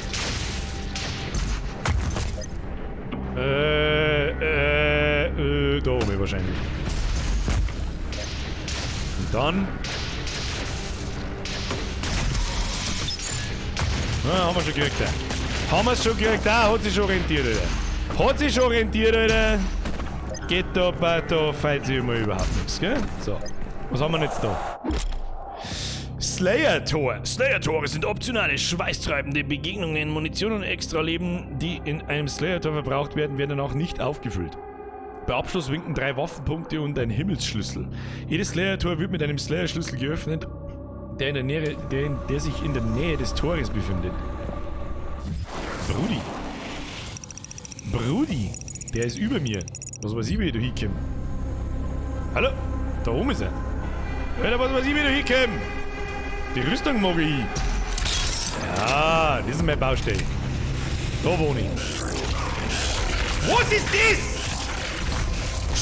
Da oben wahrscheinlich. Und dann. Na, haben wir schon gekriegt, ja. Haben wir es schon gekriegt, da hat sich schon rentiert, Alter. Hat sich schon rentiert, Alter. Geht da, da fällt sich immer überhaupt nichts, gell? So. Was haben wir denn jetzt da? Slayer-Tor. Slayer-Tore sind optionale, schweißtreibende Begegnungen, Munition und Extra-Leben, die in einem Slayer-Tor verbraucht werden, werden danach nicht aufgefüllt. Bei Abschluss winken 3 Waffenpunkte und ein Himmelsschlüssel. Jedes Slayer-Tor wird mit einem Slayer-Schlüssel geöffnet, der, der sich in der Nähe des Tores befindet. Brudi. Brudi, der ist über mir. Was weiß ich, wie ich da hinkomme. Hallo? Da oben ist er. Alter, was weiß ich, wie ich da hinkomme. Die Rüstung mag ich. Ja, das ist meine Baustelle. Da wohne ich. Was ist das?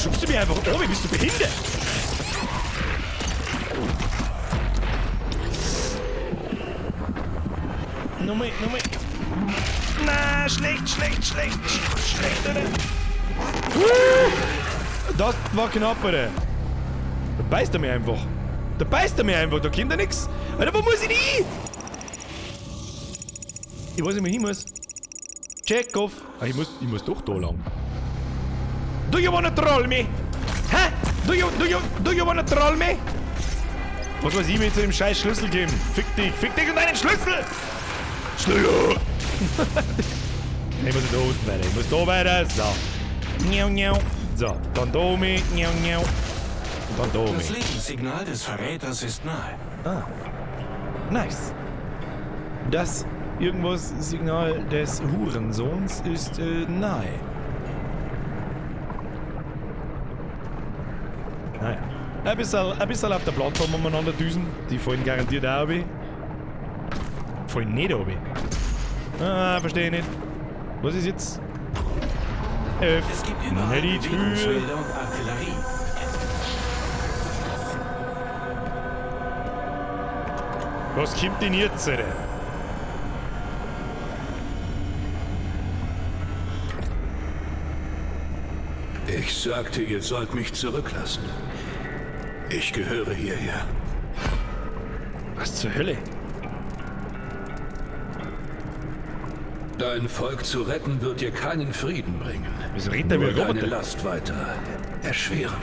Schubst du mich einfach um? Bist du behindert? Nochmal, nochmal. Na, schlecht, schlecht, schlecht, schlecht, oder? Das war knapp, oder? Da beißt er mir einfach. Da beißt er mir einfach, da kommt ja nix. Alter, wo muss ich denn hin? Ich weiß nicht, wo ich hin muss. Check off. Ah, ich muss doch da lang. Do you wanna troll me? Hä? Do you wanna troll me? Was weiß ich mir jetzt zu dem scheiß Schlüssel geben? Fick dich und deinen Schlüssel! Schlüssel! Ich muss da unten weiter, ich muss da weiter. So. Njau, njau. So, dann da oben. Njau, njau. Und dann da oben.
Das Lebenssignal des Verräters ist nahe.
Ah. Nice. Das irgendwas Signal des Hurensohns ist nahe. Naja. Ein bisschen auf der Plattform umeinander düsen. Die fallen garantiert auch runter. Fallen nicht runter. Ah, verstehe ich nicht. Was ist jetzt?
Es gibt überall
die Tür.
Bewegungsmelder und Artillerie.
Was kommt denn jetzt, Alter?
Ich sagte, ihr sollt mich zurücklassen. Ich gehöre hierher.
Was zur Hölle?
Dein Volk zu retten wird dir keinen Frieden bringen.
Wieso redet der wie
Nur
ein Roboter?
deine Last weiter erschweren.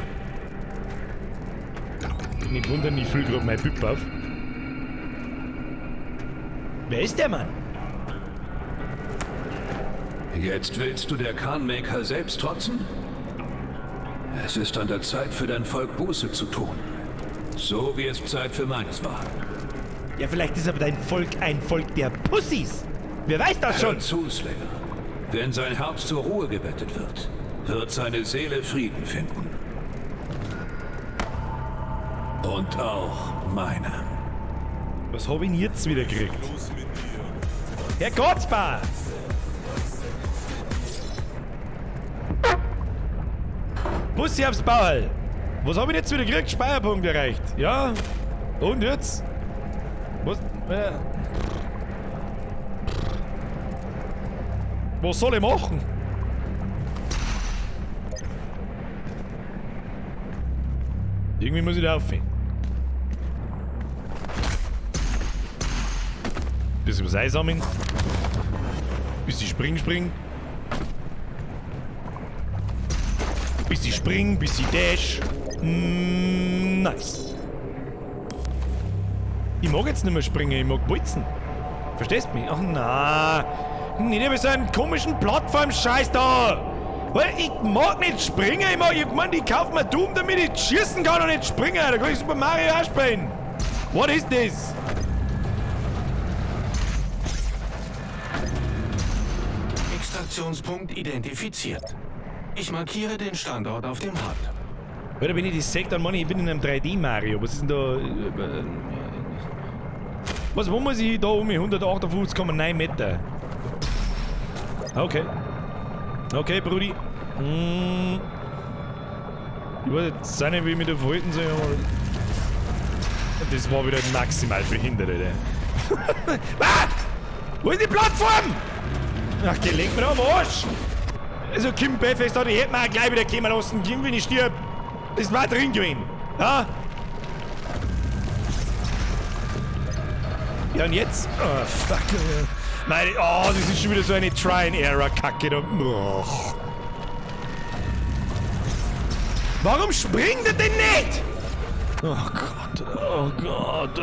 Nicht wundern, ich fülle gerade mein Püpp auf. Wer ist der Mann?
Jetzt willst du der Khan-Maker selbst trotzen? Es ist an der Zeit für dein Volk Buße zu tun. So wie es Zeit für meines war.
Ja, vielleicht ist aber dein Volk ein Volk der Pussys. Wer weiß das schon?
Hör zu, Slayer. Wenn sein Herz zur Ruhe gebettet wird, wird seine Seele Frieden finden. Und auch meine.
Was hab ich denn jetzt wieder gekriegt? Herr Gottsbar! Bussi aufs Bauerl! Was hab ich jetzt wieder gekriegt? Speicherpunkt erreicht. Ja? Und jetzt? Was? Was soll ich machen? Irgendwie muss ich da aufhören. Bisschen was einsammeln. Bisschen springen. Bisschen springen, bisschen Dash. Nice. Ich mag jetzt nicht mehr springen, ich mag bolzen. Verstehst du mich? Ach na. Nicht über so einen komischen Plattform-Scheiß da. Weil ich mag nicht springen, ich mag, ich mein, ich kauf mir Doom, damit ich schießen kann und nicht springen. Da kann ich Super Mario auch spielen. What is this?
Extraktionspunkt identifiziert. Ich markiere den Standort auf dem HUD.
Alter, wenn ich das sehe, dann meine ich, ich bin in einem 3D-Mario. Was ist denn da? Was, wo muss ich da um 158,9 Meter? Okay. Okay, Brudi. Ich weiß jetzt auch nicht, wie ich mich da verhalten soll, aber das war wieder maximal behindert, Alter. Ah! Wo ist die Plattform? Ach, geh, leg mir am Arsch! Also, Kim Belfast hat, ich hätte mir auch gleich wieder kommen lassen, Kim, wenn ich stirb. Das war drin gewesen. Ja? Ja, und jetzt? Oh, fuck. Nein, oh, das ist schon wieder so eine Try-and-Error-Kacke da. Oh. Warum springt er denn nicht? Oh Gott, oh Gott.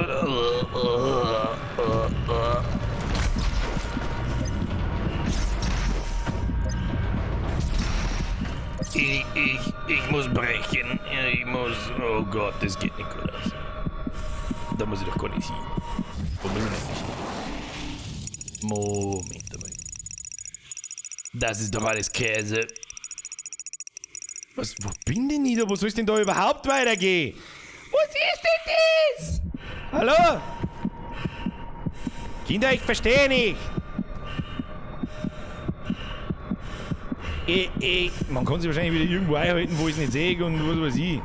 Ich muss brechen. Ich muss... Oh Gott, das geht nicht gut aus. Da muss ich doch gar nicht hin. Wo muss ich eigentlich hin? Moment einmal. Das ist doch alles Käse. Was, wo bin denn ich da? Wo soll es denn da überhaupt weitergehen? Was ist denn das? Hallo? Kinder, ich verstehe nicht. Man kann sich wahrscheinlich wieder irgendwo einhalten, wo ich es nicht sehe und was weiß ich.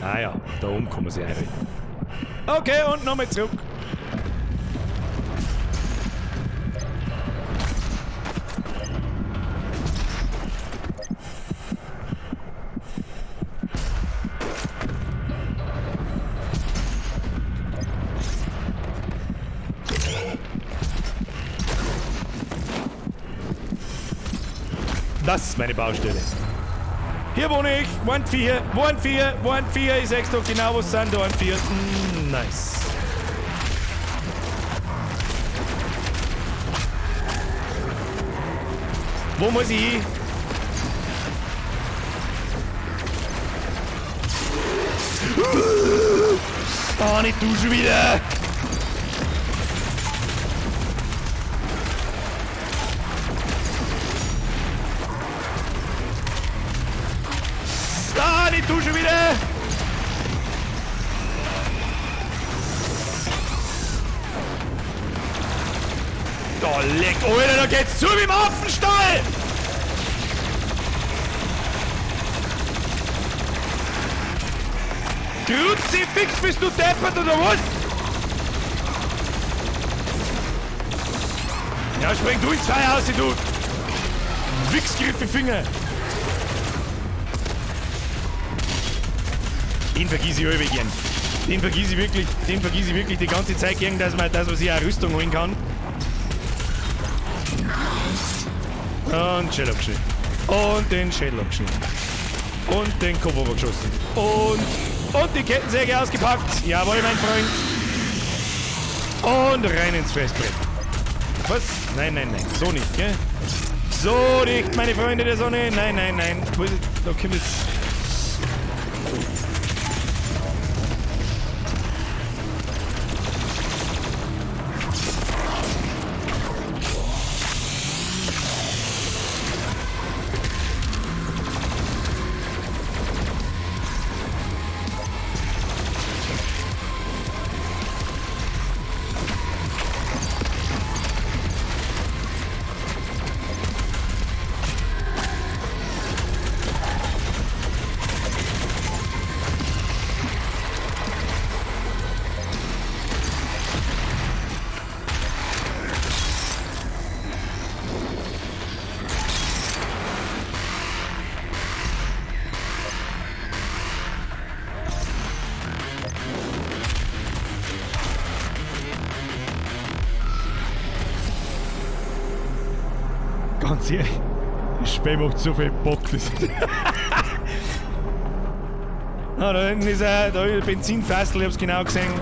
Ah ja, da oben kann man sich einhalten. Okay, und nochmal zurück. Das ist meine Baustelle. Hier wohne ich. 1-4, 1-4, 1-4. Ich sag's doch genau, was sind da. 1-4. Nice. Wo muss ich hin? Ah, nicht du schon wieder! Ah, nicht du schon wieder! Da leck, Alter, da geht's zu wie im Affenstall! Kruzifix, bist du deppert oder was? Ja, spring du ins Feuer aus, du Wichsgriffe Finger! Den vergiss ich allweil gern. Den vergiss ich wirklich, die ganze Zeit gern, dass man sich eine Rüstung holen kann. Und Schädel abgeschnitten. Und den Schädel abgeschnitten. Und den Kopf übergeschossen. Und die Kettensäge ausgepackt. Jawohl, mein Freund. Und rein ins Fressbrett. Was? Nein, nein, nein. So nicht, gell? So nicht, meine Freunde der Sonne. Nein, nein, nein. Wo ist es? Da kommt jetzt... Ganz ehrlich, das Spiel macht so viel Bock. Das ah, da hinten ist ein Benzinfassel, ich hab's genau gesehen.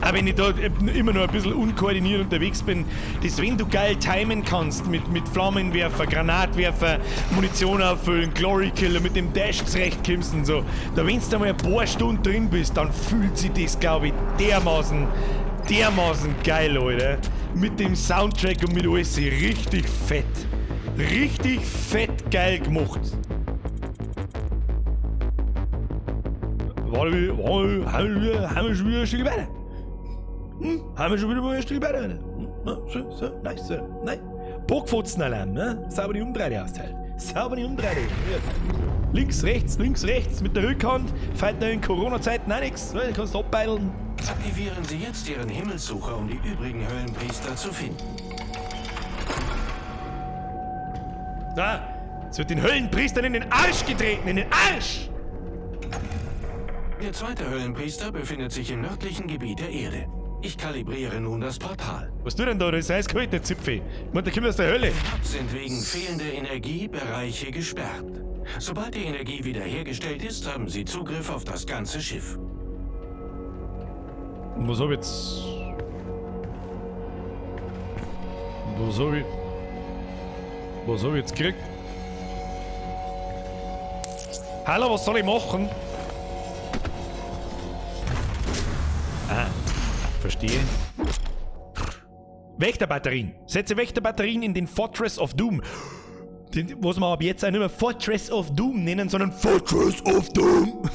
Auch wenn ich da immer noch ein bisschen unkoordiniert unterwegs bin, das, wenn du geil timen kannst mit Flammenwerfer, Granatwerfer, Munition auffüllen, Glory Killer, mit dem Dash zurechtkommst und so, da wenn du mal ein paar Stunden drin bist, dann fühlt sich das, glaube ich, dermaßen geil, Alter. Mit dem Soundtrack und mit alles richtig fett. Richtig fett geil gemacht. Warte, haben wir schon wieder ein Stück weiter? Hm? Haben wir schon wieder mal ein Stück weiter? Hm? So, so, nice, so, nein. Bockfotzenalarm, ne? Sauber die Umdrehte austeilen. Sauber die Umdrehte. Links, rechts, links, rechts. Mit der Rückhand. Fällt da in Corona-Zeiten auch nichts. Du kannst abbeideln.
Aktivieren Sie jetzt Ihren Himmelssucher, um die übrigen Höllenpriester zu finden.
Da, es wird den Höllenpriestern in den Arsch getreten, in den Arsch!
Der zweite Höllenpriester befindet sich im nördlichen Gebiet der Erde. Ich kalibriere nun das Portal.
Was tut denn da? Das ist eiskalt, der Zipfel. Ich meine, der kommt aus der Hölle.
Sind wegen fehlender Energiebereiche gesperrt. Sobald die Energie wiederhergestellt ist, haben Sie Zugriff auf das ganze Schiff.
Und was hab ich jetzt? Was hab ich? Was hab ich jetzt gekriegt? Hallo, was soll ich machen? Ah, verstehe. Wächterbatterien. Setze Wächterbatterien in den Fortress of Doom. Den, was wir ab jetzt auch nicht mehr Fortress of Doom nennen, sondern Fortress of Doom.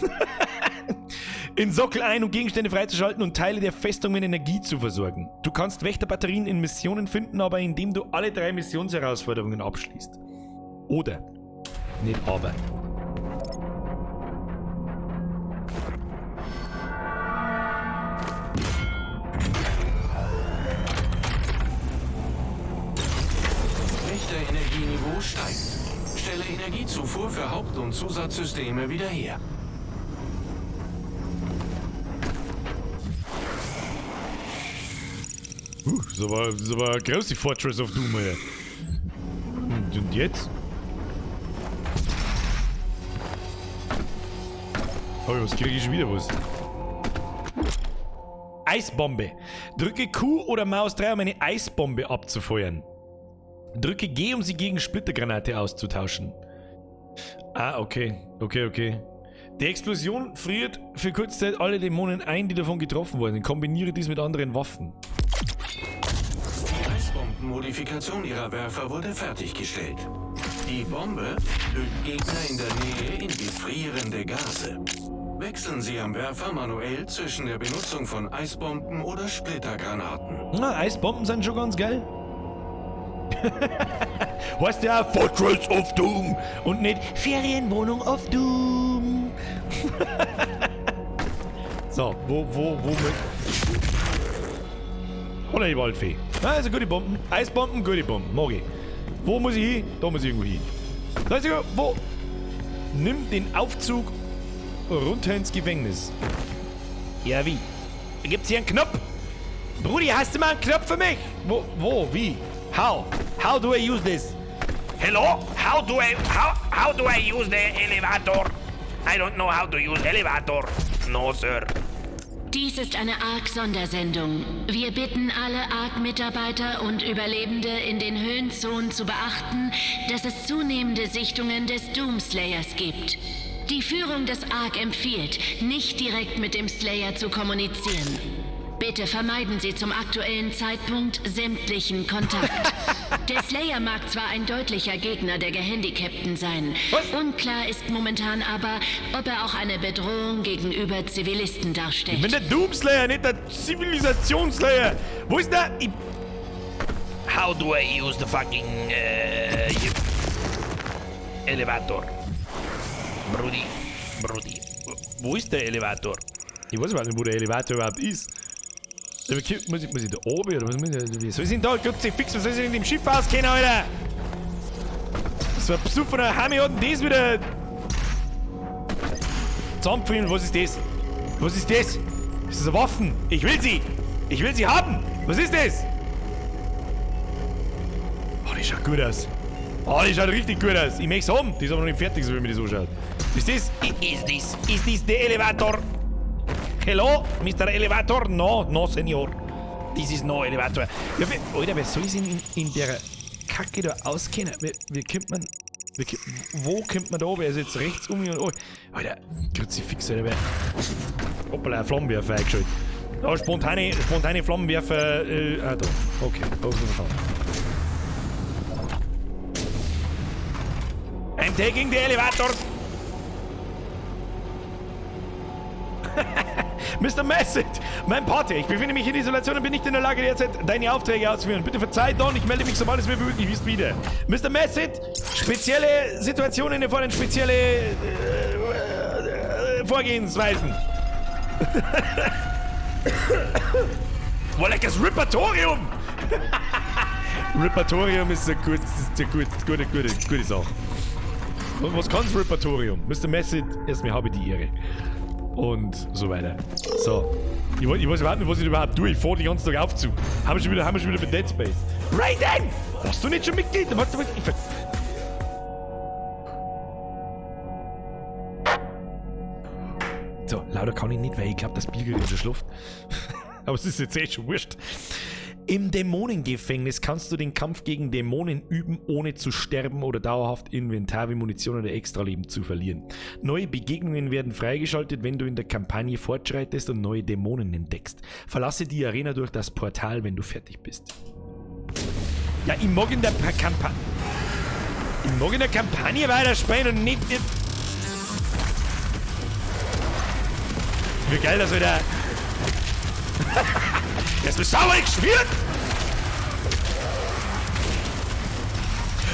In Sockel ein, um Gegenstände freizuschalten und Teile der Festung mit Energie zu versorgen. Du kannst Wächterbatterien in Missionen finden, aber indem du alle 3 Missionsherausforderungen abschließt. Oder. Nicht aber.
Wächterenergieniveau steigt. Stelle Energiezufuhr für Haupt- und Zusatzsysteme wieder her.
Das war eine große Fortress of Doom hier. Und jetzt? Oh, was kriege ich schon wieder was? Eisbombe. Drücke Q oder Maus 3, um eine Eisbombe abzufeuern. Drücke G, um sie gegen Splittergranate auszutauschen. Ah, okay. Okay, okay. Die Explosion friert für kurze Zeit alle Dämonen ein, die davon getroffen wurden. Kombiniere dies mit anderen Waffen.
Die Eisbombenmodifikation ihrer Werfer wurde fertiggestellt. Die Bombe hüllt Gegner in der Nähe in gefrierende Gase. Wechseln Sie am Werfer manuell zwischen der Benutzung von Eisbomben oder Splittergranaten.
Na, Eisbomben sind schon ganz geil. Heißt ja Fortress of Doom und nicht Ferienwohnung of Doom. So, wo Holla die Waldfee. Also gute Bomben. Eisbomben, gute Bomben. Mag ich. Wo muss ich hin? Da muss ich irgendwo hin. Da ist irgendwo. Wo? Nimm den Aufzug runter ins Gefängnis. Ja, wie? Gibt's hier einen Knopf? Brudi, hast du mal einen Knopf für mich? Wo, wie? How? How do I use this?
Hello? How do I use the elevator? I don't know how to use elevator. No, sir.
Dies ist eine ARC-Sondersendung. Wir bitten alle ARC-Mitarbeiter und Überlebende in den Höhenzonen zu beachten, dass es zunehmende Sichtungen des Doomslayers gibt. Die Führung des ARC empfiehlt, nicht direkt mit dem Slayer zu kommunizieren. Bitte vermeiden Sie zum aktuellen Zeitpunkt sämtlichen Kontakt. Der Slayer mag zwar ein deutlicher Gegner der Gehandicapten sein.
Was?
Unklar ist momentan aber, ob er auch eine Bedrohung gegenüber Zivilisten darstellt.
Ich bin der Doomslayer, nicht der Zivilisationsslayer. Wo ist der?
How do I use the fucking elevator? Brudi, Brudi. Wo ist der Elevator?
Ich weiß überhaupt nicht, wo der Elevator überhaupt ist. Muss ich da oben oder was muss ich? Wie soll ich denn da? Gott sei fix, was soll ich denn in dem Schiff auskennen, Alter? So ein besoffener Hami hat denn das wieder zusammenfrieren. Was ist das? Was ist das? Das ist eine Waffen. Ich will sie! Ich will sie haben! Was ist das? Oh, die schaut gut aus. Oh, die schaut richtig gut aus. Ich möchte es haben. Die ist aber noch nicht fertig, so wie mir das anschaut. Ist das?
Is this? Is this the elevator? Hello, Mr. Elevator? No, no, Senor. This is no elevator.
Ja, Alter, wer soll sich in der Kacke da auskennen? Wie kommt man... Wo kommt man da oben? Also jetzt rechts um und... Oh, Alter, Kruzifix, Alter. Wer, hoppala, ein Flammenwerfer eingeschaltet. Oh, spontane Flammenwerfer... ah, da. Okay, da ist verstanden.
I'm taking the elevator!
Mr. Massett, mein Pate, ich befinde mich in Isolation und bin nicht in der Lage, derzeit deine Aufträge auszuführen. Bitte verzeih, Don, ich melde mich, sobald es mir möglich ist, wieder. Mr. Massett, spezielle Situationen erfordern spezielle Vorgehensweisen. Boah, leckes Repertorium! Repertorium ist eine gute Sache. Was kann's Repertorium? Mr. Massett, erstmal habe ich die Ehre. Und so weiter. So. Ich weiß überhaupt nicht, was ich überhaupt tue. Ich fahre den ganzen Tag Aufzug. Haben wir schon wieder bei Dead Space. Raiden! Warst du nicht schon Mitglied? So, lauter kann ich nicht, weil ich glaube, das Bier ist schon schläft. Aber es ist jetzt eh schon wurscht. Im Dämonengefängnis kannst du den Kampf gegen Dämonen üben, ohne zu sterben oder dauerhaft Inventar wie Munition oder Extraleben zu verlieren. Neue Begegnungen werden freigeschaltet, wenn du in der Kampagne fortschreitest und neue Dämonen entdeckst. Verlasse die Arena durch das Portal, wenn du fertig bist. Ja, ich mag in der Kampagne... Ich mag in der Kampagne weiterspielen und nicht... Wie geil das wieder... Der ist sauer geschmiert!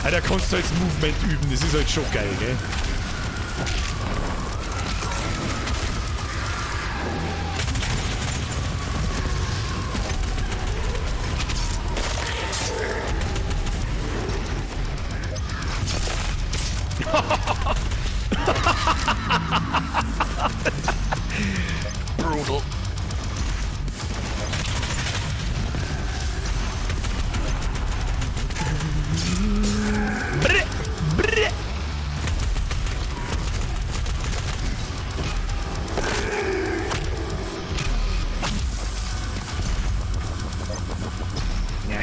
Alter, kannst du jetzt Movement üben, das ist halt schon geil, gell?
Brutal. Brr, brr.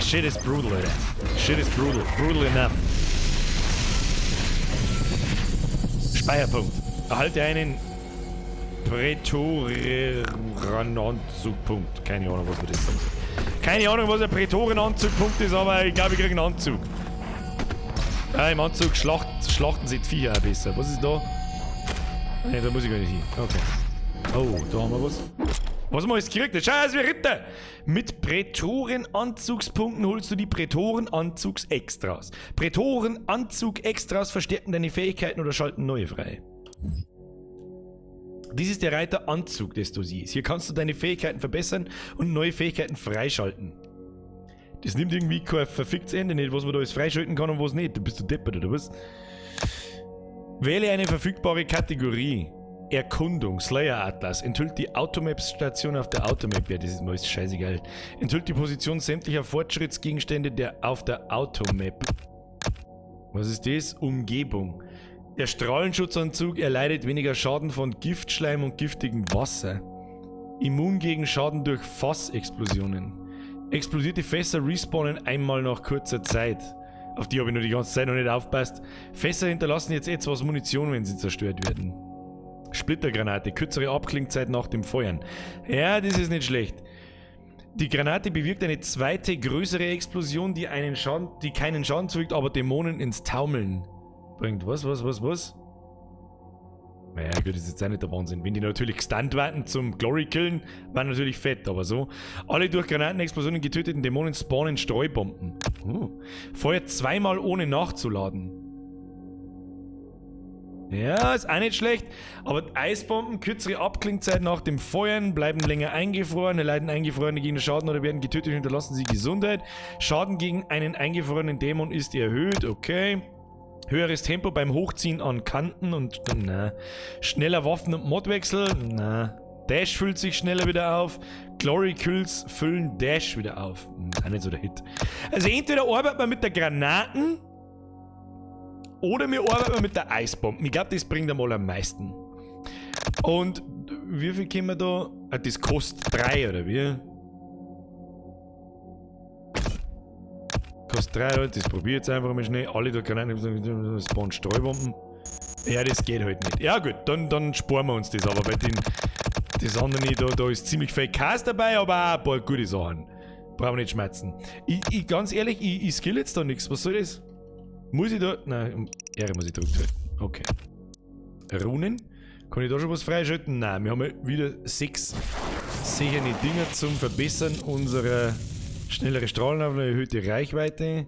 Shit is brutal, Alter. Shit is brutal. Brutal enough. Speicherpunkt. Erhalte einen Prätoriananzugpunkt. Keine Ahnung, was man das sagen soll. Keine Ahnung, was ein Prätorenanzugpunkt ist, aber ich glaube, ich kriege einen Anzug. Ja, im Anzug schlachten sie die Viecher auch besser. Was ist da? Ne, da muss ich gar nicht hin. Okay. Oh, da haben wir was. Was haben wir alles gekriegt? Schau aus wie Ritter! Mit Prätorenanzugspunkten holst du die Prätorenanzugsextras. Prätorenanzug-Extras verstärken deine Fähigkeiten oder schalten neue frei. Dies ist der Reiteranzug des Dossiers. Hier kannst du deine Fähigkeiten verbessern und neue Fähigkeiten freischalten. Das nimmt irgendwie kein verficktes Ende nicht, was man da alles freischalten kann und was nicht. Du bist du deppert, oder was? Wähle eine verfügbare Kategorie. Erkundung, Slayer Atlas, enthüllt die Automap-Station auf der Automap. Ja, das ist mir alles scheißegal. Enthüllt die Position sämtlicher Fortschrittsgegenstände auf der Automap. Was ist das? Umgebung. Der Strahlenschutzanzug erleidet weniger Schaden von Giftschleim und giftigem Wasser. Immun gegen Schaden durch Fassexplosionen. Explodierte Fässer respawnen einmal nach kurzer Zeit. Auf die habe ich nur die ganze Zeit noch nicht aufpasst. Fässer hinterlassen jetzt etwas Munition, wenn sie zerstört werden. Splittergranate, kürzere Abklingzeit nach dem Feuern. Ja, das ist nicht schlecht. Die Granate bewirkt eine zweite, größere Explosion, die keinen Schaden zufügt, aber Dämonen ins Taumeln bringt. Was? Naja, gut, das ist jetzt auch nicht der Wahnsinn. Wenn die natürlich gestunt werden zum Glory-Killen, war natürlich fett, aber so. Alle durch Granatenexplosionen getöteten Dämonen spawnen Streubomben. Feuert zweimal ohne nachzuladen. Ja, ist auch nicht schlecht. Aber Eisbomben, kürzere Abklingzeit nach dem Feuern, bleiben länger eingefroren, erleiden Eingefrorene gegen Schaden oder werden getötet und hinterlassen sie Gesundheit. Schaden gegen einen eingefrorenen Dämon ist erhöht, okay. Höheres Tempo beim Hochziehen an Kanten und, na. Schneller Waffen- und Modwechsel, na. Dash füllt sich schneller wieder auf. Glory Kills füllen Dash wieder auf. Ist auch nicht so der Hit. Also entweder arbeitet man mit der Granaten oder wir arbeiten mit der Eisbombe. Ich glaube, das bringt einmal am meisten. Und wie viel können wir da? Ah, das kostet 3, oder wie? Kostet 3, Leute. Das probiere ich jetzt einfach mal schnell. Alle da Granaten, spawnen Streubomben. Ja, das geht halt nicht. Ja gut, dann sparen wir uns das. Aber bei den das andere, da ist ziemlich viel Chaos dabei, aber auch ein paar gute Sachen. Brauchen wir nicht schmerzen. Ich ganz ehrlich, ich skill jetzt da nichts. Was soll das? Muss ich da... Nein, R muss ich drückt halten. Okay. Runen. Kann ich da schon was freischalten? Nein, wir haben ja wieder 6 sichere Dinger zum Verbessern unserer schnellere Strahlen auf eine erhöhte Reichweite.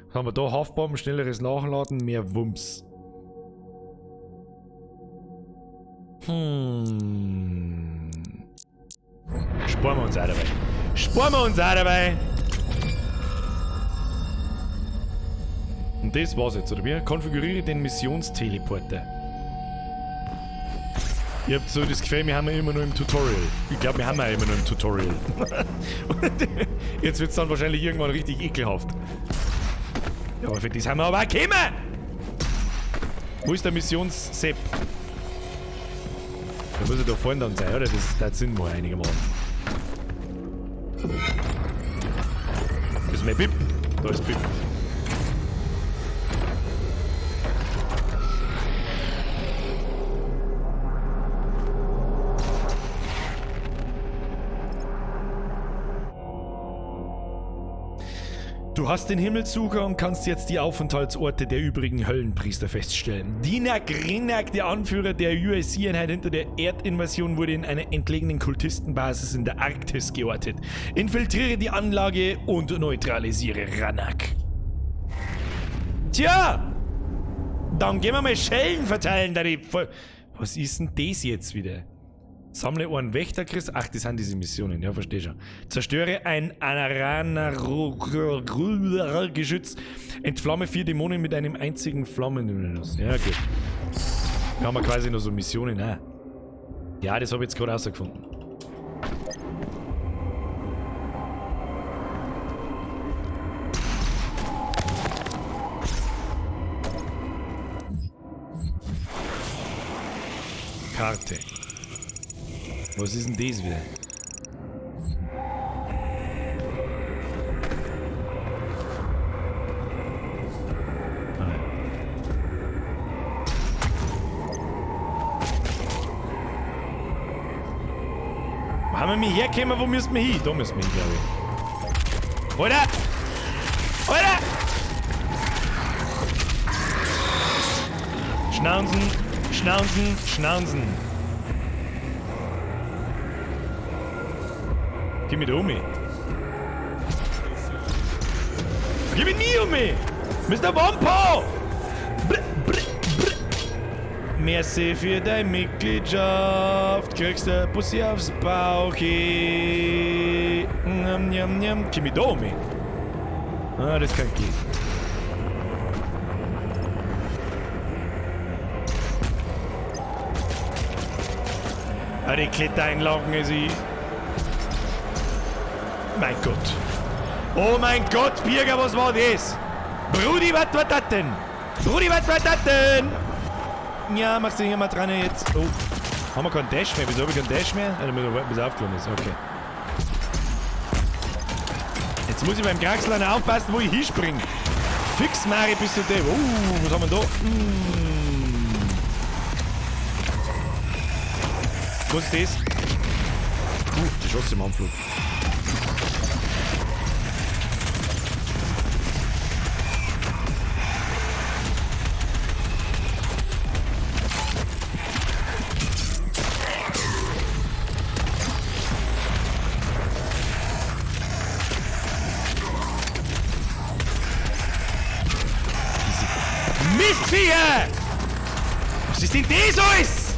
Was haben wir da? Haftbomben, schnelleres Nachladen, mehr Wumms. Sparen wir uns auch dabei. Sparen wir uns auch dabei! Und das war's jetzt, oder wie? Konfiguriere den Missionsteleporter. Ich hab so das Gefühl, wir haben ja immer nur im Tutorial. Ich glaube, wir haben ja immer nur im Tutorial. Und jetzt wird's dann wahrscheinlich irgendwann richtig ekelhaft. Ja, aber für das haben wir aber auch gekommen! Wo ist der Missions-Sepp? Da muss er da vorne dann sein, oder? Das sind wir einigermaßen. Das ist mein Pip. Da ist Pip. Du hast den Himmelssucher und kannst jetzt die Aufenthaltsorte der übrigen Höllenpriester feststellen. Dinak Rinak, der Anführer der USC-Einheit hinter der Erdinvasion, wurde in einer entlegenen Kultistenbasis in der Arktis geortet. Infiltriere die Anlage und neutralisiere Ranak. Tja! Dann gehen wir mal Schellen verteilen, da die... Was ist denn das jetzt wieder? Sammle einen Wächterchrist. Ach, das sind diese Missionen. Ja, verstehe schon. Zerstöre ein Anarana-Geschütz. Entflamme 4 Dämonen mit einem einzigen Flammen. Ja, gut. Da haben wir quasi noch so Missionen. Ah. Ja, das habe ich jetzt gerade rausgefunden. Karte. Was ist denn das wieder? Wo haben wir mich hergekommen? Wo müssen wir hin? Da müssen wir hin, glaube ich. Alter! Alter! Schnauzen, schnauzen, schnauzen. Geh mit um. Geh mit nie um! Mr. Wampo! Brr, brr, brr. Merci für deine Mitgliedschaft. Kriegst du Bussi aufs Bauch. Njam, njam, njam. Geh mit um. Ah, das kann gehen. Ah, die Klettereinlagen ist ich. Mein Gott. Oh mein Gott, Birger, was war das? Brudi, was war das denn? Brudi, was war das denn? Ja, machst du hier mal dran jetzt. Oh. Haben wir keinen Dash mehr? Wieso habe ich keinen Dash mehr? Ja, damit er warten, bis er aufgeladen ist. Okay. Jetzt muss ich beim Kraxel aufpassen, wo ich hinspringe. Fix, Mari, bist du der. Was haben wir da? Was ist das? Die Schosse im Anflug. Mistviecher! Was ist denn das alles?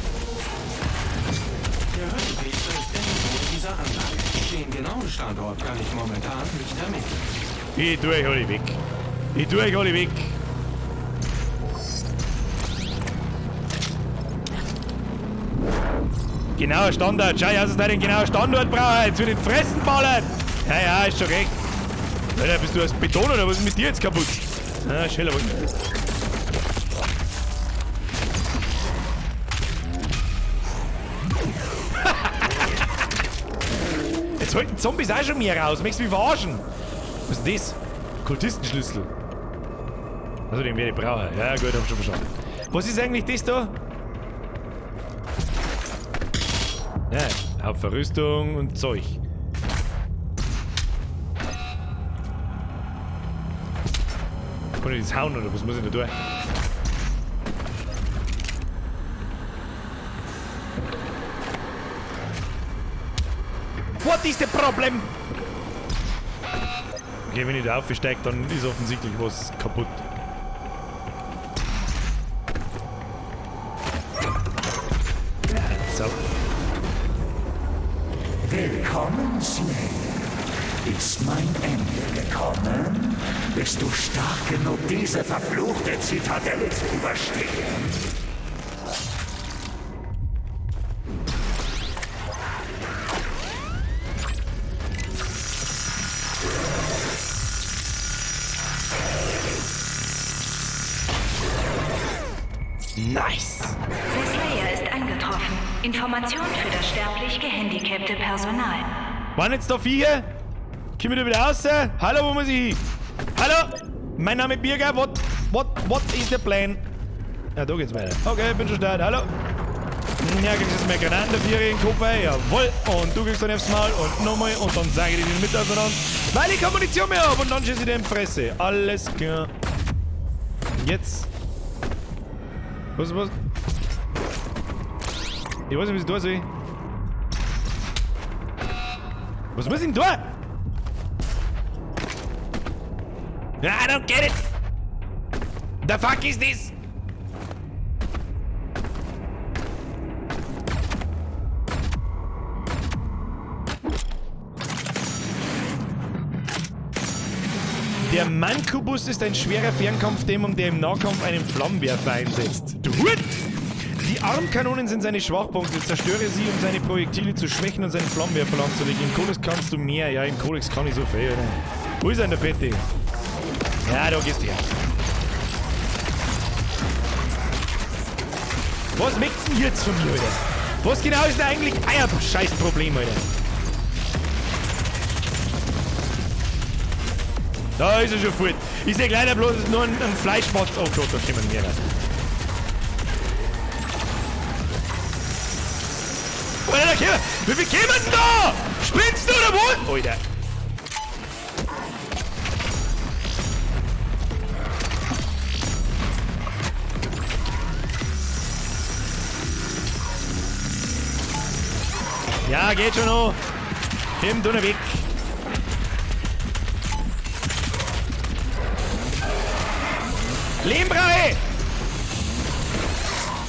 Der Höhlenpriester ist irgendwo in dieser Anlage. Den genauen Standort kann ich momentan nicht ermitteln.
Ich tue euch alle weg. Ich tue euch alle weg. Genauer Standort. Schau, dass ich da den genauen Standort brauche. Jetzt wird den Fressen ballern. Ja, ja, ist schon recht. Alter, bist du aus Beton oder was ist mit dir jetzt kaputt? Ah, schneller. Jetzt halten Zombies auch schon mehr raus. Möchtest du mich verarschen? Was ist denn das? Kultistenschlüssel. Also den werde ich brauchen. Ja gut, hab schon verstanden. Was ist eigentlich das da? Ja, Hauptverrüstung und Zeug. Kann ich das hauen oder was muss ich da tun? What is the problem? Okay, wenn ich da aufsteige, dann ist offensichtlich was kaputt. So.
Willkommen, Slayer. Ist mein Ende gekommen? Bist du stark genug, diese verfluchte Zitadelle zu überstehen?
Nice!
Der Slayer ist eingetroffen. Information für das sterblich gehandicapte Personal.
Waren jetzt da Viecher? Komm ich da wieder raus? Hallo, wo muss ich hin? Hallo! Mein Name ist Birger. What is the plan? Ja, da geht's weiter. Okay, bin schon da. Hallo! Ja, kriegst jetzt mehr Granaten dafür in den Kopf. Jawohl! Und du kriegst dann aufs Maul und nochmal und dann sage ich dir den mit auseinander, weil ich keine Munition mehr habe und dann schieße ich dir in die Fresse. Alles klar. Und jetzt. Was? Ich weiß nicht, was ich da soll. Was muss ich denn da? I don't get it! The fuck is this? Der Mancubus ist ein schwerer Fernkampfdämon, der im Nahkampf einen Flammenwerfer einsetzt. Du Hut! Die Armkanonen sind seine Schwachpunkte. Zerstöre sie, um seine Projektile zu schwächen und seinen Flammenwerfer lahmzulegen. Im Kodex kannst du mehr. Ja, im Kodex kann ich so viel, oder? Wo ist denn der Fette? Ja, da gehst du her. Was möchtest du denn jetzt von mir, Alter? Was genau ist denn eigentlich euer Scheißproblem, Alter? Da ist er schon fort. Ich sehe leider bloß nur einen Fleischmatz. Oh Gott, da kommen mehrere. Alter, da kommen. Wie viel kämen denn da? Spinnst du oder wo? Alter. Ja, geht schon noch. Komm, du noch weg. Lehmbrei!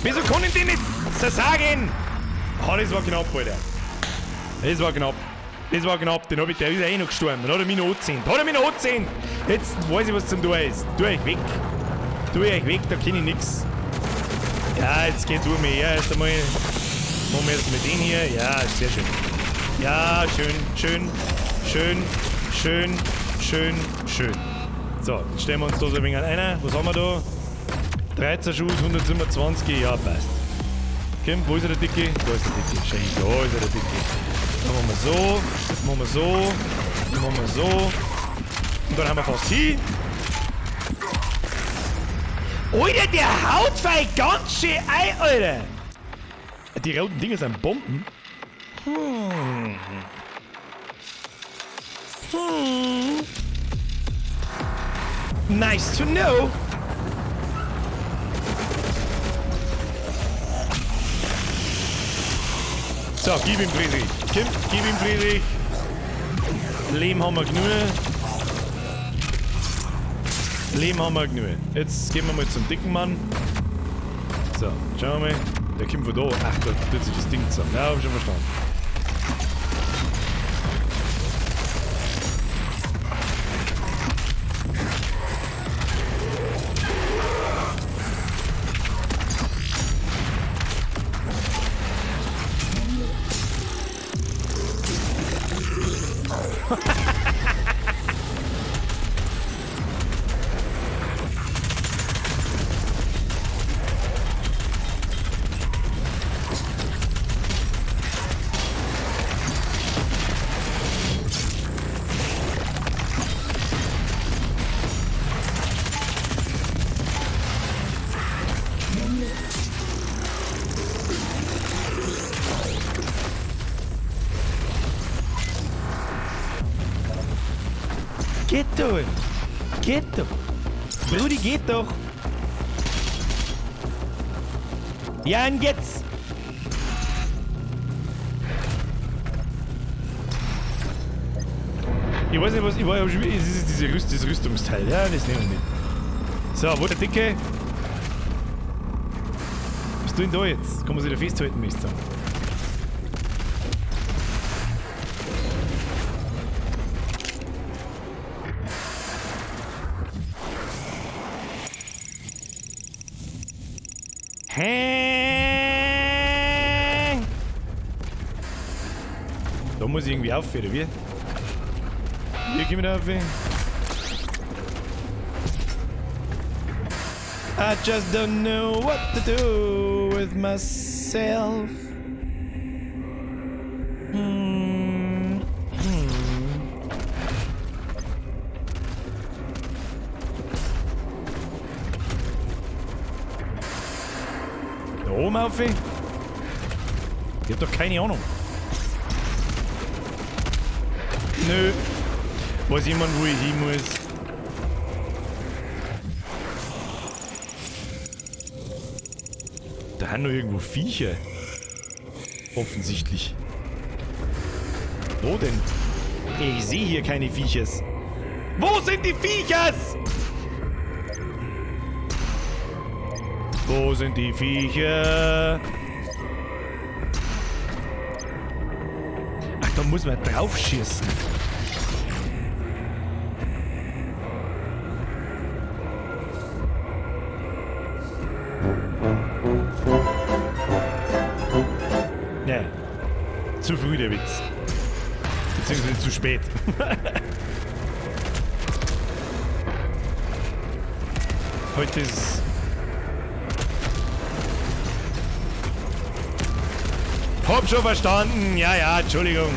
Wieso können die nicht zersagen? Oh, das war knapp, Alter. Das war knapp. Das war knapp. Den hab ich, der ist ja eh noch gestorben. Dann hat er mich noch angezähnt. Hat er mich noch angezähnt. Jetzt weiß ich, was zum Tor ist. Tu euch weg. Tu euch weg, da kenn ich nix. Ja, jetzt geht du mir her. Erst einmal. Machen wir jetzt mit denen hier. Ja, sehr schön. Ja, schön, schön, schön, schön, schön, schön. So, jetzt stellen wir uns da so ein wenig an einer. Was haben wir da? 13 Schuss, 127, ja, passt. Komm, wo ist er der Dicke? Da ist der Dicke. Schön, da ist er der Dicke. Dann machen wir so, machen wir so, dann machen wir so. Und dann haben wir fast hin. Alter, der haut fei ganz schön ein, Alter! Die roten Dinger sind Bomben. Hm. Hm. Nice to know. So, gib ihm Friedrich. Komm, gib ihm Friedrich. Lehm haben wir genug. Lehm haben wir genug. Jetzt gehen wir mal zum dicken Mann. So, schauen wir mal. Der kommt von da. Ach, da tut sich das Ding zusammen. Ja, hab ich schon verstanden. Geht doch! Geht doch! Brudi, geht doch! Ja, und jetzt! Ich weiß nicht, was. Ich weiß, es ist diese das Rüstungsteil. Ja, das nehmen wir mit. So, wo der Dicke? Was tun da jetzt? Kann man sich da festhalten, möchte ich sagen. Hä? Da muss ich irgendwie auf, oder wie? Wie komme ich da auf? I just don't know what to do with myself. Da oben auf? Ich hab doch keine Ahnung. Nö. Weiß jemand, wo ich hin muss? Da haben noch irgendwo Viecher. Offensichtlich. Wo denn? Ich sehe hier keine Viechers. Wo sind die Viechers? Wo sind die Viecher? Ach, da muss man drauf schießen. Ja. Zu früh der Witz. Beziehungsweise zu spät. Heute ist... Hab schon verstanden. Ja, ja, Entschuldigung.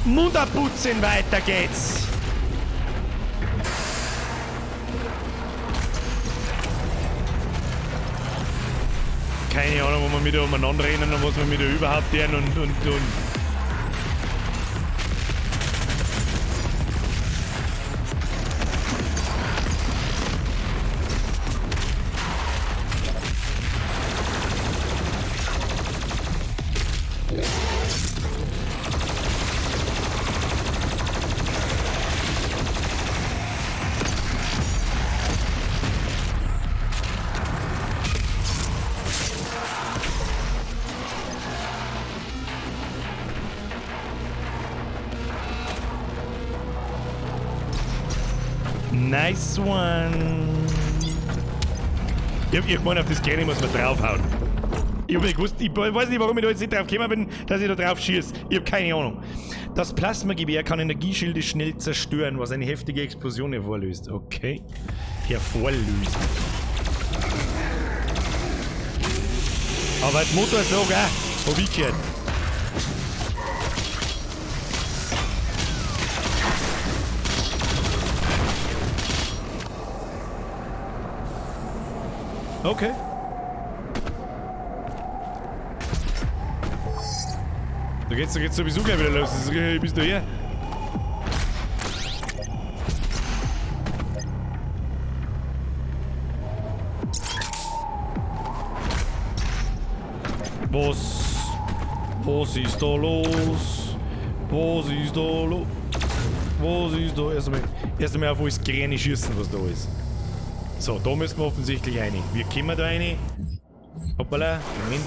Mund abputzen, weiter geht's. Keine Ahnung, wo wir wieder umeinander rennen und was wir wieder überhaupt tun und. Nice one. Ich hab gemeint, auf das Kleine muss man draufhauen. Ich hab nicht gewusst, ich weiß nicht, warum ich da jetzt nicht drauf gekommen bin, dass ich da drauf schieße. Ich hab keine Ahnung. Das Plasmagewehr kann Energieschilde schnell zerstören, was eine heftige Explosion hervorlöst. Okay. Hervorlöst. Aber der Motorsog auch. Hab ich gehört. Okay. Da geht's sowieso gleich wieder los. Das ist, bist du hier? Was ist da los? Was ist da los? Was ist da? Erst einmal auf alles Kleine schießen, was da ist. So, da müssen wir offensichtlich rein. Wir kommen da rein. Hoppala, Moment.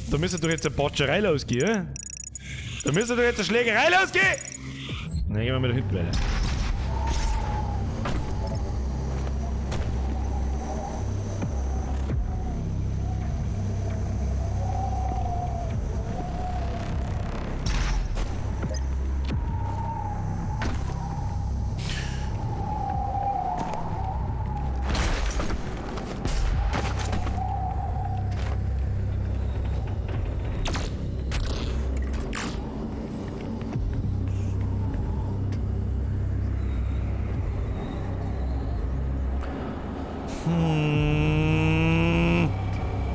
Da müsste doch jetzt eine Batscherei losgehen, oder? Da müsste doch jetzt eine Schlägerei losgehen! Na, gehen wir mal da hinten weiter.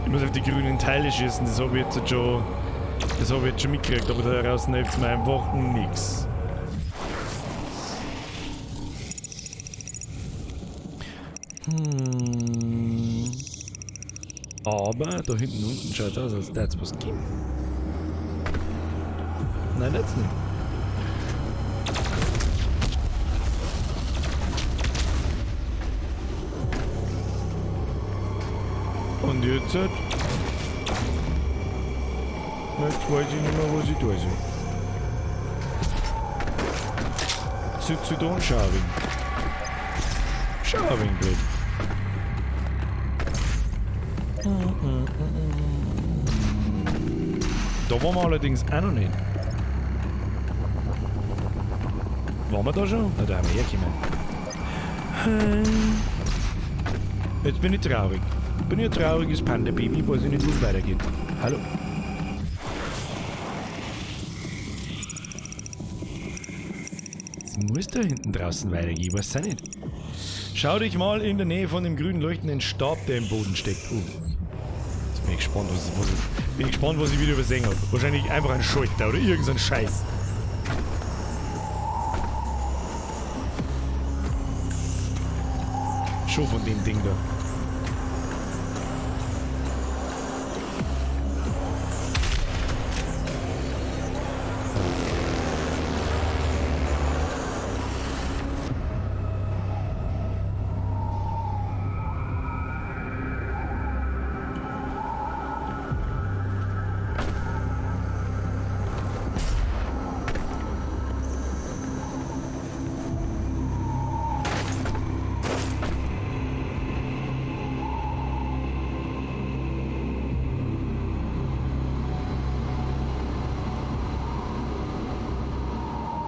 Ich muss auf die grünen Teile schießen, das habe ich jetzt schon. Das habe ich jetzt schon mitgekriegt, aber da draußen hilft es mir einfach nichts. Aber da hinten unten schaut es aus, als würde es was geben. Nein, das nicht. Und jetzt? Jetzt weiß ich nicht mehr, was ich tun soll. Sitze da und schau ein wenig. Schau ein wenig blöd. Da waren wir allerdings auch noch nicht. Waren wir da schon? Na, da haben wir hergekommen. Jetzt bin ich traurig. Bin ich ein trauriges Panda-Baby, weiß ich nicht, wo es weitergeht. Hallo? Jetzt muss da hinten draußen weitergehen, ich weiß es nicht. Schau dich mal in der Nähe von dem grünen leuchtenden Stab, der im Boden steckt. Oh. Jetzt bin ich gespannt, was ich wieder übersehen habe. Wahrscheinlich einfach ein Schalter oder irgendein Scheiß. Schon von dem Ding da.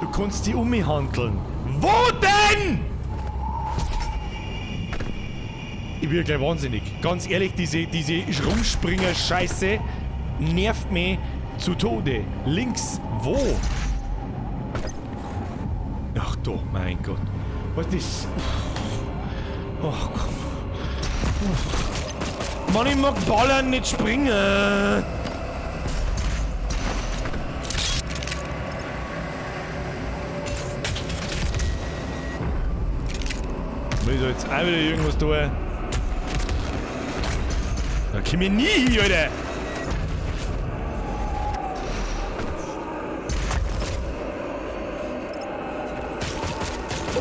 Du kannst die umhandeln. Wo denn? Ich bin ja gleich wahnsinnig. Ganz ehrlich, diese Rumspringer-Scheiße nervt mich Zu Tode. Links. Wo? Ach du, mein Gott. Was ist das? Oh Gott. Mann, ich mag ballern, nicht springen. Will ich da jetzt auch wieder irgendwas tun? Da komm ich nie hin, Alter!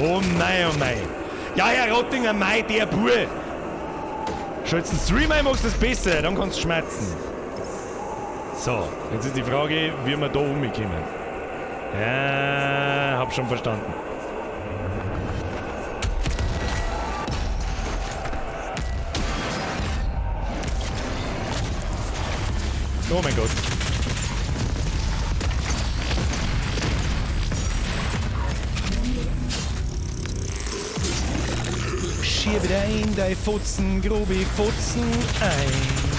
Oh nein, oh nein. Ja, Herr Rottinger, mei, der Bub. Schaltest den Stream ein, machst du das besser, dann kannst du schmerzen. So, jetzt ist die Frage, wie wir da umkommen. Ja, hab schon verstanden. Oh mein Gott. Schieb rein, dei Fotzen, grobe Fotzen ein.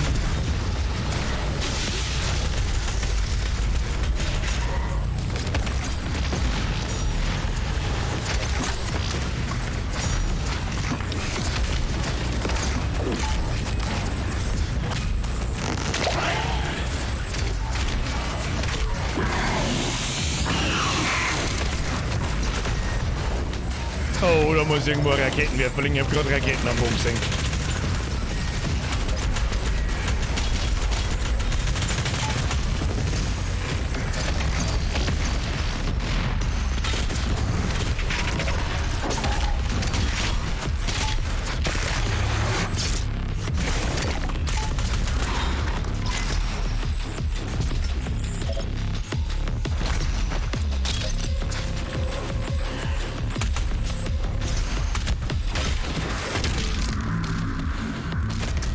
Oh, da muss irgendwo ein Raketenwerfer liegen. Ich hab grad Raketen am Boden gesehen.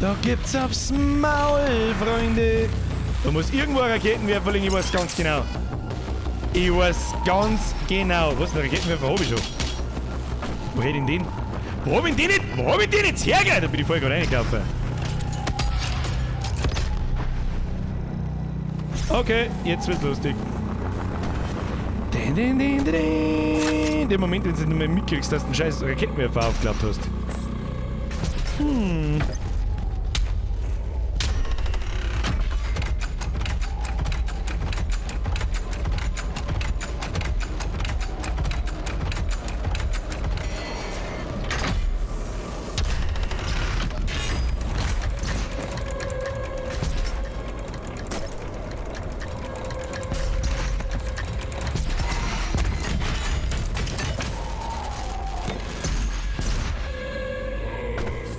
Da gibt's aufs Maul, Freunde. Da muss irgendwo ein Raketenwerfer liegen, ich weiß ganz genau. Ich weiß ganz genau. Was, einen Raketenwerfer hab ich schon. Wo hätte ich denn den? Wo hab ich den nicht? Wo hab ich den jetzt hergehört? Da bin ich vorher gerade reingelaufen. Okay, jetzt wird's lustig. Den, den, den, den. In dem Moment, wenn du nicht mehr mitkriegst, dass du einen scheiß Raketenwerfer aufgeklappt hast. Hm.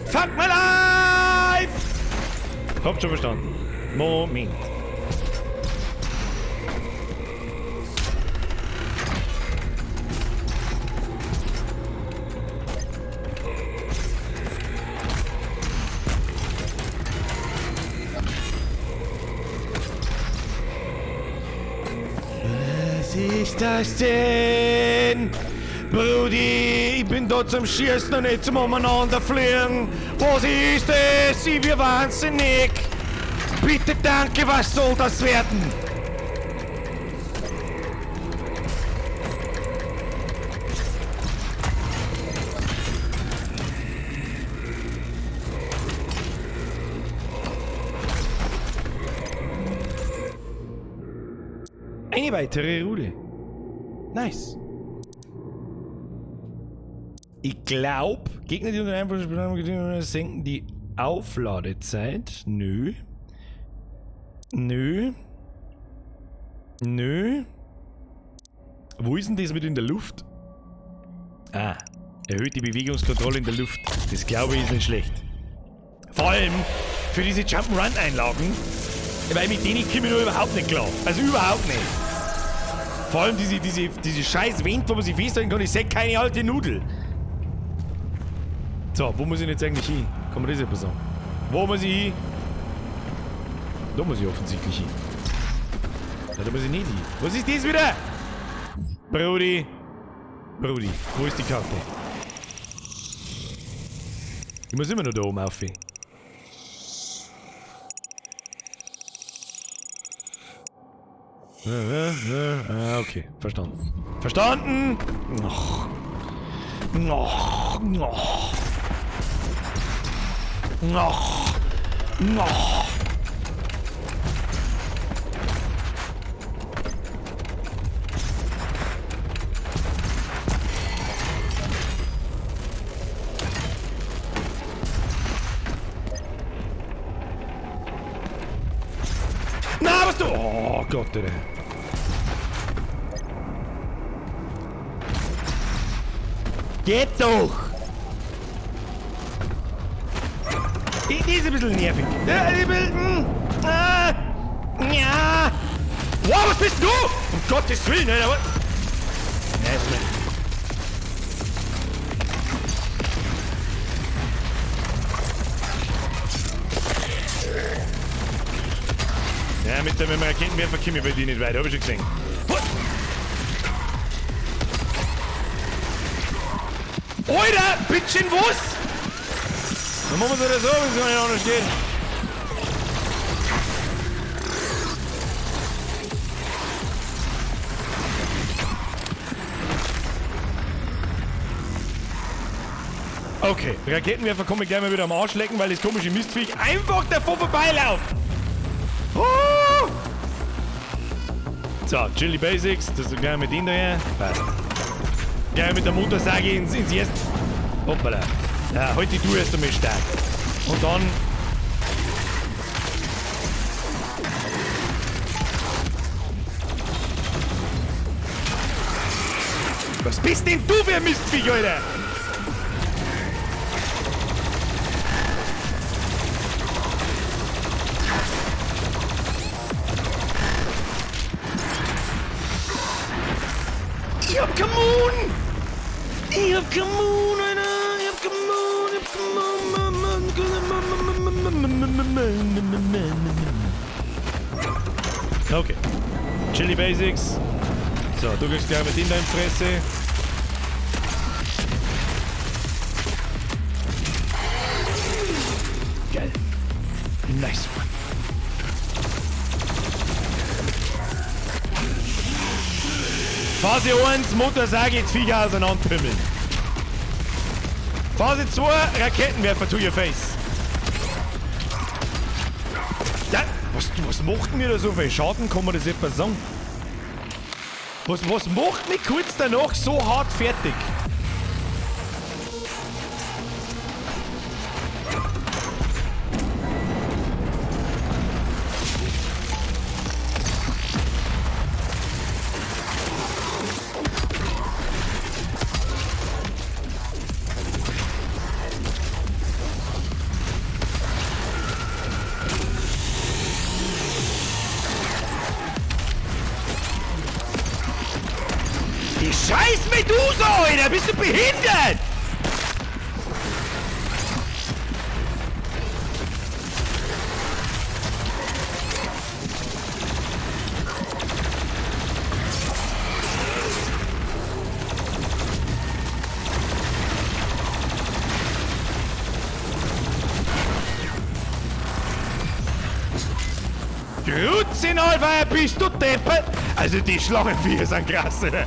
Fuck my life! Habt schon verstanden. Moment. Was ist das denn? Brudi, ich bin da zum Schießen und nicht zum Umeinanderfliegen. Was ist das? Ich bin wahnsinnig. Bitte danke, was soll das werden? Eine weitere Rune. Nice. Ich glaube, Gegner, die unter Einfluss senken die Aufladezeit. Nö. Nö. Nö. Wo ist denn das mit in der Luft? Ah, erhöht die Bewegungskontrolle in der Luft. Das glaube ich ist nicht schlecht. Vor allem für diese Jump'n'Run-Einlagen, weil mit denen komme ich nur überhaupt nicht klar. Also überhaupt nicht. Vor allem diese scheiß Wind, wo man sich festhalten kann, ich sehe keine alte Nudel. So, wo muss ich denn jetzt eigentlich hin? Kann man das etwas sagen? Wo muss ich hin? Da muss ich offensichtlich hin. Ja, da muss ich nicht hin. Was ist das wieder? Brudi. Brudi, wo ist die Karte? Ich muss immer noch da oben auf. Okay, verstanden. Verstanden! Och. Och. Och. Och. Och. Na, was du... Oh Gott, Alter. Geht doch! Die ist ein bisschen nervig. Ja. Wow, was bist du? Um Gottes Willen, Alter. Nice, man. Ja, mit dem Raketenwerfer komme ich bei dir nicht weiter, hab ich schon gesehen. Alter, bitteschön, was? Dann machen wir es so, wenn es gar nicht anders geht. Okay, Raketenwerfer komme ich gleich mal wieder am Arsch lecken, weil das komische Mistviech einfach davor vorbeilauft. Oh! So, Chili Basics, das ist gleich mit denen daher. Passt. Gleich mit der Motorsage ins erste. Hoppala. Ja, halt die du erst einmal stark. Und dann. Was bist denn du für ein Mistviech, Alter? Ich hab keinen Mund! Ich hab keinen Mund, Alter! Ich hab keinen Mund! Ich hab keinen Mund! Okay. Chili Basics. So, du kriegst gleich mit in deine Fresse. Geil. Nice one. Phase 1, Motorsage, jetzt Viecher auseinanderpümmeln. Phase 2, Raketenwerfer to your face. Ja, was macht mir da so viel Schaden? Kann man das etwa sagen? Was macht mich kurz danach so hart fertig? Die scheiß Medusa, Alter! Bist du behindert? Grutzinalfeier, bist du deppert? Also die Schlangenviecher sind krass, oder?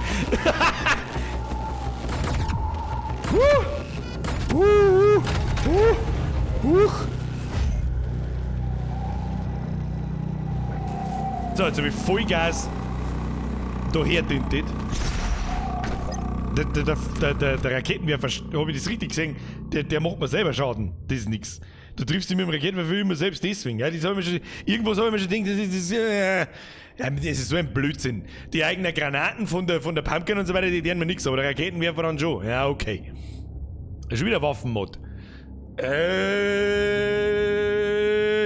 So, jetzt habe ich Vollgas daher düntet. Der Raketenwerfer, habe ich das richtig gesehen? Der macht mir selber Schaden. Das ist nix. Du triffst ihn mit dem Raketenwerfer immer selbst deswegen. Ja, das hab ich mir schon, irgendwas habe ich mir schon gedacht, das ist so ein Blödsinn. Die eigenen Granaten von der Pumpkin und so weiter, die deren mir nix, aber der Raketenwerfer dann schon. Ja, okay. Schon wieder Waffenmod.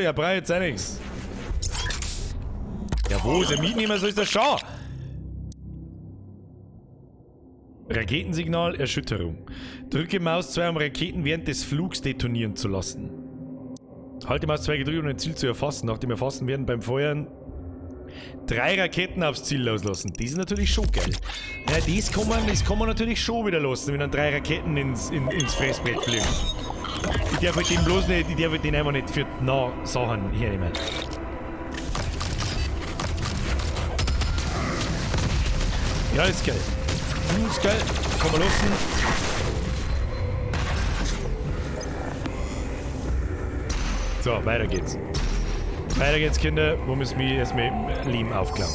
Ja, brauche ich jetzt auch nichts. Ja, wo ist der Mitnehmer? Soll ich das schauen? Raketensignal, Erschütterung. Drücke Maus 2, um Raketen während des Flugs detonieren zu lassen. Halte Maus 2 gedrückt, um ein Ziel zu erfassen. Nach dem Erfassen werden beim Feuern 3 Raketen aufs Ziel loslassen. Das ist natürlich schon geil. Ja, das kann man natürlich schon wieder lassen, wenn dann 3 Raketen ins Fressbrett fliegen. Ich darf halt den bloß nicht, ich darf halt den einfach nicht für nah Sachen hernehmen. Ja, ist geil. Ist geil. Kann man lassen. So, weiter geht's. Weiter geht's, Kinder. Wo müssen wir erstmal Lehm aufklauen?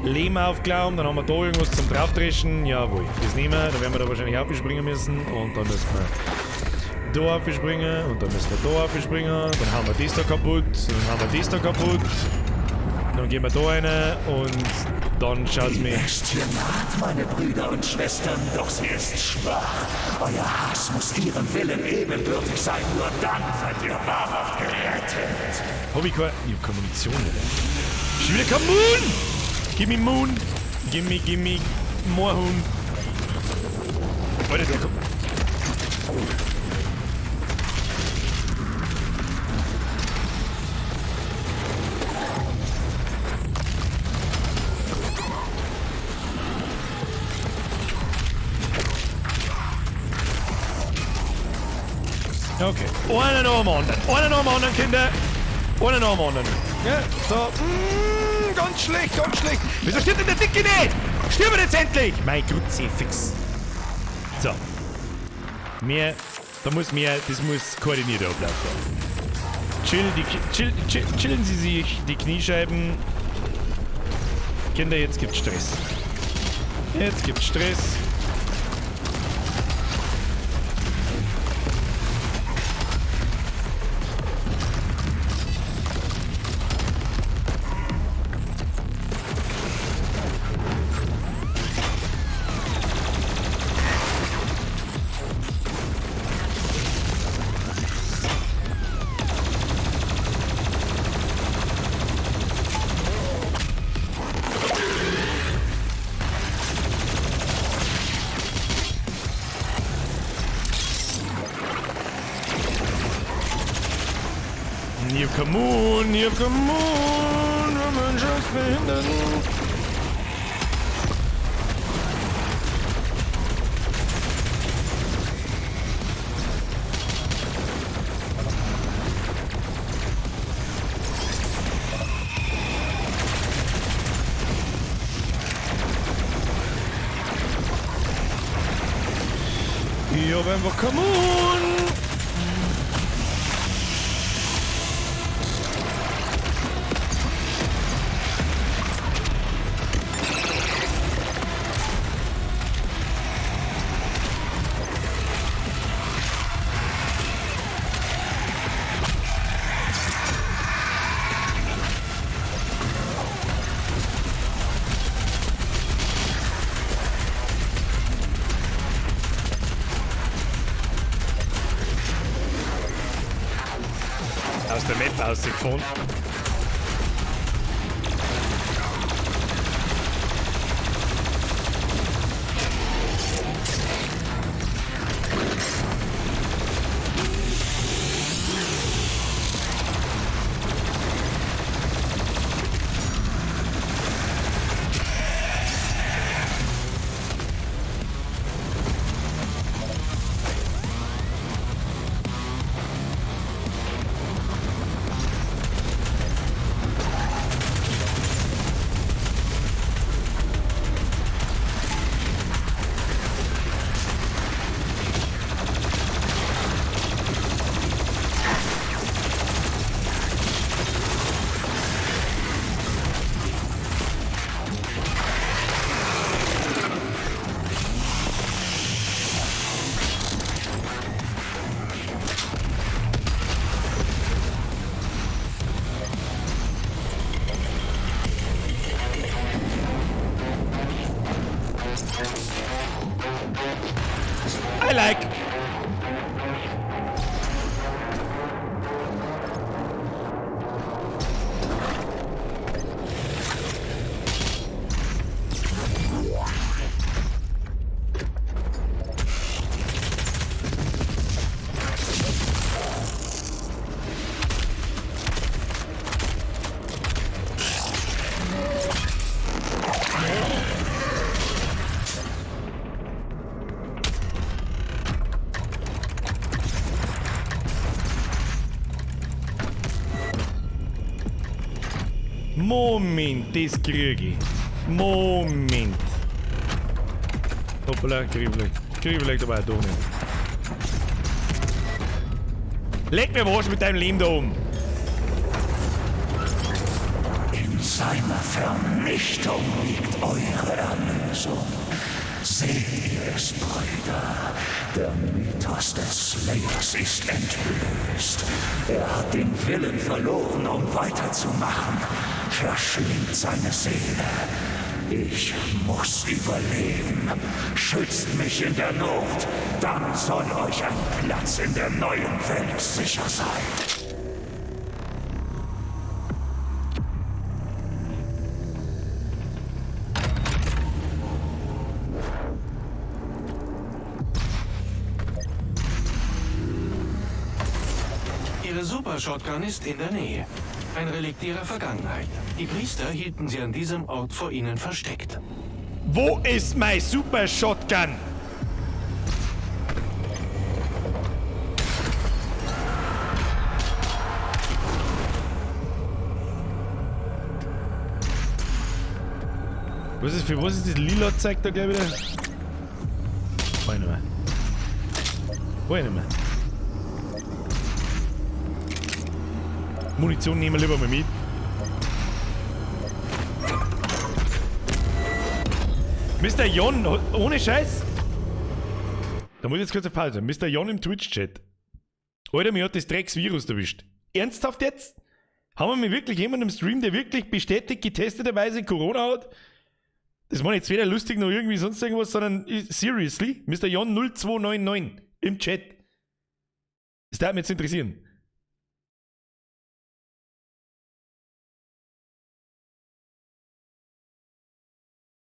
Lehm aufklauen, dann haben wir da irgendwas zum draufdreschen. Jawohl, das nehmen wir. Da werden wir da wahrscheinlich aufspringen müssen. Und dann müssen wir da aufspringen. Und dann müssen wir da aufspringen. Dann haben wir das da kaputt. Dann haben wir das da kaputt. Dann gehen wir da rein und dann schaut's mir.
Die Bestie naht, meine Brüder und Schwestern, doch sie ist schwach. Euer Hass muss ihrem Willen ebenbürtig sein, nur dann seid ihr wahrhaft gerettet.
Hab ich keine. Ich hab keine Munition, Alter. Schon wieder kein Moon! Gimme Moon! Gimme, gimme, more Huhn. Alter, der kommt. Okay. Einer noch am anderen. Einer noch am anderen, Kinder. Einer noch am anderen. Ja, so. Ganz schlecht, ganz schlecht. Wieso stirbt denn der Dicke nicht? Stirb jetzt endlich! Mein Kruzifix. So. Mehr, da muss mehr, das muss koordiniert ablaufen. Chillen Sie sich die Kniescheiben. Kinder, jetzt gibt's Stress. Jetzt gibt's Stress. Hier come on, wir Menschen behindern. Ich hab einfach come on. Aus der Map rausgefahren. I like. Moment, das krieg ich. Moment. Hoppala, krieg ich vielleicht. Krieg ich vielleicht aber auch doch nicht. Leck mir was mit deinem Leben da oben!
In seiner Vernichtung liegt eure Erlösung. Seht ihr es, Brüder? Der Mythos des Slayers ist entblößt. Er hat den Willen verloren, um weiterzumachen. Verschlingt seine Seele. Ich muss überleben. Schützt mich in der Not. Dann soll euch ein Platz in der neuen Welt sicher sein.
Ihre Super-Shotgun ist in der Nähe. Ein Relikt ihrer Vergangenheit. Die Priester hielten sie an diesem Ort vor ihnen versteckt.
Wo ist mein Super Shotgun? Was ist für was ist das lila Zeug da gleich wieder? Weiß nicht mehr. Weiß nicht mehr. Munition nehmen wir lieber mal mit. Mr. Jon, ohne Scheiß. Da muss ich jetzt kurz eine Pause. Mr. Jon im Twitch-Chat. Alter, mir hat das Drecksvirus erwischt. Ernsthaft jetzt? Haben wir wirklich jemanden im Stream, der wirklich bestätigt, getesteterweise Corona hat? Das war jetzt weder lustig noch irgendwie sonst irgendwas, sondern seriously? Mr. Jon 0299 im Chat. Das darf mich jetzt interessieren.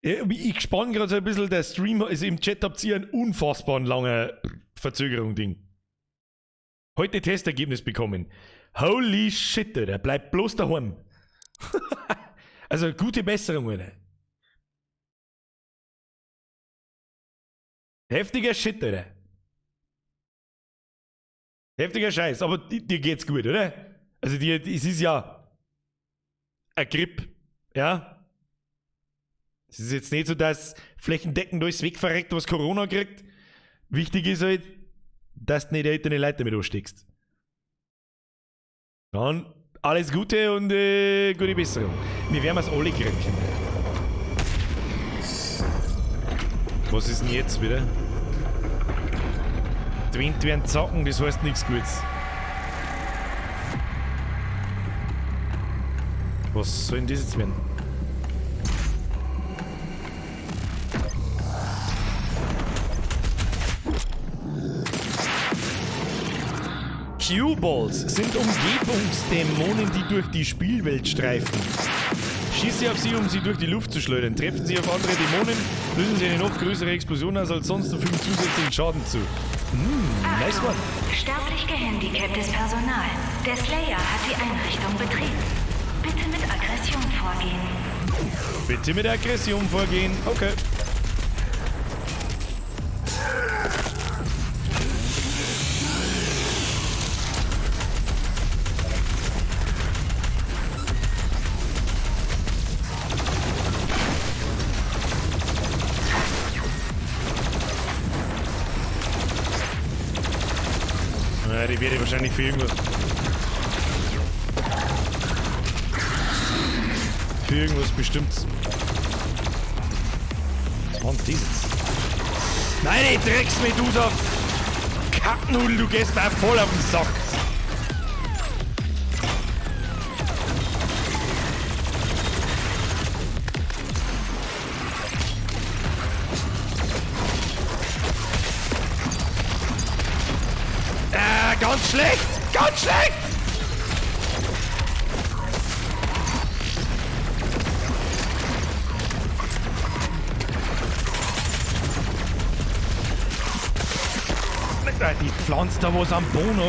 Ich spann gerade so ein bisschen, der Stream, also im Chat habt ihr einen unfassbaren langen Verzögerung Ding. Heute Testergebnis bekommen. Holy shit, Alter, bleibt bloß daheim. Also gute Besserung, Alter. Heftiger Shit, Alter. Heftiger Scheiß, aber dir geht's gut, oder? Also dir, es ist ja ein Grip, ja? Es ist jetzt nicht so, dass flächendeckend alles wegverreckt, was Corona kriegt. Wichtig ist halt, dass du nicht ältere Leute damit ansteckst. Dann alles Gute und gute Besserung. Wir werden es alle kriegen können. Was ist denn jetzt wieder? Die Wände werden zacken, das heißt nichts Gutes. Was soll denn das jetzt werden? Q-Balls sind Umgebungsdämonen, die durch die Spielwelt streifen. Schieße auf sie, um sie durch die Luft zu schleudern. Treffen sie auf andere Dämonen, lösen sie eine noch größere Explosion aus als sonst und fügen zusätzlichen Schaden zu. Nice one.
Sterblich gehandicaptes Personal. Der Slayer hat die Einrichtung betreten. Bitte mit Aggression vorgehen.
Bitte mit Aggression vorgehen. Okay. Die werde ich wahrscheinlich für irgendwas. Für irgendwas bestimmt. Was war denn das jetzt? Nein, die Drecksmedusa! Kacknudel, du gehst mir voll auf den Sack! Ganz schlecht! Ganz schlecht! Die pflanzt da was am Boden.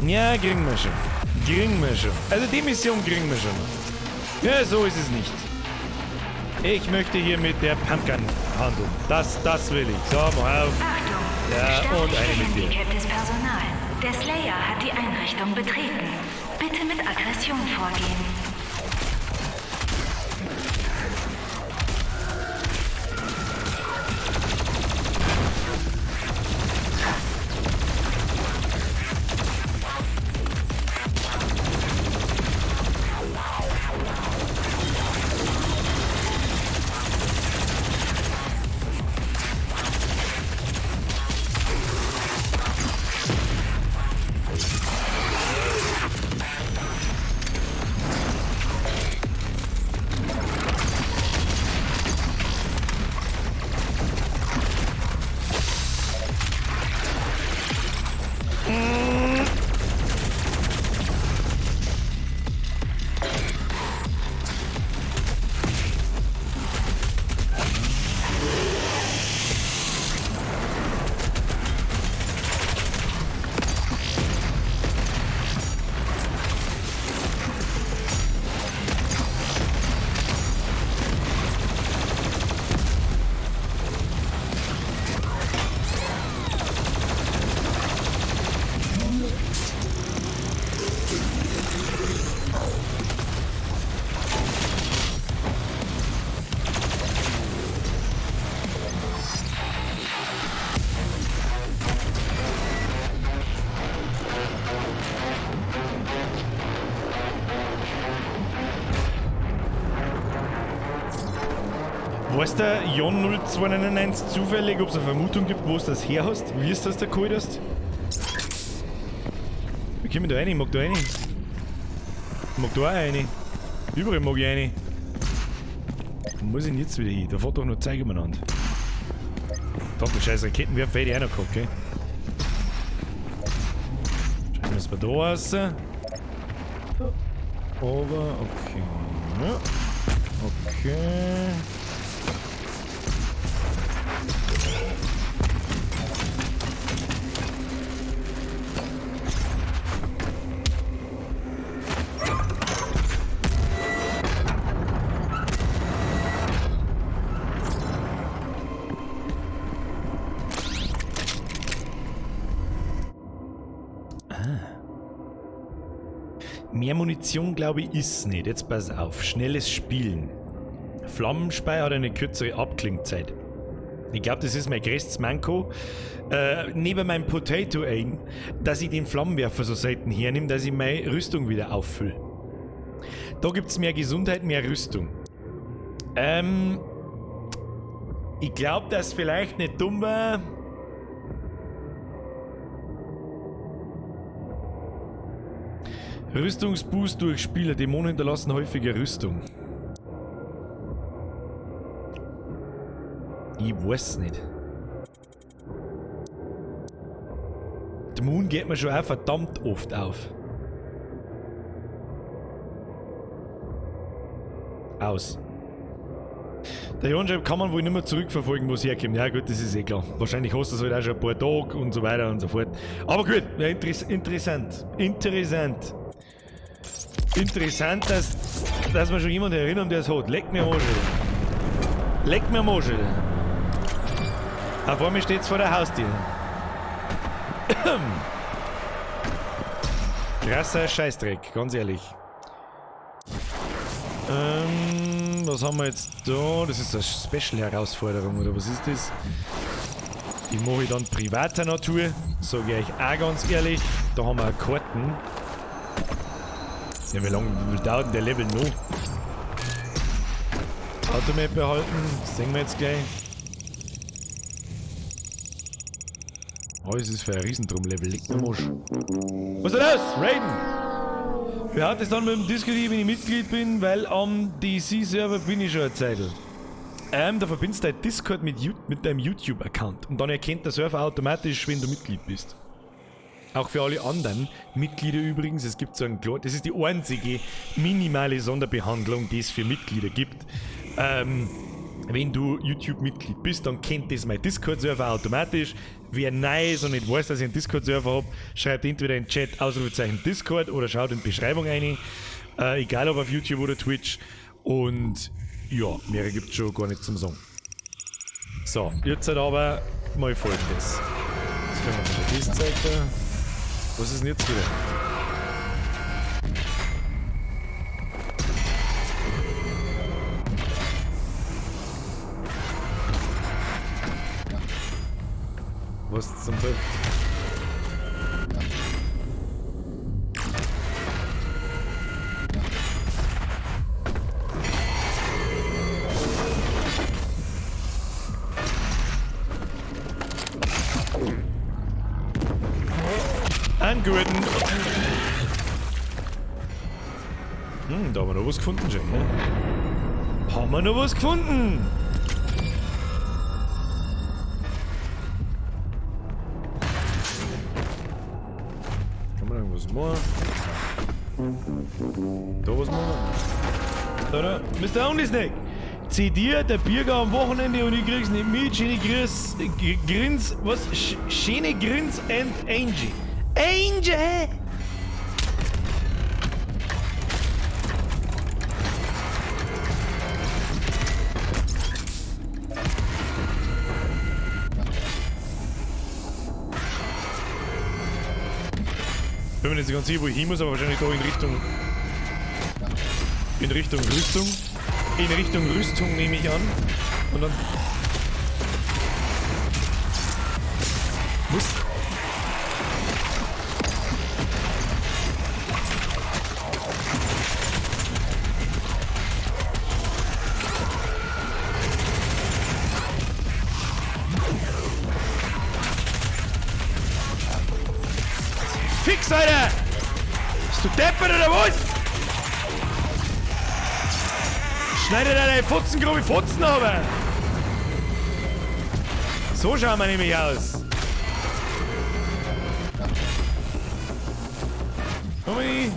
Ja, kriegen wir schon. Kriegen wir schon. Also die Mission kriegen wir schon. Ja, so ist es nicht. Ich möchte hier mit der Pumpgun handeln. Das will ich. So, mach auf.
Achtung!
Ja, und eine mit dir.
Gehandicaptes Personal. Der Slayer hat die Einrichtung betreten. Bitte mit Aggression vorgehen.
Weiß der Jon 0299 zufällig, ob es eine Vermutung gibt, wo du das her hast? Wie ist das da geholt hast? Wir kommen da rein, ich mag da rein. Ich mag da auch rein. Überall mag ich rein. Wo muss ich denn jetzt wieder hin? Da fährt doch noch Zeug umeinander. Danke, scheiß Raketenwerfer hätte ich auch noch gehabt, gell? Schauen wir uns mal da raus. Da. Aber, okay. Ja. Okay. Mehr Munition, glaube ich, ist nicht. Jetzt pass auf. Schnelles Spielen. Flammenspei hat eine kürzere Abklingzeit. Ich glaube, das ist mein größtes Manko. Neben meinem Potato Aim, dass ich den Flammenwerfer so selten hernehme, dass ich meine Rüstung wieder auffülle. Da gibt's mehr Gesundheit, mehr Rüstung. Ich glaube, dass vielleicht nicht dumm war. Rüstungsboost durch Spieler. Dämonen hinterlassen häufiger Rüstung. Ich weiß nicht. Die Moon geht mir schon auch verdammt oft auf. Aus. Der Jon schreibt, kann man wohl nicht mehr zurückverfolgen, wo es herkommt. Ja gut, das ist eh klar. Wahrscheinlich hast du es halt auch schon ein paar Tage und so weiter und so fort. Aber gut, ja, interessant. Interessant. Interessant, dass man schon jemanden erinnert, der es hat. Leck mir am Arsch, Alter. Leck mir am Arsch, Alter. Auf einmal steht's vor der Haustür. Krasser Scheißdreck, ganz ehrlich. Was haben wir jetzt da? Das ist eine Special-Herausforderung, oder was ist das? Die mache ich dann privater Natur, sage ich euch auch ganz ehrlich. Da haben wir Karten. Ja, wie lange dauert denn der Level noch? Automap behalten, das sehen wir jetzt gleich. Oh, das ist für ein Riesendrum-Level, liegt mir am Arsch. Was ist denn das? Raiden! Wer hat das dann mit dem Discord, wenn ich Mitglied bin, weil am DC-Server bin ich schon eine Zeit. Da verbindest du dein Discord mit deinem YouTube-Account und dann erkennt der Server automatisch, wenn du Mitglied bist. Auch für alle anderen Mitglieder übrigens, es gibt so einen Klar, das ist die einzige minimale Sonderbehandlung, die es für Mitglieder gibt. Wenn du YouTube-Mitglied bist, dann kennt das mein Discord-Server automatisch. Wer neu ist und nicht weiß, dass ich einen Discord-Server hab, schreibt entweder in den Chat Ausrufezeichen Discord oder schaut in die Beschreibung rein. Egal ob auf YouTube oder Twitch. Und ja, mehr gibt's schon gar nicht zum Sagen. So, jetzt halt aber mal folgendes. Jetzt können wir von der Testseite. Was ist denn jetzt wieder? Was zum Teufel? Einen guten. Da haben wir noch was gefunden schon, ne? Haben wir noch was gefunden? Kann man irgendwas machen? Da was machen? Da, da. Mr. Only Snake! Zieh dir der Birger am Wochenende und ich krieg's nicht mit. Schöne Grüß, Grins, was? Schöne Grins and Angie. Angel! Bin mir nicht ganz sicher, wo ich hin muss, aber wahrscheinlich da in Richtung. In Richtung Rüstung. In Richtung Rüstung nehme ich an. Und dann. Muss. Alter! Bist du deppert oder was? Schneide deine Futzengrube Futzen aber! So schauen wir nämlich aus. Komm ich.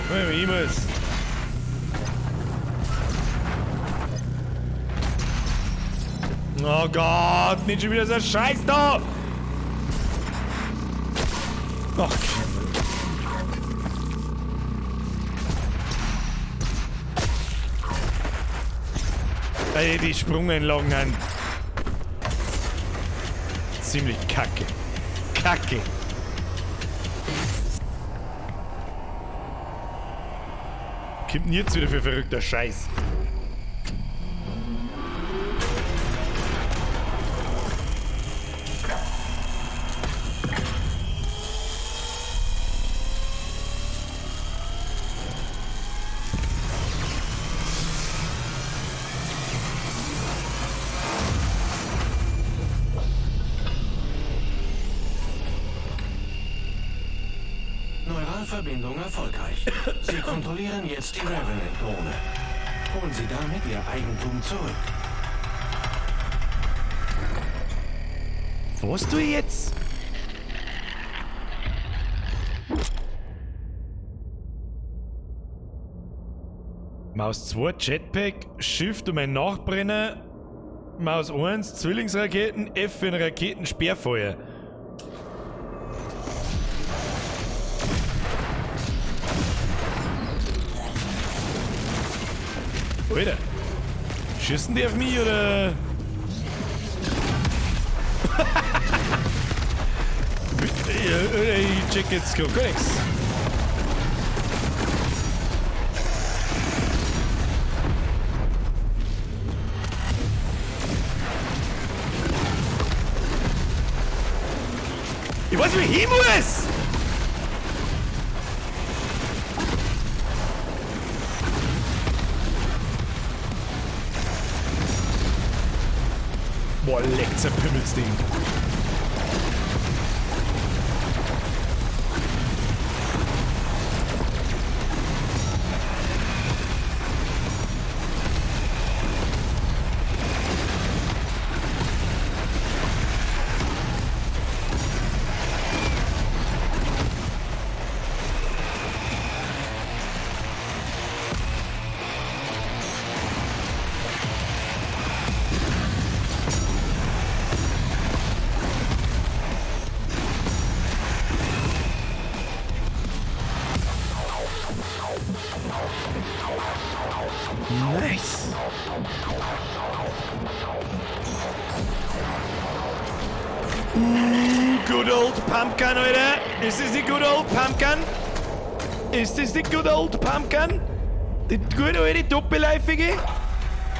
Komm ich muss. Oh Gott, nicht schon wieder so ein Scheiß da! Okay. Ey, die Sprungeinlagen an. Ziemlich kacke. Kacke. Kommt denn jetzt wieder für verrückter Scheiß?
Neuralverbindung erfolgreich. Sie kontrollieren jetzt die Revenant-Drohne. Holen Sie damit Ihr Eigentum zurück.
Was tue ich jetzt? Maus 2, Jetpack, Shift um ein Nachbrenner, Maus 1, Zwillingsraketen, F für ein Raketensperrfeuer. Alter, schießen die auf mich oder? Ich check jetzt gar nichts. Ich weiß, wo ich hin muss! Boah, leckt sein Pimmelsding. Nice. Good old Pumpgun, Alter. Ist das die good old Pumpgun? Ist das die good old Pumpgun? Die gute alte Doppelläufige?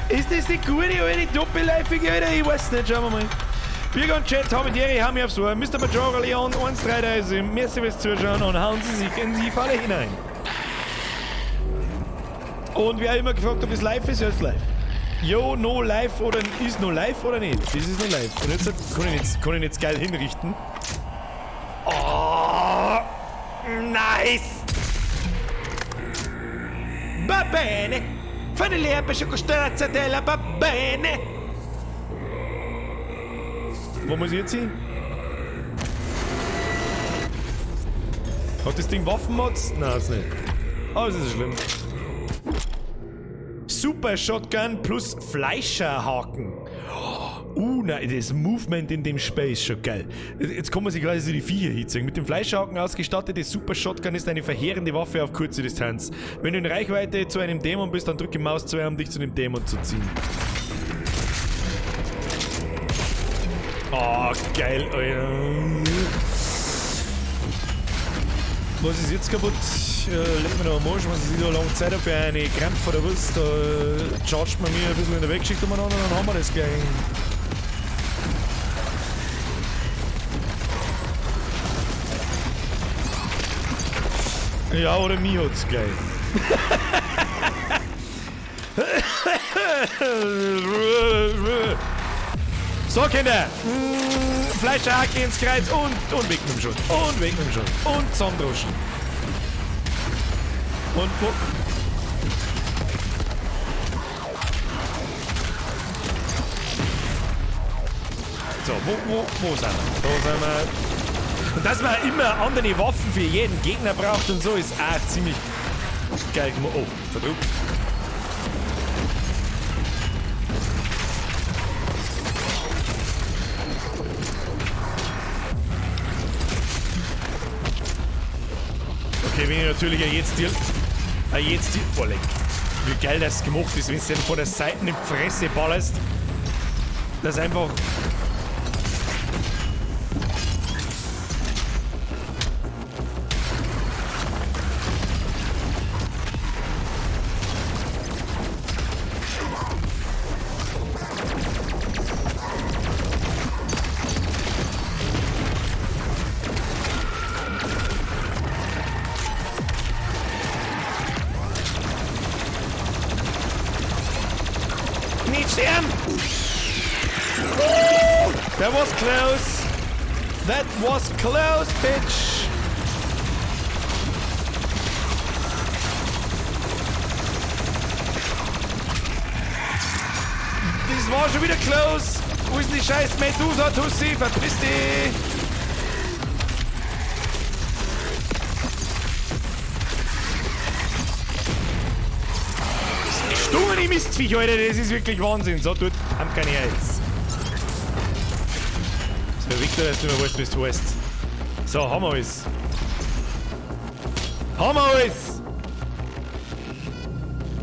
Ist das die gute alte Doppelläufige, Alter? Ich weiß nicht, schauen wir mal. Bürger und Chat, Tom und Jerry haben mich aufs Ohr. Mr. Majora Leon 133. Merci fürs Zuschauen und hauen Sie sich in die Falle hinein. Und wer immer gefragt, ob es live ist, ja, ist live. Jo, no live oder ist no live oder nicht? Das ist no live. Und jetzt kann ich jetzt geil hinrichten. Oh, nice! Va bene! Fane le stracciatella, va bene! Wo muss ich jetzt hin? Hat das Ding Waffenmods? Nein, ist nicht. Aber es ist schlimm. Super Shotgun plus Fleischerhaken. Nein, das Movement in dem Spiel ist schon geil. Jetzt kann man sich quasi so die Viecher hinziehen. Mit dem Fleischerhaken ausgestattete Super Shotgun ist eine verheerende Waffe auf kurze Distanz. Wenn du in Reichweite zu einem Dämon bist, dann drücke Maus 2, um dich zu dem Dämon zu ziehen. Oh, geil, Alter. Was ist jetzt kaputt? Leg mir noch am Arsch, wenn sie da lange Zeit für eine Krampf oder was, da chargt man mir ein bisschen in der Weggeschichte umeinander und dann haben wir das gleich. Ja, oder mich hat's gleich. So, Kinder! Fleischerhacke ins Kreuz und weg mit dem Schuss. Und weg mit dem Schuss. Und zusammendroschen. Und wo. So, wo sind wir? Da sind wir. Und dass man immer andere Waffen für jeden Gegner braucht und so, ist auch ziemlich geil gemacht. Oh, verdrückt. Okay, wenn ich natürlich auch jetzt die. Oh, leck. Wie geil das gemacht ist, wenn du den von der Seite in die Fresse ballerst. Das einfach. Nicht sterben! Oh, that was close! That was close, bitch! Das war schon wieder close! Wo ist denn die scheiß Medusa-Tussi? Verpiss dich! Stumme Mistviech, Alter, das ist wirklich Wahnsinn. So, dort haben keine Eis. So, Victor, dass du nicht mehr weißt, wie du heißt. So, haben wir alles. Haben wir alles!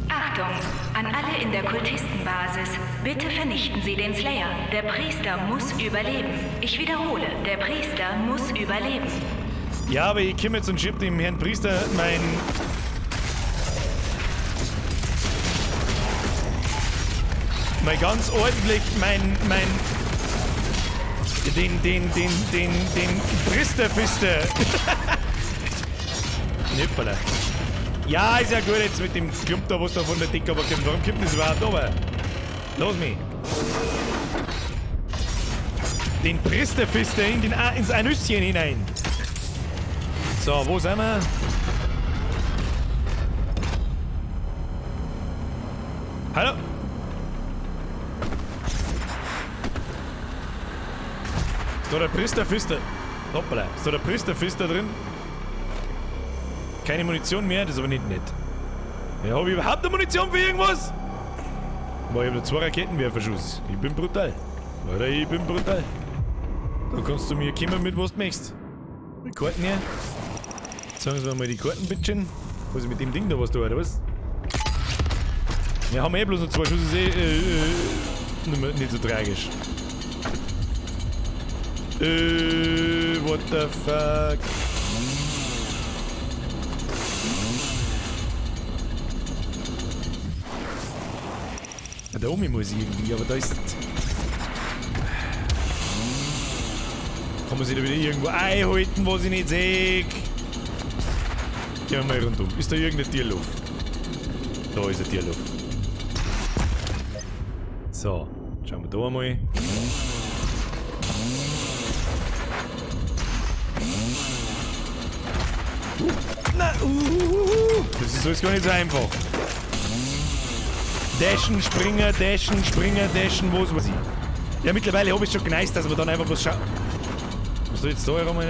Achtung! An alle in der Kultistenbasis. Bitte vernichten Sie den Slayer. Der Priester muss überleben. Ich wiederhole, der Priester muss überleben.
Ja, aber ich komme jetzt und schieb dem Herrn Priester mein... Mal ganz ordentlich den Pristerfister. Nippala. Ja, ist ja gut jetzt mit dem Klump da, was da von der Decke aber kommt. Warum kommt das überhaupt runter? Los mich. Den Pristerfister in ins Anüsschen hinein. So, wo sind wir? Hallo? Ist da der Priesterfister? Hoppala. Ist da der Priesterfister drin? Keine Munition mehr, das ist aber nicht nett. Ja, hab ich überhaupt eine Munition für irgendwas? Boah, ich hab nur 2 Raketenwerferschuss. Ich bin brutal. Alter, ich bin brutal. Da kannst du mir kommen mit, was du möchtest. Die Karten her. Sagen Sie mir mal die Karten, bitteschön. Was ist mit dem Ding da, was da, oder was? Ja, haben wir eh bloß noch 2 Schuss, ist eh nicht so tragisch. What the fuck? Ja, da oben muss ich irgendwie, aber da ist... Kann man sich da wieder irgendwo einhalten, was ich nicht sehe? Gehen wir mal rundum. Ist da irgendeine Tierluft? Da ist eine Tierluft. So, schauen wir da einmal. Na, Das ist alles gar nicht so einfach. Dashen, Springer, Dashen, Springer, Dashen, wo ist was? Ja, mittlerweile habe ich schon geneist, dass man dann einfach bloß schaut. Was du jetzt da herum?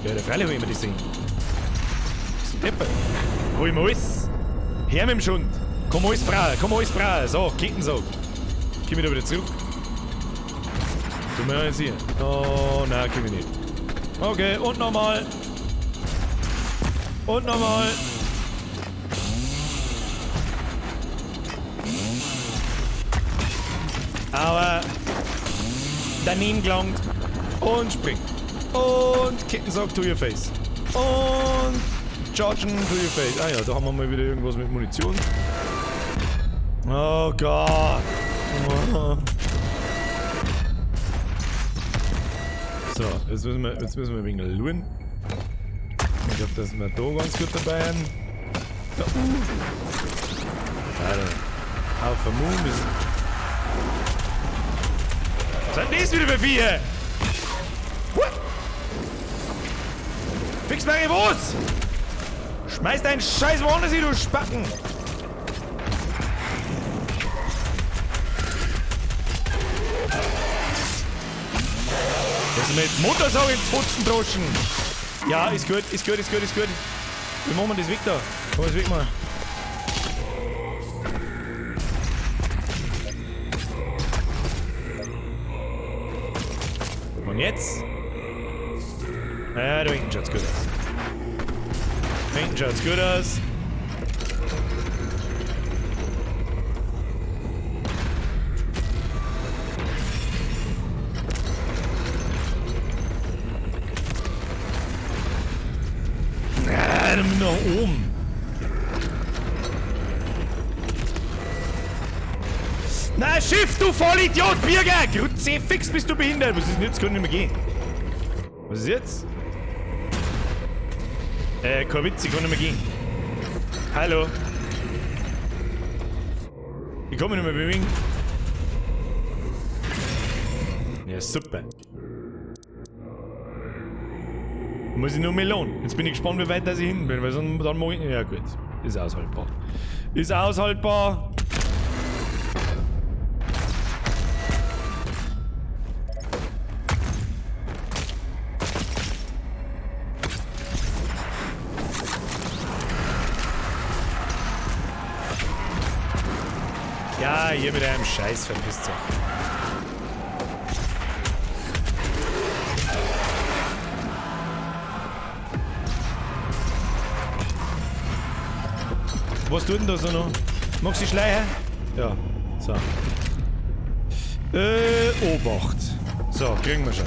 Ja, der Freilich hol ich mir das Ding. Das ist ein Deppert. Hol ich mir alles. Her mit dem Schund. Komm alles brauchen, komm alles brauchen. So, Kettensack. Komm ich da wieder zurück. Tut mir jetzt hier. Oh, nein, komm ich nicht. Okay, und nochmal. Und nochmal. Aber daneben gelangt. Und springt. Und Kettensack to your face. Und Chargen to your face. Ah ja, da haben wir mal wieder irgendwas mit Munition. Oh Gott. Oh. So, jetzt müssen wir ein wenig luren. Ich glaube, dass wir da ganz gut dabei sind. Da. Alter. Auf der Moon. Was sind das wieder für Viecher? What? Fix mal was? Schmeiß deinen Scheiß woanders hin, du Spacken! Das ist mit Motorsäge in Pfotzen droschen. Ja, ist gut, ist gut, ist gut, ist gut. Wie machen wir das weg da? Kann man das weg machen? Und jetzt? Ja, da hinten schaut's gut aus. Da hinten schaut's gut aus. Na, da müssen wir nach oben. Na, Schiff, du Vollidiot, Birger! Kruzifix, bist du behindert! Was ist denn jetzt? Kann nicht mehr gehen. Was ist jetzt? Kein Witz, ich kann nicht mehr gehen. Hallo. Ich kann mich nicht mehr bewegen. Ja, super. Muss ich nur Melon. Jetzt bin ich gespannt, wie weit dass ich hinten bin, weil sonst dann mach ich. Ja, gut. Ist aushaltbar. Ist aushaltbar. Ja, hier mit einem Scheiß, verpisst euch. Was tut denn da so noch? Magst du die Schleiche? Ja, so. Obacht. So, kriegen wir schon.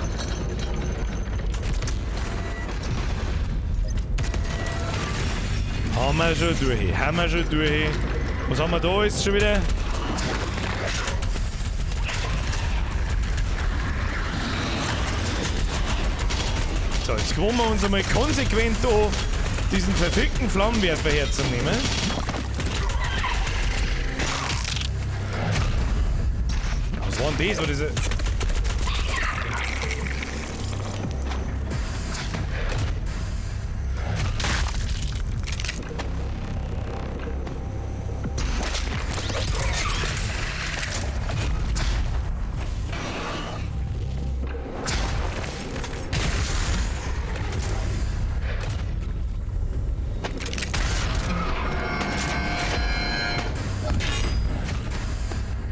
Haben wir schon durch. Haben wir schon durch. Was haben wir da jetzt schon wieder? So, jetzt gewohnen wir uns einmal konsequent an, diesen verfickten Flammenwerfer herzunehmen. Was war denn das? War diese.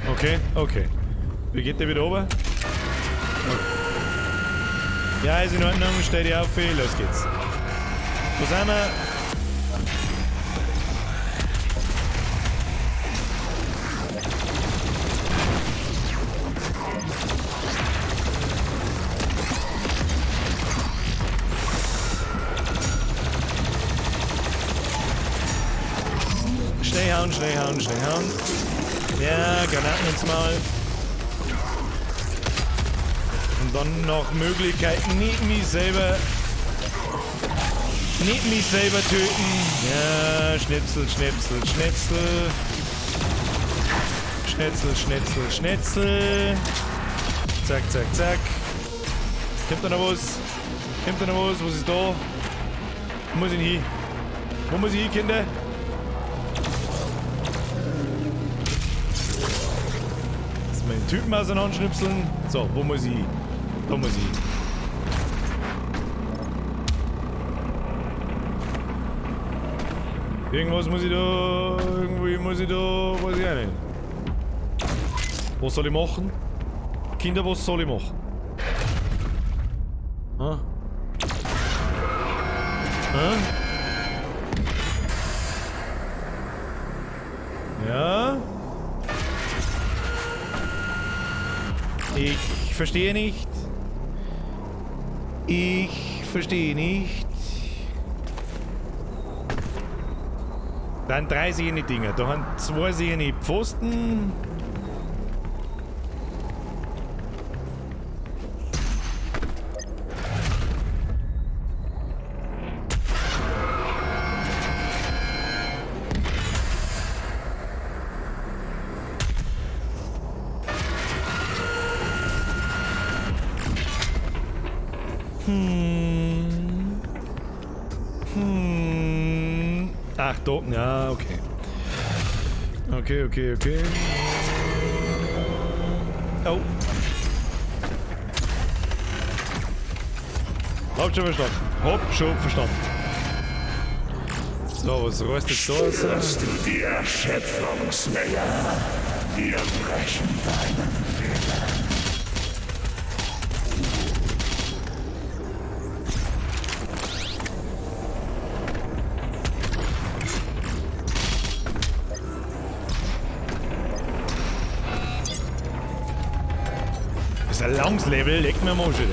Okay, okay. Wie geht der wieder runter? Okay. Ja, ist in Ordnung, stell dich auf, los geht's. Wo sind wir? Schnell hauen, schnell hauen, schnell hauen. Ja, Granaten uns mal. Und dann noch Möglichkeiten, nicht mich selber töten. Ja, Schnitzel, Schnitzel, Schnitzel. Schnitzel, Schnitzel, Schnitzel. Zack, zack, zack. Kommt da noch was? Kommt da noch was? Was ist da? Wo muss ich hin? Wo muss ich hin, Kinder? Jetzt mal den Typen auseinanderschnipseln. So, wo muss ich hin? Da muss ich hin. Irgendwas muss ich da. Irgendwie muss ich da. Weiß ich auch nicht. Was soll ich machen? Kinder, was soll ich machen? Hm? Hm? Ja? Ich verstehe nicht. Ich verstehe nicht. Dann 3 sehende Dinger. Da haben 2 sehende Pfosten. Ach, da. Ja, okay. Okay, okay, okay. Oh. Hab schon verstanden. Hab schon verstanden. So, was reißt jetzt da raus?
Spürst du die Erschöpfung, Slayer? Wir brechen deinen Willen.
Das ist ein langes Level, leg mir mal schon.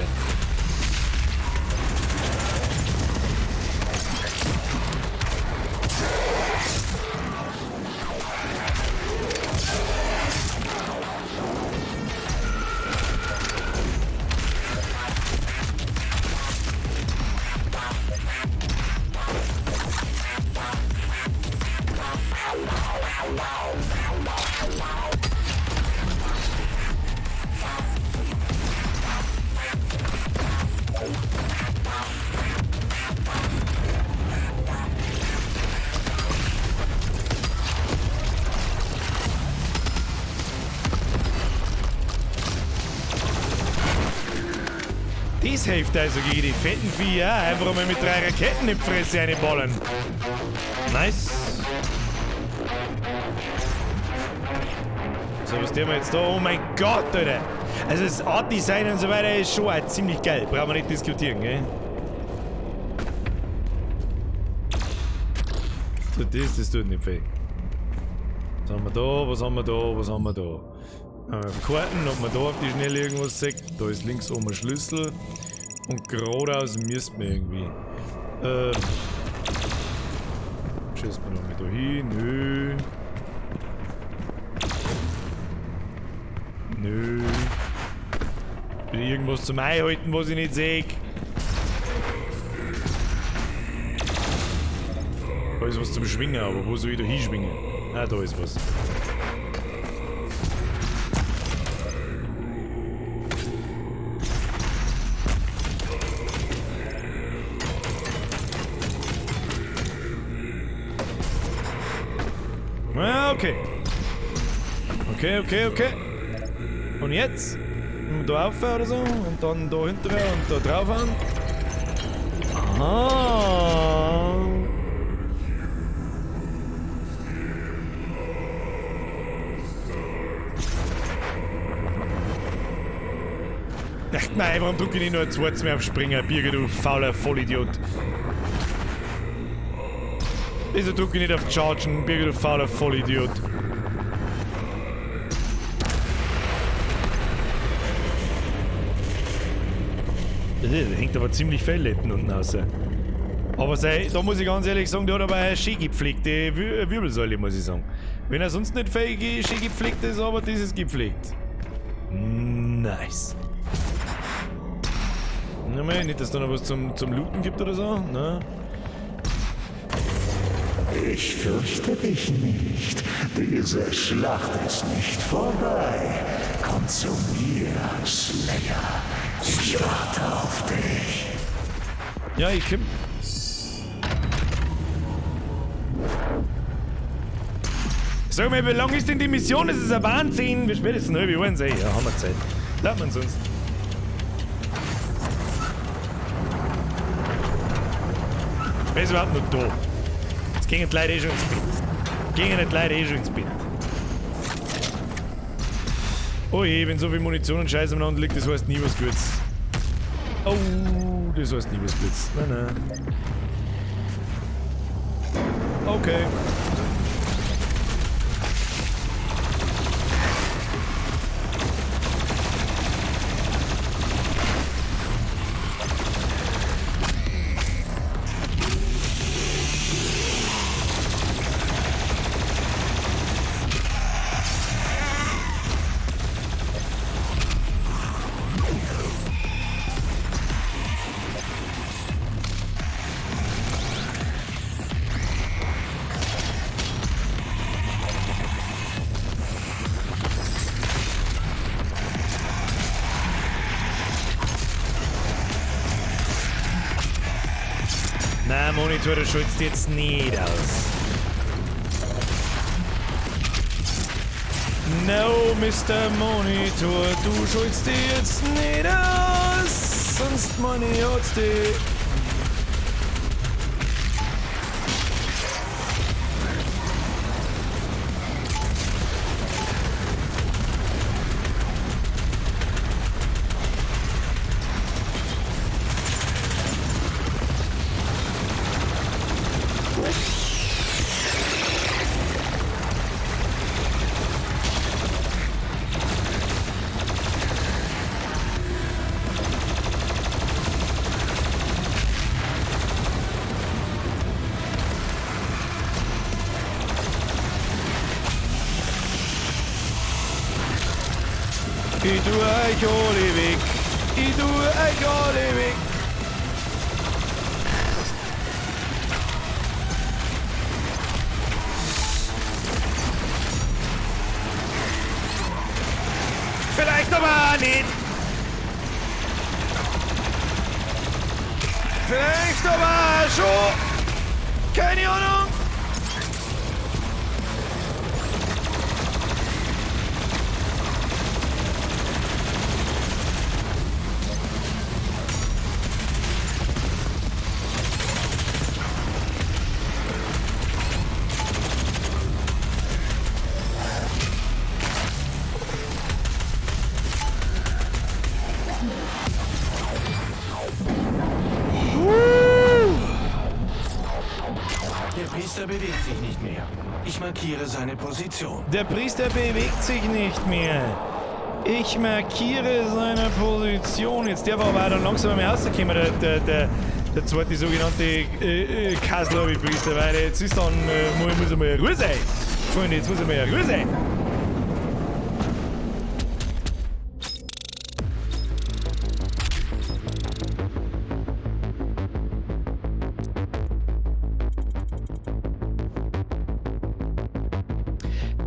Das hilft also gegen die fetten Viecher. Einfach mal mit 3 Raketen in die Fresse reinballern. Nice. So, was tun wir jetzt da? Oh mein Gott, Alter. Also das Art Design und so weiter ist schon auch ziemlich geil. Brauchen wir nicht diskutieren, gell? So, das tut nicht weh. Was haben wir da? Was haben wir da? Was haben wir da? Karten, ob man da auf die Schnelle irgendwas sieht. Da ist links oben ein Schlüssel. Und geradeaus müsste man irgendwie. Schießt man noch mit da hin? Nö. Nö. Will ich irgendwas zum Einhalten, was ich nicht sehe? Da ist was zum Schwingen, aber wo soll ich da hinschwingen? Ah, da ist was. Okay. Okay, okay, okay. Und jetzt? Da rauf oder so? Und dann da hinten und da drauf an. Aha. Ach nein, warum drücke ich nicht nur ein zweites mehr auf Springer? Birgit, du fauler Vollidiot. Wieso drücke ich nicht auf Chargen? Birgit, du fauler Vollidiot. Das hängt aber ziemlich viel Letten unten raus. Aber sei, da muss ich ganz ehrlich sagen, der hat aber eine schön gepflegte Wirbelsäule, muss ich sagen. Wenn er sonst nicht schön gepflegt ist, aber das ist gepflegt. Nice. Na, nicht, dass da noch was zum Looten gibt oder so, ne?
Ich fürchte dich nicht. Diese Schlacht ist nicht vorbei. Komm zu mir, Slayer. Ich warte auf dich.
Ja, ich komm. Sag mal, wie lang ist denn die Mission? Das ist ein Wahnsinn. Wie spät ist denn? 12:30 Uhr. Ja, haben wir Zeit. Glaubt man sonst. Wer ist überhaupt noch da? Jetzt gehen die Leute eh schon ins Bett. Gehen die Leute eh schon ins Bett. Oh je, wenn so viel Munition und Scheiß umeinander liegt, das heißt nie was Gutes. Oh, das heißt nie was Gutes. Nein, nein. Okay. Nein, Monitor, du schaltest jetzt nicht aus. No, Mr. Monitor, du schaltest dich jetzt nicht aus. Sonst meine ich dich. Ich tue euch alle weg. Ich tue euch alle weg. Vielleicht aber nicht. Vielleicht aber schon. Keine Ahnung.
Bewegt sich nicht mehr. Ich markiere seine Position.
Der Priester bewegt sich nicht mehr. Ich markiere seine Position. Jetzt darf er aber auch dann langsam einmal rauskommen, der zweite sogenannte Kaslovi-Priester, weil jetzt ist dann, muss einmal Ruhe sein. Freunde, jetzt muss einmal Ruhe sein.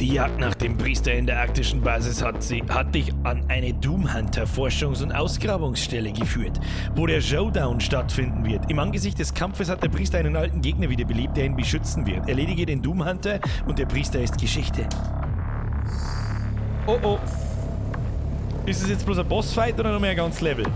Die Jagd nach dem Priester in der arktischen Basis hat dich an eine Doomhunter Forschungs- und Ausgrabungsstelle geführt, wo der Showdown stattfinden wird. Im Angesicht des Kampfes hat der Priester einen alten Gegner wiederbelebt, der ihn beschützen wird. Erledige den Doomhunter und der Priester ist Geschichte. Oh oh. Ist es jetzt bloß ein Bossfight oder noch mehr ein ganzes Level?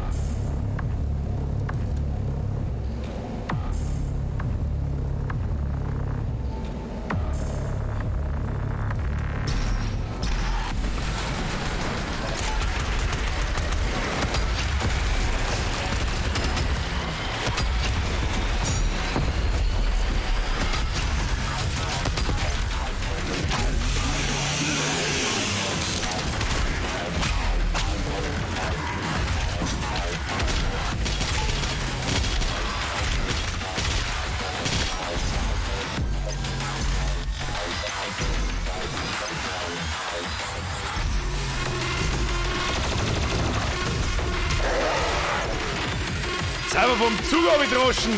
Vom Zug abgedroschen!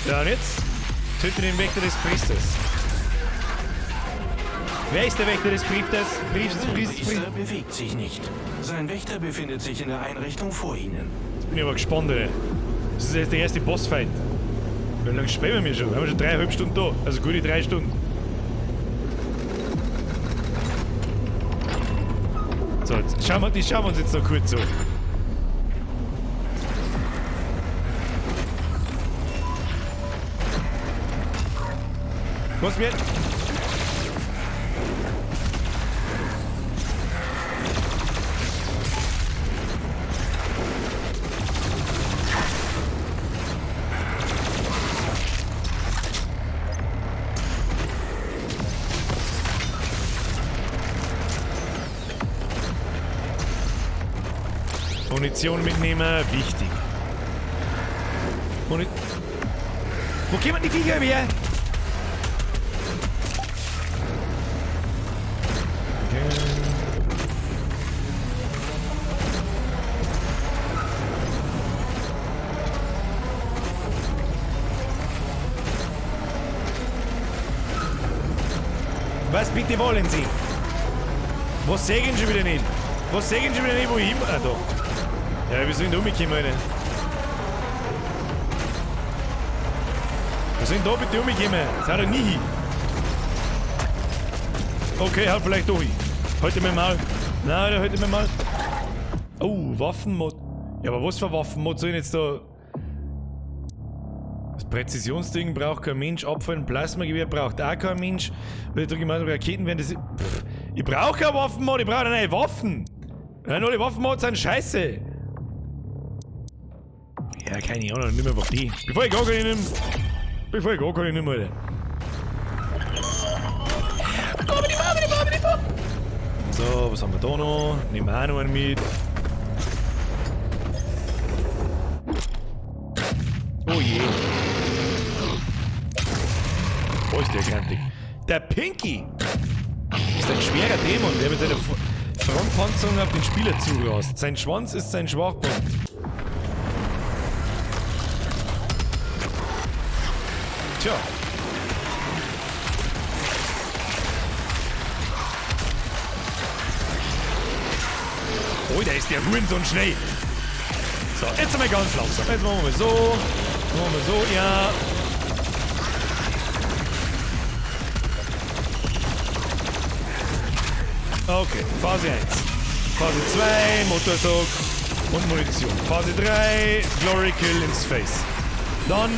Ja, und jetzt töte den Wächter des Priesters. Wer ist der Wächter des Priesters?
Der Priester bewegt sich nicht. Sein Wächter befindet sich in der Einrichtung vor Ihnen.
Jetzt bin ich aber gespannt, ey. Das ist jetzt der erste Bossfight. Wie lange spielen wir schon? Wir haben schon 3,5 Stunden da. Also gute 3 Stunden. So, jetzt schauen wir, die schauen wir uns jetzt noch kurz an. Was wird? Munition mitnehmen, wichtig. Wo kommen die Viecher her? Was bitte wollen Sie? Was sehen Sie wieder nicht? Was sehen Sie wieder nicht, wo ich hin... Ah, da. Ja, wir sind umgekommen, Alter. Was sind da bitte umgekommen? Das hat er nie hin. Okay, halt vielleicht doch hin. Heute mir mal. Nein, heute mir mal. Oh, Waffenmod. Ja, aber was für Waffenmod soll ich jetzt da... Das Präzisionsding braucht kein Mensch. Abfallen, Plasmagewehr braucht auch kein Mensch. Weil ich drücke mal Raketen werden das... Pff, ich brauche kein Waffenmod, ich brauche neue Waffen. Nein, alle Waffenmods sind scheiße. Ja, keine Ahnung, nimm einfach die. Bevor ich gar keine nimm. Bevor ich gar keine nimm, Alter. So, was haben wir da noch? Nehmen wir auch noch einen mit. Oh je. Wo ist der grantig? Der Pinky! Ist ein schwerer Dämon, der mit seiner Frontpanzerung auf den Spieler zurast. Sein Schwanz ist sein Schwachpunkt. Tja. Oh, da ist der Hurensohn schnell. So, jetzt einmal ganz langsam. Jetzt machen wir mal so. Machen wir so, ja. Okay, Phase 1. Phase 2, Motorsog und Munition. Phase 3, Glory Kill ins Face. Dann...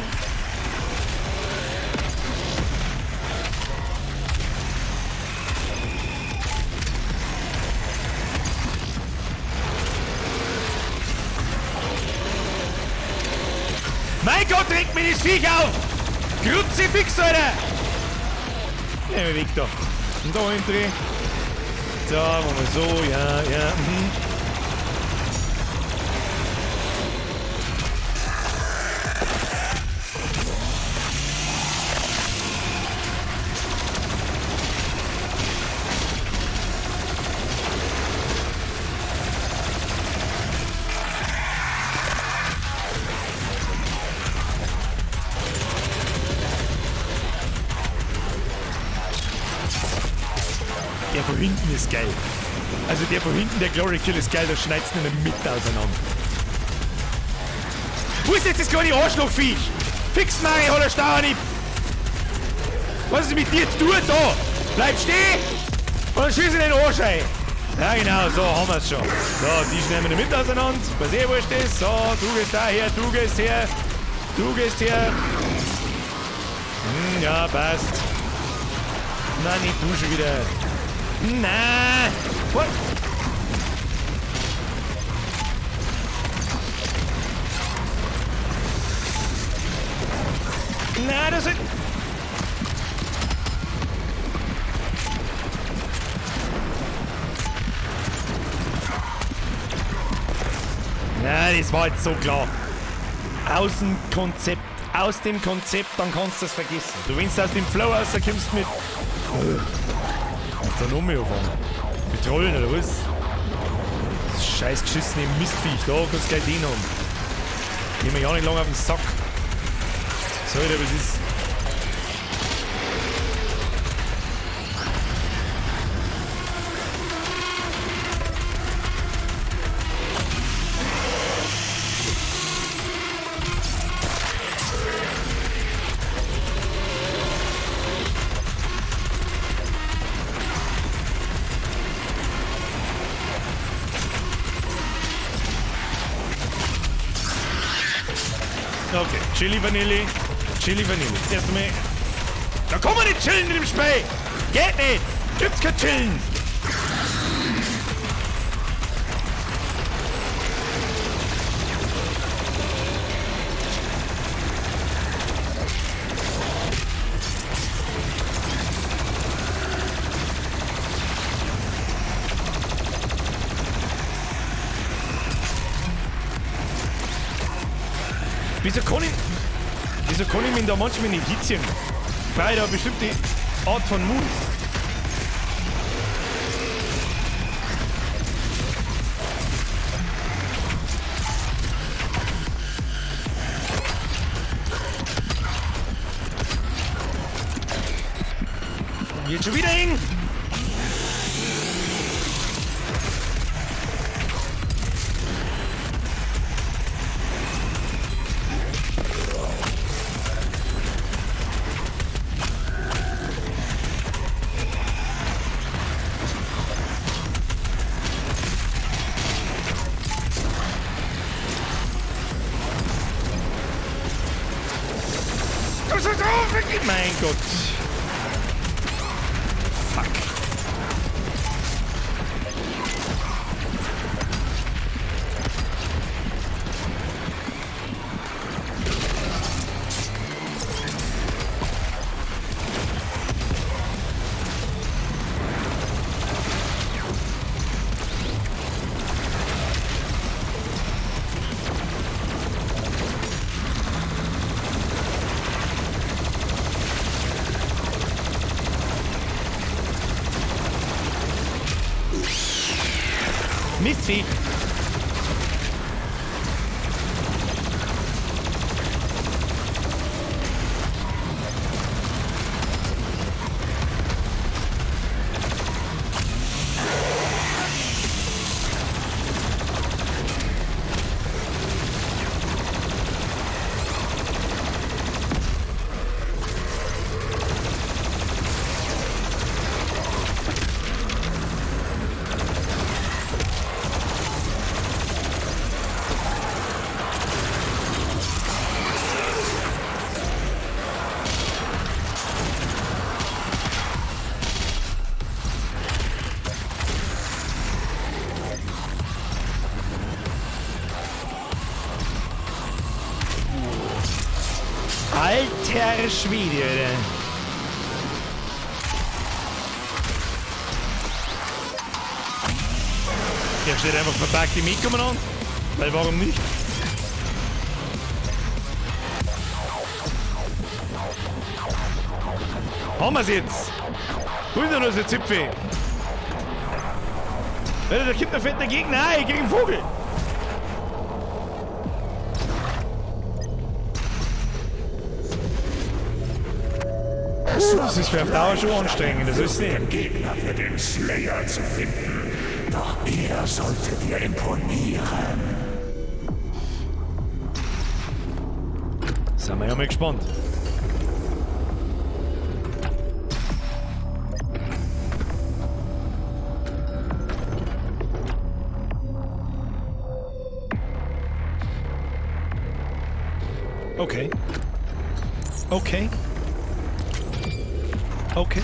Mein Gott, regt mir das Viech auf! Kruzifix, Alter! Nehmen wir weg da. Und da hinten. So, machen wir so, ja, ja, mhm. Der von hinten ist geil. Also der von hinten, der Glory Kill ist geil, da schneidest du in der Mitte auseinander. Wo ist jetzt das kleine Arschlochviech? Fix Mari, hat er Stauer. Was ist mit dir zu tun da? Bleib stehen! Und dann schieß in den Arsch rein. Ja genau, so haben wir's schon. So, die schneiden wir in der Mitte auseinander. Was eh wurscht ist. So, du gehst da her, du gehst her. Du gehst her. Hm, ja, passt. Nein, nicht du schon wieder. Na, what? Na, das ist... Na, das war jetzt so klar. Aus dem Konzept, aus dem Konzept, dann kannst du das vergessen. Du, wenn du aus dem Flow rauskommst mit... Da noch mehr anfangen. Mit Trollen oder was? Das scheiß geschissene Mistviech. Da kannst du gleich den haben. Geh mir ja nicht lange auf den Sack. Sorry, aber es ist. Okay, Chili Vanille, Chili Vanille. Erst einmal. Da kann man nicht chillen in dem Spiel! Geht nicht! Gibt's kein Chillen! Wieso kann ich mich da manchmal nicht hinziehen? Bei da bestimmte Art von Mut. Jetzt schon wieder hin! Mein Gott. Fuck. Mistvieh. Alter Schwede, Alter. Der steht einfach verpackt im Mic umeinander. Weil warum nicht? Haben wir's jetzt? Wo ist denn das Zipfel? Alter, da kommt ein fetter Gegner. Ah, ich krieg einen Vogel. Das ist für auf Dauer schon anstrengend, das ist
den Gegner für den Slayer zu finden. Doch er sollte dir imponieren.
Sind wir ja mal gespannt. Okay. Okay. Okay.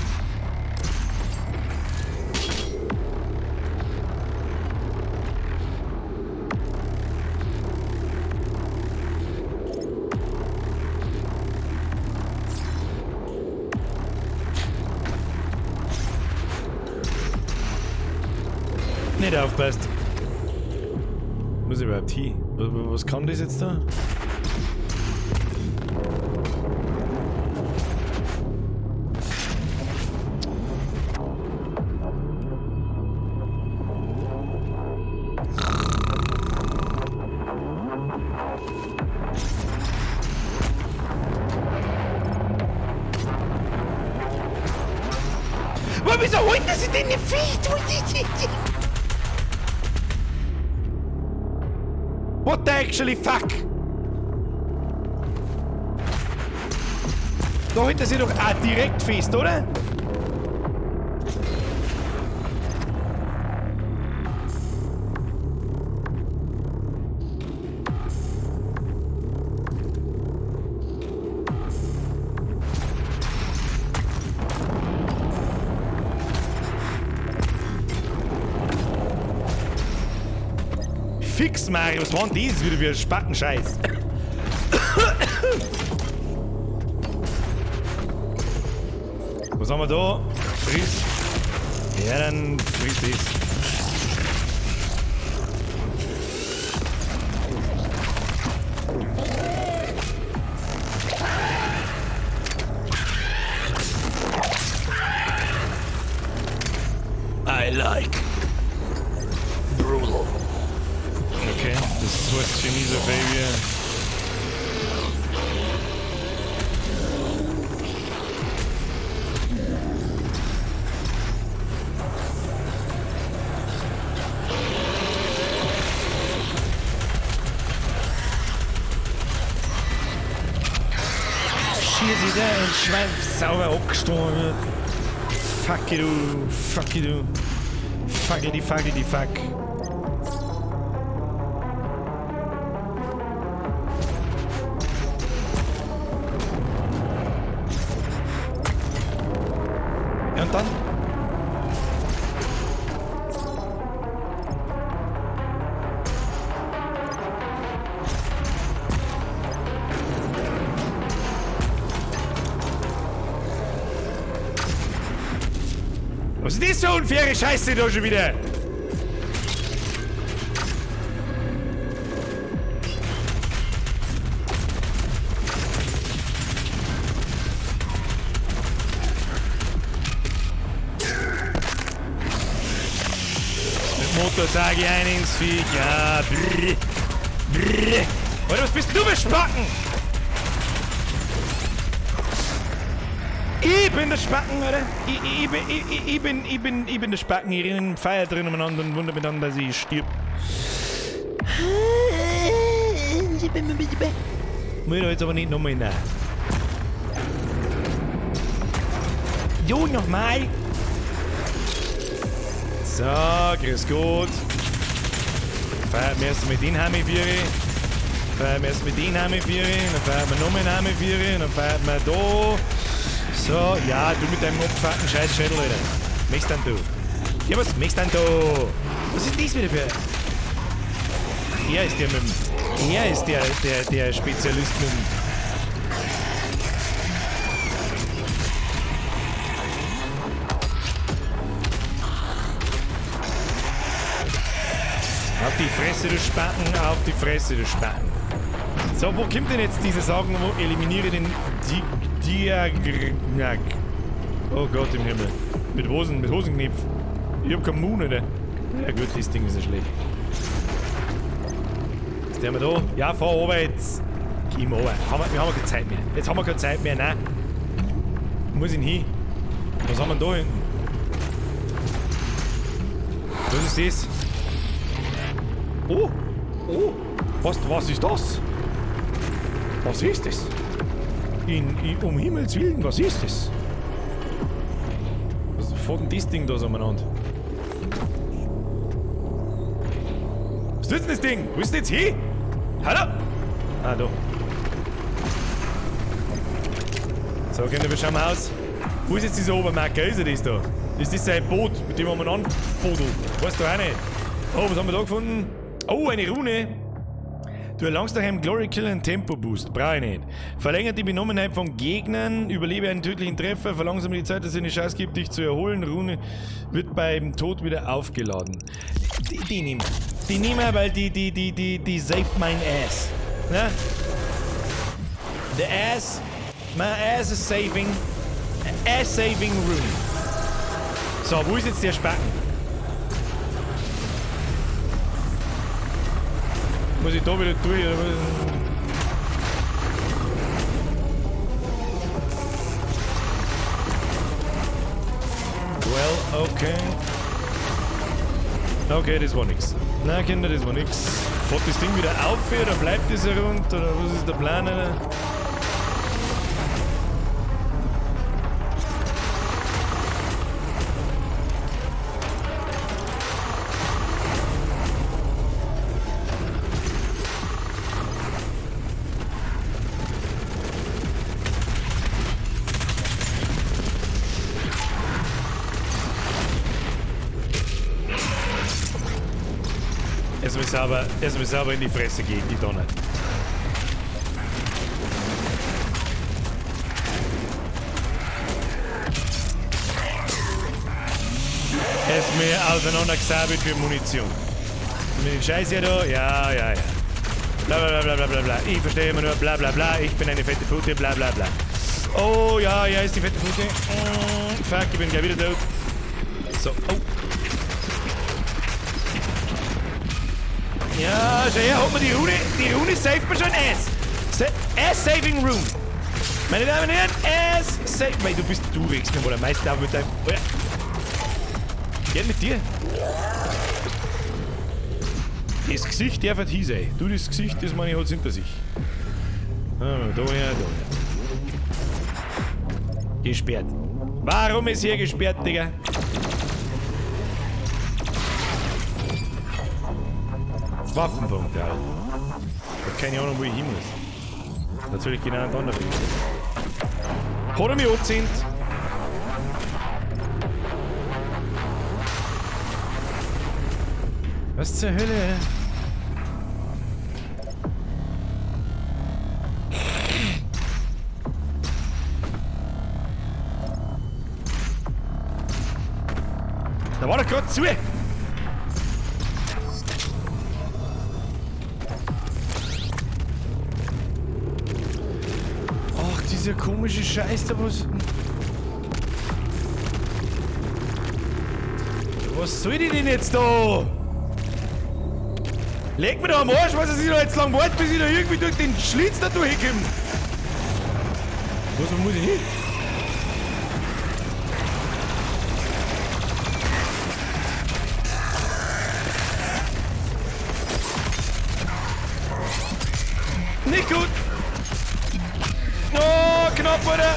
Nicht aufpasst. Muss ich überhaupt hin? Was kann das jetzt da? Aber wieso holt er sich denn nicht Viech? What the actually fuck? Da holt er sich doch auch direkt fest, oder? Fix, Mario, was war denn das wieder für ein Spattenscheiß? Was haben wir da? Friss. Ja, dann friss das. I like brutal. Okay, das heißt für mich so viel wie... Schieß ich da ein Schwein sauber abgestorben. Fuck you, fuck you. Fuckity, fuckity, fuck. dann? Was ist das für unfaire Scheiße da schon wieder? Mit Motorsage ein ins Viech, ja, brrr, brrr. Alter, was bist du für Spacken? Ich bin der Spacken, oder? Ich bin der Spacken. Ich renne im Feuer drin umeinander und wundere mich dann, dass ich stirb. Muss ich da jetzt aber nicht nochmal hinein. Jo, nochmal. So, grüß Gott. Feiern wir erst mit den Heimviere. Feiern wir erst mit den Heimviere. Dann feiern wir nochmal einen Heimviere. Dann feiern wir da. So, ja, du mit deinem abgefuckten Scheißschädel, Alter. Möchtest denn du? Ja, was möchtest denn du? Was ist das wieder für... Er ist der mit dem... Er ist der Spezialist mit dem... Auf die Fresse, du Spacken, auf die Fresse, du Spacken. So, wo kommt denn jetzt diese Sagen, wo eliminiere den Diagnak? Oh Gott im Himmel. Mit Hosen, mit Hosenknopf. Ich hab keinen Moon, oder? Ja gut, das Ding ist ja schlecht. Ist der mal da? Ja, fahr runter jetzt. Geh mal runter. Wir haben keine Zeit mehr. Jetzt haben wir keine Zeit mehr, nein. Wo muss ich denn hin? Was haben wir denn da hinten? Was ist das? Oh! Oh! Was ist das? Was ist das? Um Himmels Willen, was ist das? Was fährt denn das Ding da so umeinander? Was ist denn das Ding? Wo ist denn jetzt hin? Hallo? Ah, da. So, Kinder, wir schauen mal aus. Wo ist jetzt dieser Obermarker? Ist er das da? Ist das sein Boot, mit dem man umeinander bodelt? Weißt du auch nicht. Oh, was haben wir da gefunden? Oh, eine Rune. Du erlangst nach einem Glory Kill einen Tempo Boost. Brauche ich nicht. Verlängert die Benommenheit von Gegnern, überlebe einen tödlichen Treffer, verlangsame die Zeit, dass es eine Chance gibt, dich zu erholen. Rune wird beim Tod wieder aufgeladen. Die nehmen wir. Die nehmen wir, weil die saved mein Ass. Ne? The ass. My ass is saving. Ass saving Rune. So, wo ist jetzt der Spacken? Muss ich da wieder durch? Oder? Well, okay. Okay, das war nix. Na Kinder, das war nix. Fährt das Ding wieder auf oder bleibt das herunter? Oder was ist der Plan? Alter? Erstmal sauber in die Fresse gehen, die Donner. Erstmal auseinandergesabelt für Munition. Mit dem Scheiß hier da, ja, ja, ja. Bla bla bla bla bla bla. Ich verstehe immer nur bla bla bla. Ich bin eine fette Pute, bla bla bla. Oh ja, ja, ist die fette Pute. Fuck, ich bin gleich wieder tot. So, oh. Ja, schau her, hat man die Rune. Die Rune saved mir schon Ass. Ass-Saving Rune. Meine Damen und Herren, Ass-Saving. Mei, du regst mir wohl am meisten auf mit deinem. Oh ja. Geh mit dir. Das Gesicht darf halt hin sein. Du, das Gesicht, das meine ich, hat's hinter sich. Ah, da her, da her. Gesperrt. Warum ist hier gesperrt, Digga? Waffenpunkt, ja. Ich hab keine Ahnung, wo ich hin muss. Natürlich genau an der anderen Richtung. Hat er mich angezähnt? Was zur Hölle? Da war doch grad zu! Ach, dieser komische Scheiß da, was. Was soll ich denn jetzt da? Leg mir doch am Arsch, was ich da jetzt lang warte, bis ich da irgendwie durch den Schlitz da durchkomme. Was, wo muss ich hin? Nicht gut! Oh, knapp, Alter!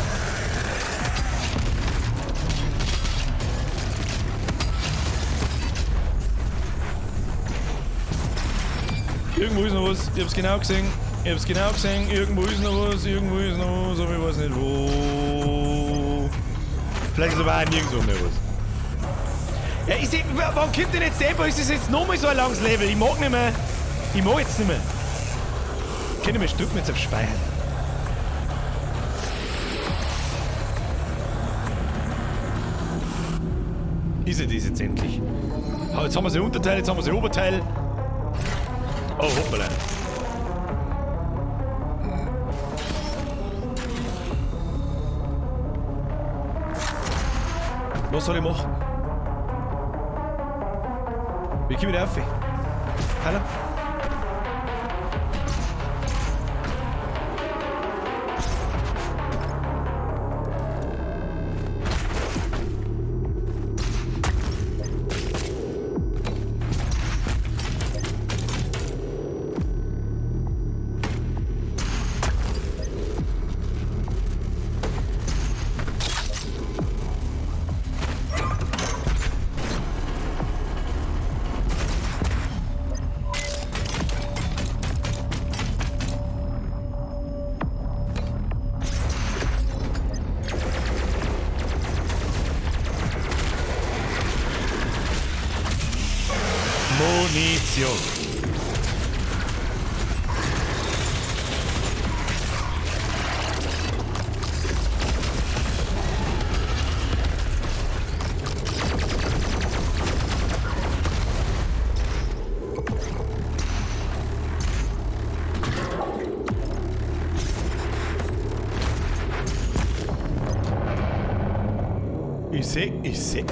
Irgendwo ist noch was, ich hab's genau gesehen. Ich hab's genau gesehen, irgendwo ist noch was, irgendwo ist noch was, aber ich weiß nicht wo. Vielleicht ist aber auch nirgendwo mehr was. Ja, ich seh, wann kommt denn jetzt einfach? Ist das jetzt nochmal so ein langes Level? Ich mag nicht mehr. Ich mag jetzt nicht mehr. Ich kann nicht mehr, drücken jetzt auf Speichern. Ist er das jetzt endlich? Jetzt haben wir sie Unterteil, jetzt haben wir sie Oberteil. Oh, hoppala. Was soll ich machen? Wie komme ich da rauf? Hallo? Munition. Ich seh.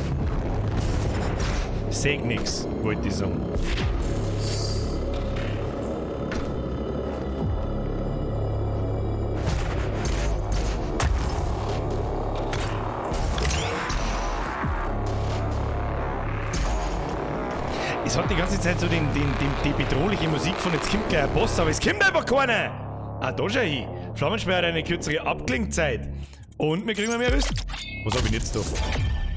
Seh nix, wollte ich sagen. Es hat die ganze Zeit so die bedrohliche Musik von jetzt kommt gleich ein Boss, aber es kommt einfach keiner! Ah, da schau hin. Flammenspeer hat eine kürzere Abklingzeit. Und wir kriegen mehr Rüstung. Was hab ich denn jetzt da?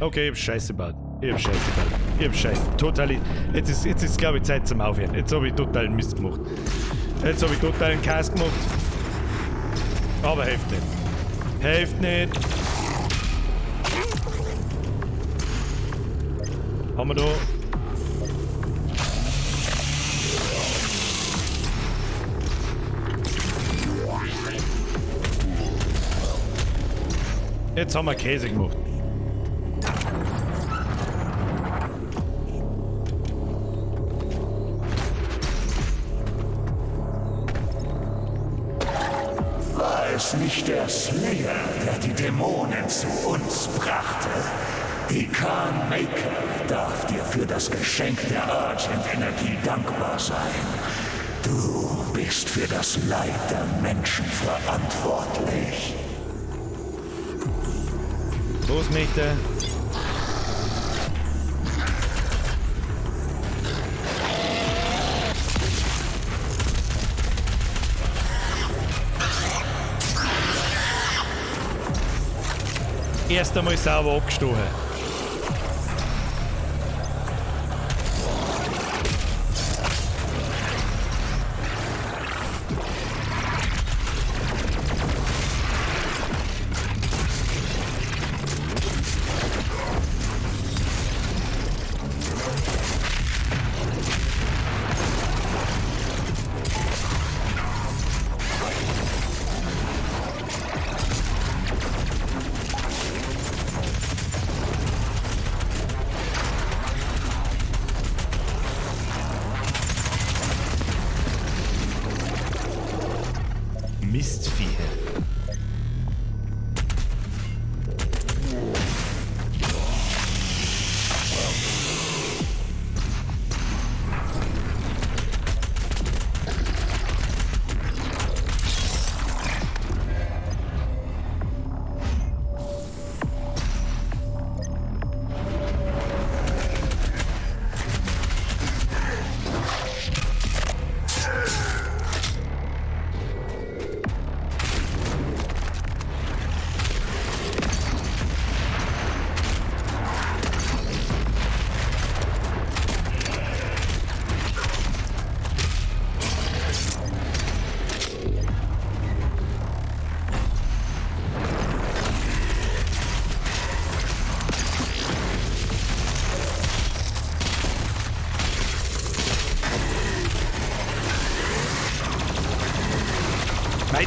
Okay, ich hab Scheiße gebaut. Ich hab Scheiße gebaut. Ich hab Scheiße. Total. Jetzt ist glaube ich, Zeit zum Aufhören. Jetzt hab ich total Mist gemacht. Jetzt hab ich totalen Kass gemacht. Aber hilft nicht. Hilft nicht. Haben wir da. Jetzt haben wir Käse gemacht.
War es nicht der Slayer, der die Dämonen zu uns brachte? Die Khan Maker darf dir für das Geschenk der Argent-Energie dankbar sein. Du bist für das Leid der Menschen verantwortlich.
Los, Mächte. Erst einmal sauber abgestochen.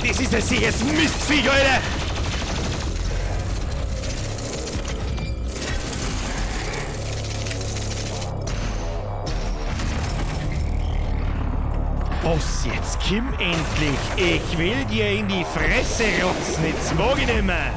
Das ist ein sicheres Mistviech, Alter! Was jetzt? Komm endlich! Ich will dir in die Fresse rotzen, jetzt mag ich nicht mehr!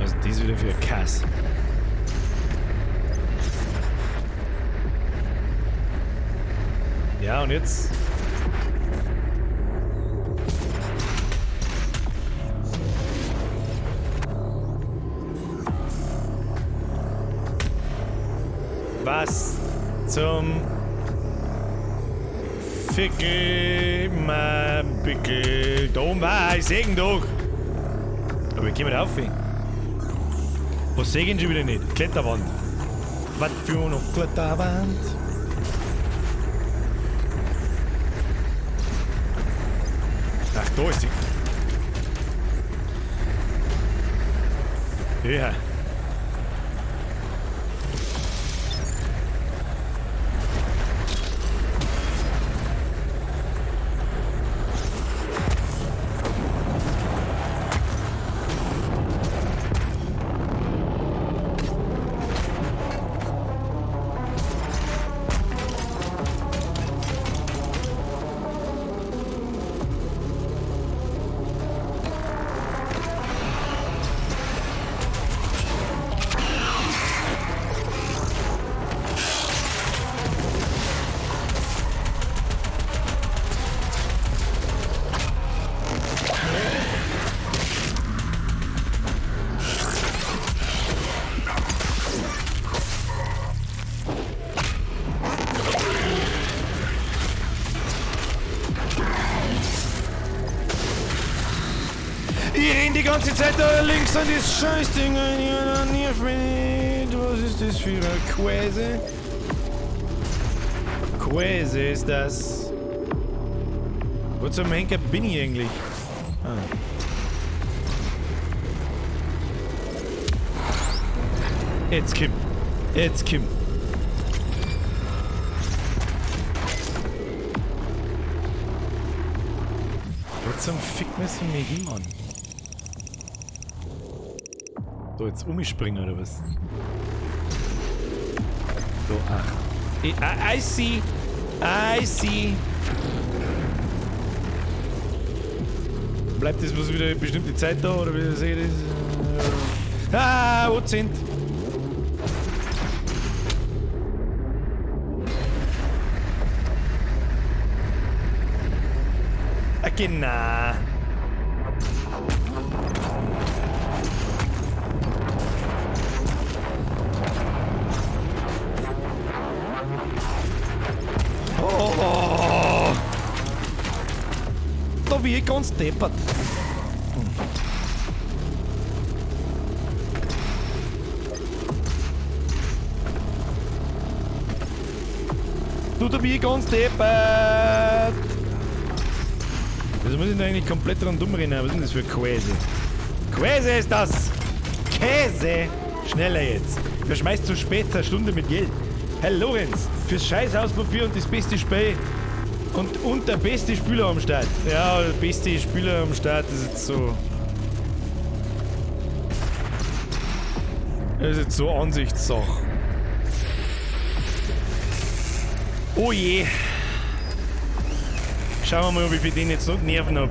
Was ist das wieder für ein Kass? Ja, und jetzt? Was zum Fickel, mein Pickel, da war ich seh ihn doch. Aber wir kommen rauf. Was seh ich denn schon wieder nicht? Kletterwand. Was für eine Kletterwand? Ach, da ist sie. Ja. Ich renn die ganze Zeit da links an das Scheißding ein, ja, nerv mich nicht. Was ist das für eine Quäse? Quäse ist das. Wo zum Henker bin ich eigentlich? Ah. Jetzt komm. Jetzt komm. Wo zum Fick müssen wir hin, Mann? So, jetzt umspringen oder was? So, ach. I see. I see. Bleibt das bloß wieder eine bestimmte Zeit da oder wie sehe ich das? Ah, wo sind? Ah, genau. Oh. Da bin ich ganz deppert. Du, da bin ich ganz deppert. Wieso muss ich da eigentlich komplett rundum rennen? Was ist denn das für Käse? Käse ist das! Käse! Schneller jetzt! Verschmeißt zu spät eine Stunde mit Geld. Herr Lorenz, fürs Scheiß ausprobieren und das beste Spiel. Und der beste Spieler am Start. Ja, der beste Spieler am Start ist jetzt so. Das ist jetzt so Ansichtssache. Oh je. Schauen wir mal, ob ich für den jetzt noch Nerven hab.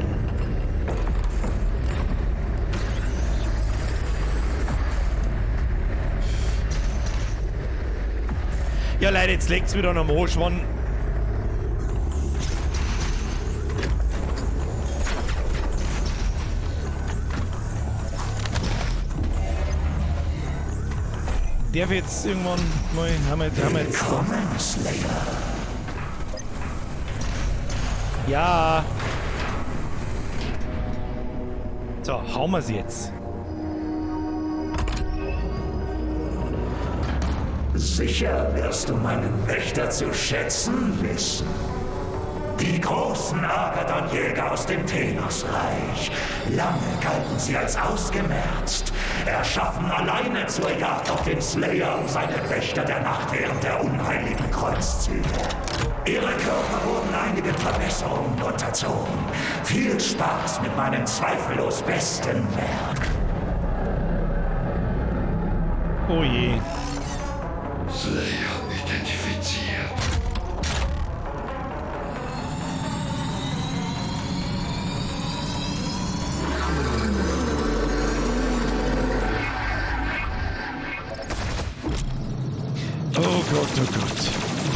Ja, Leute, jetzt legt's wieder am Arsch, wann. Darf ich jetzt irgendwann mal. Haben wir jetzt.
Willkommen, Slayer.
Ja. So, hauen wir's jetzt.
Sicher wirst du meinen Wächter zu schätzen wissen. Die großen Agadon-Jäger aus dem Tenos-Reich. Lange galten sie als ausgemerzt. Erschaffen alleine zur Jagd auf den Slayer und seine Wächter der Nacht während der unheiligen Kreuzzüge. Ihre Körper wurden einigen Verbesserungen unterzogen. Viel Spaß mit meinem zweifellos besten Werk.
Oh je.
Slayer identifiziert.
Oh Gott, oh Gott.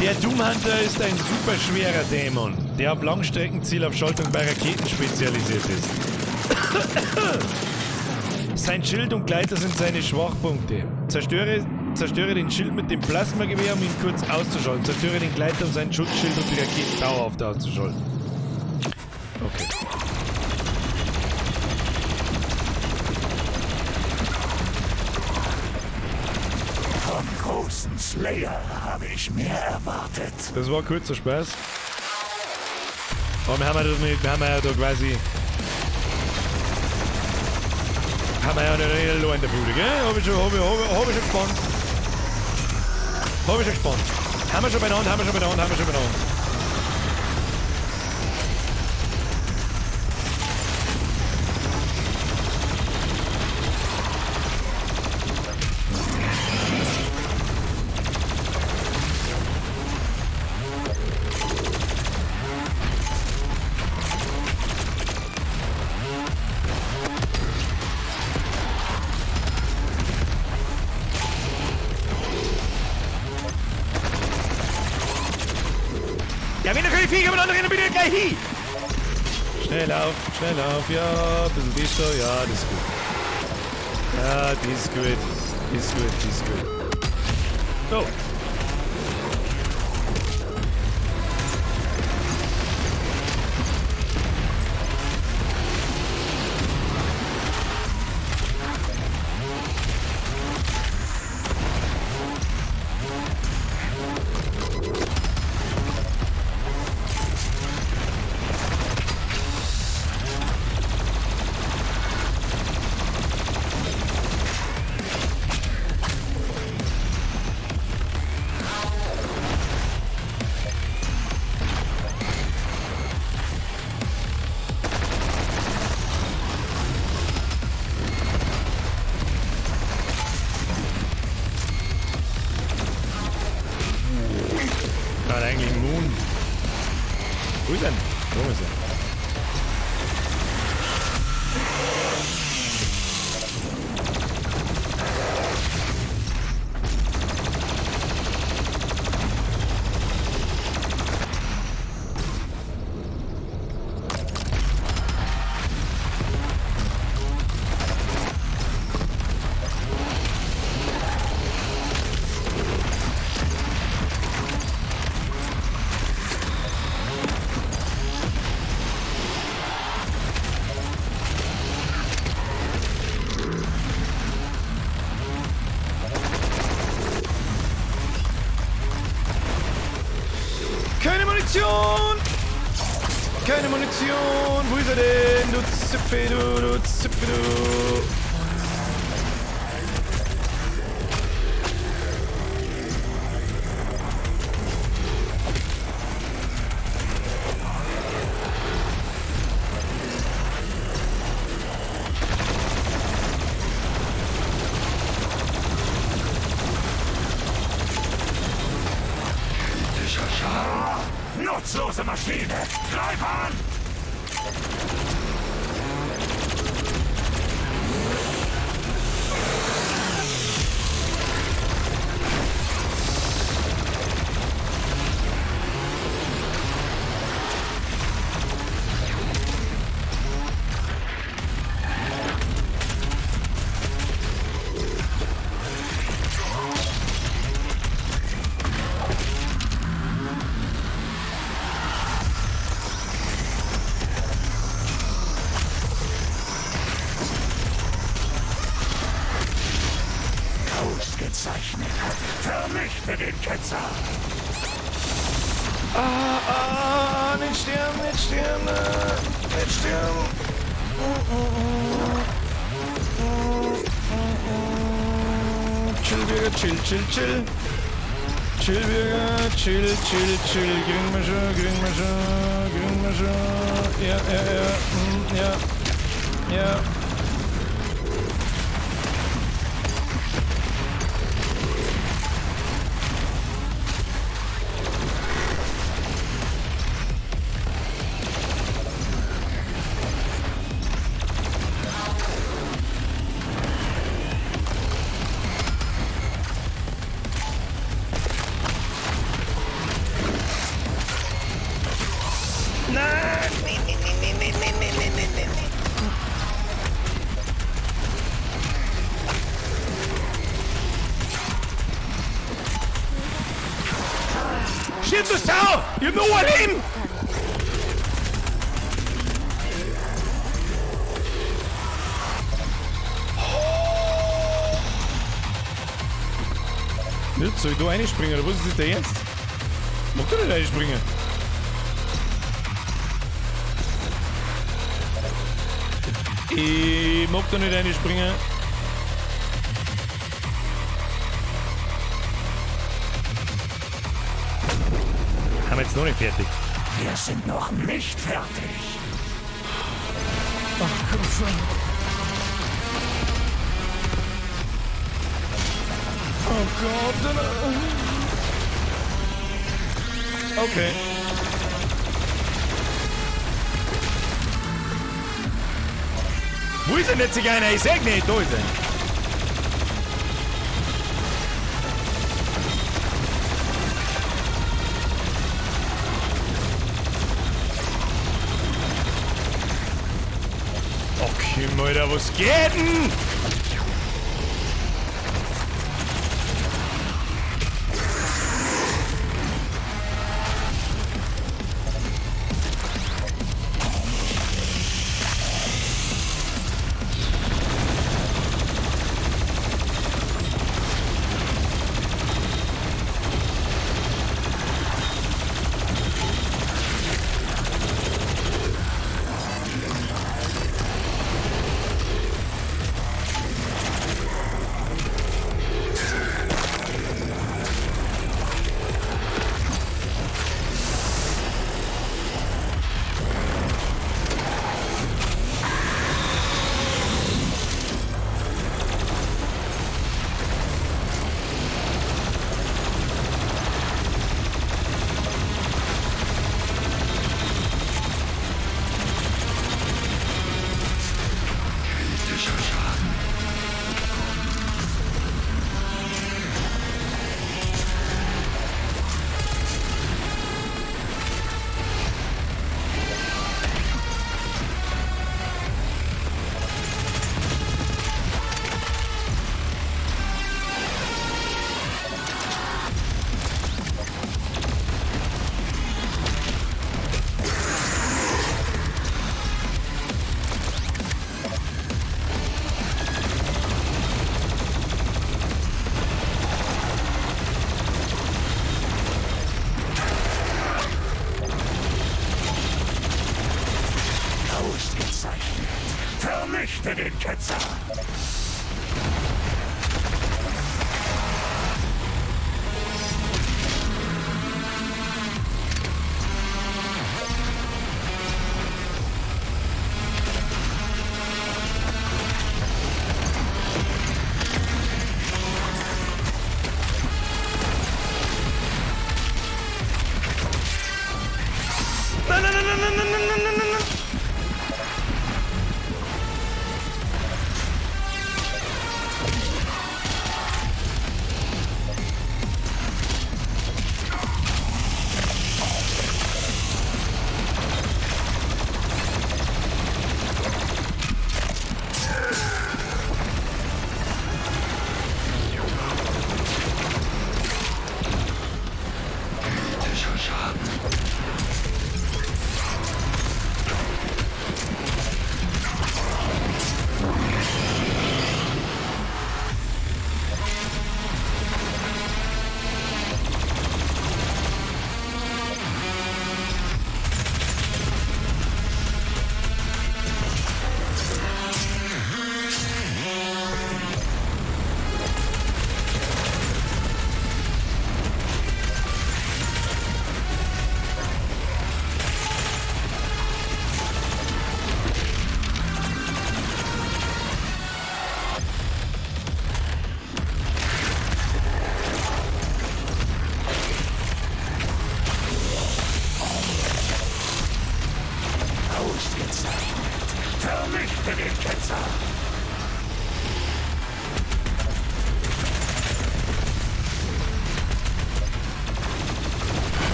Der Doom Hunter ist ein super schwerer Dämon, der auf Langstreckenzielaufschaltung bei Raketen spezialisiert ist. Sein Schild und Gleiter sind seine Schwachpunkte. Zerstöre den Schild mit dem Plasmagewehr, um ihn kurz auszuschalten. Zerstöre den Gleiter, um seinen Schutzschild und die Raketen dauerhaft auszuschalten. Okay.
Vom großen Slayer habe ich mehr erwartet.
Das war kurzer Spaß. Aber wir haben ja das nicht, wir haben ja da quasi... Haben wir ja nicht allein in der Bude, gell? Hab ich schon gespannt. Hab ich schon gespannt. Haben wir schon beieinander, haben wir schon beieinander, haben wir schon beieinander. Ja, wenn natürlich Viecher miteinander rennen, bitte gleich hin! Schnell auf, ja, ein bisschen dies da, ja, das ist gut. Ja, das ist gut, das ist gut, das ist gut. So. Eigentlich Moon. Wo ist er? Wo ist er? Keine Munition! Keine Munition! Wo ist er denn? Du Zipfel, du Zipfel, du!
Nutzlose Maschine! Greif an! Ausgezeichnet. Vernichte den Ketzer.
Ah, ah, nicht sterben, nicht sterben, nicht sterben. Chill, Bürger, chill, chill, chill. Chill, Bürger, chill, chill, chill. Kriegen wir schon, kriegen wir schon, kriegen wir schon. Ja, ja, ja, ja, ja. Stirb, du Sau! Ich hab nur ein Leben! Jetzt soll ich da reinspringen, oder was ist das denn jetzt? Mag der nicht reinspringen? Ich mag da nicht reinspringen. Haben wir jetzt noch nicht fertig?
Wir sind noch nicht fertig.
Ach, komm schon. Oh Gott. Okay. Wo ist denn der Zigeuner? Ich sag nicht, da ist er. Okay, Alter, was geht denn?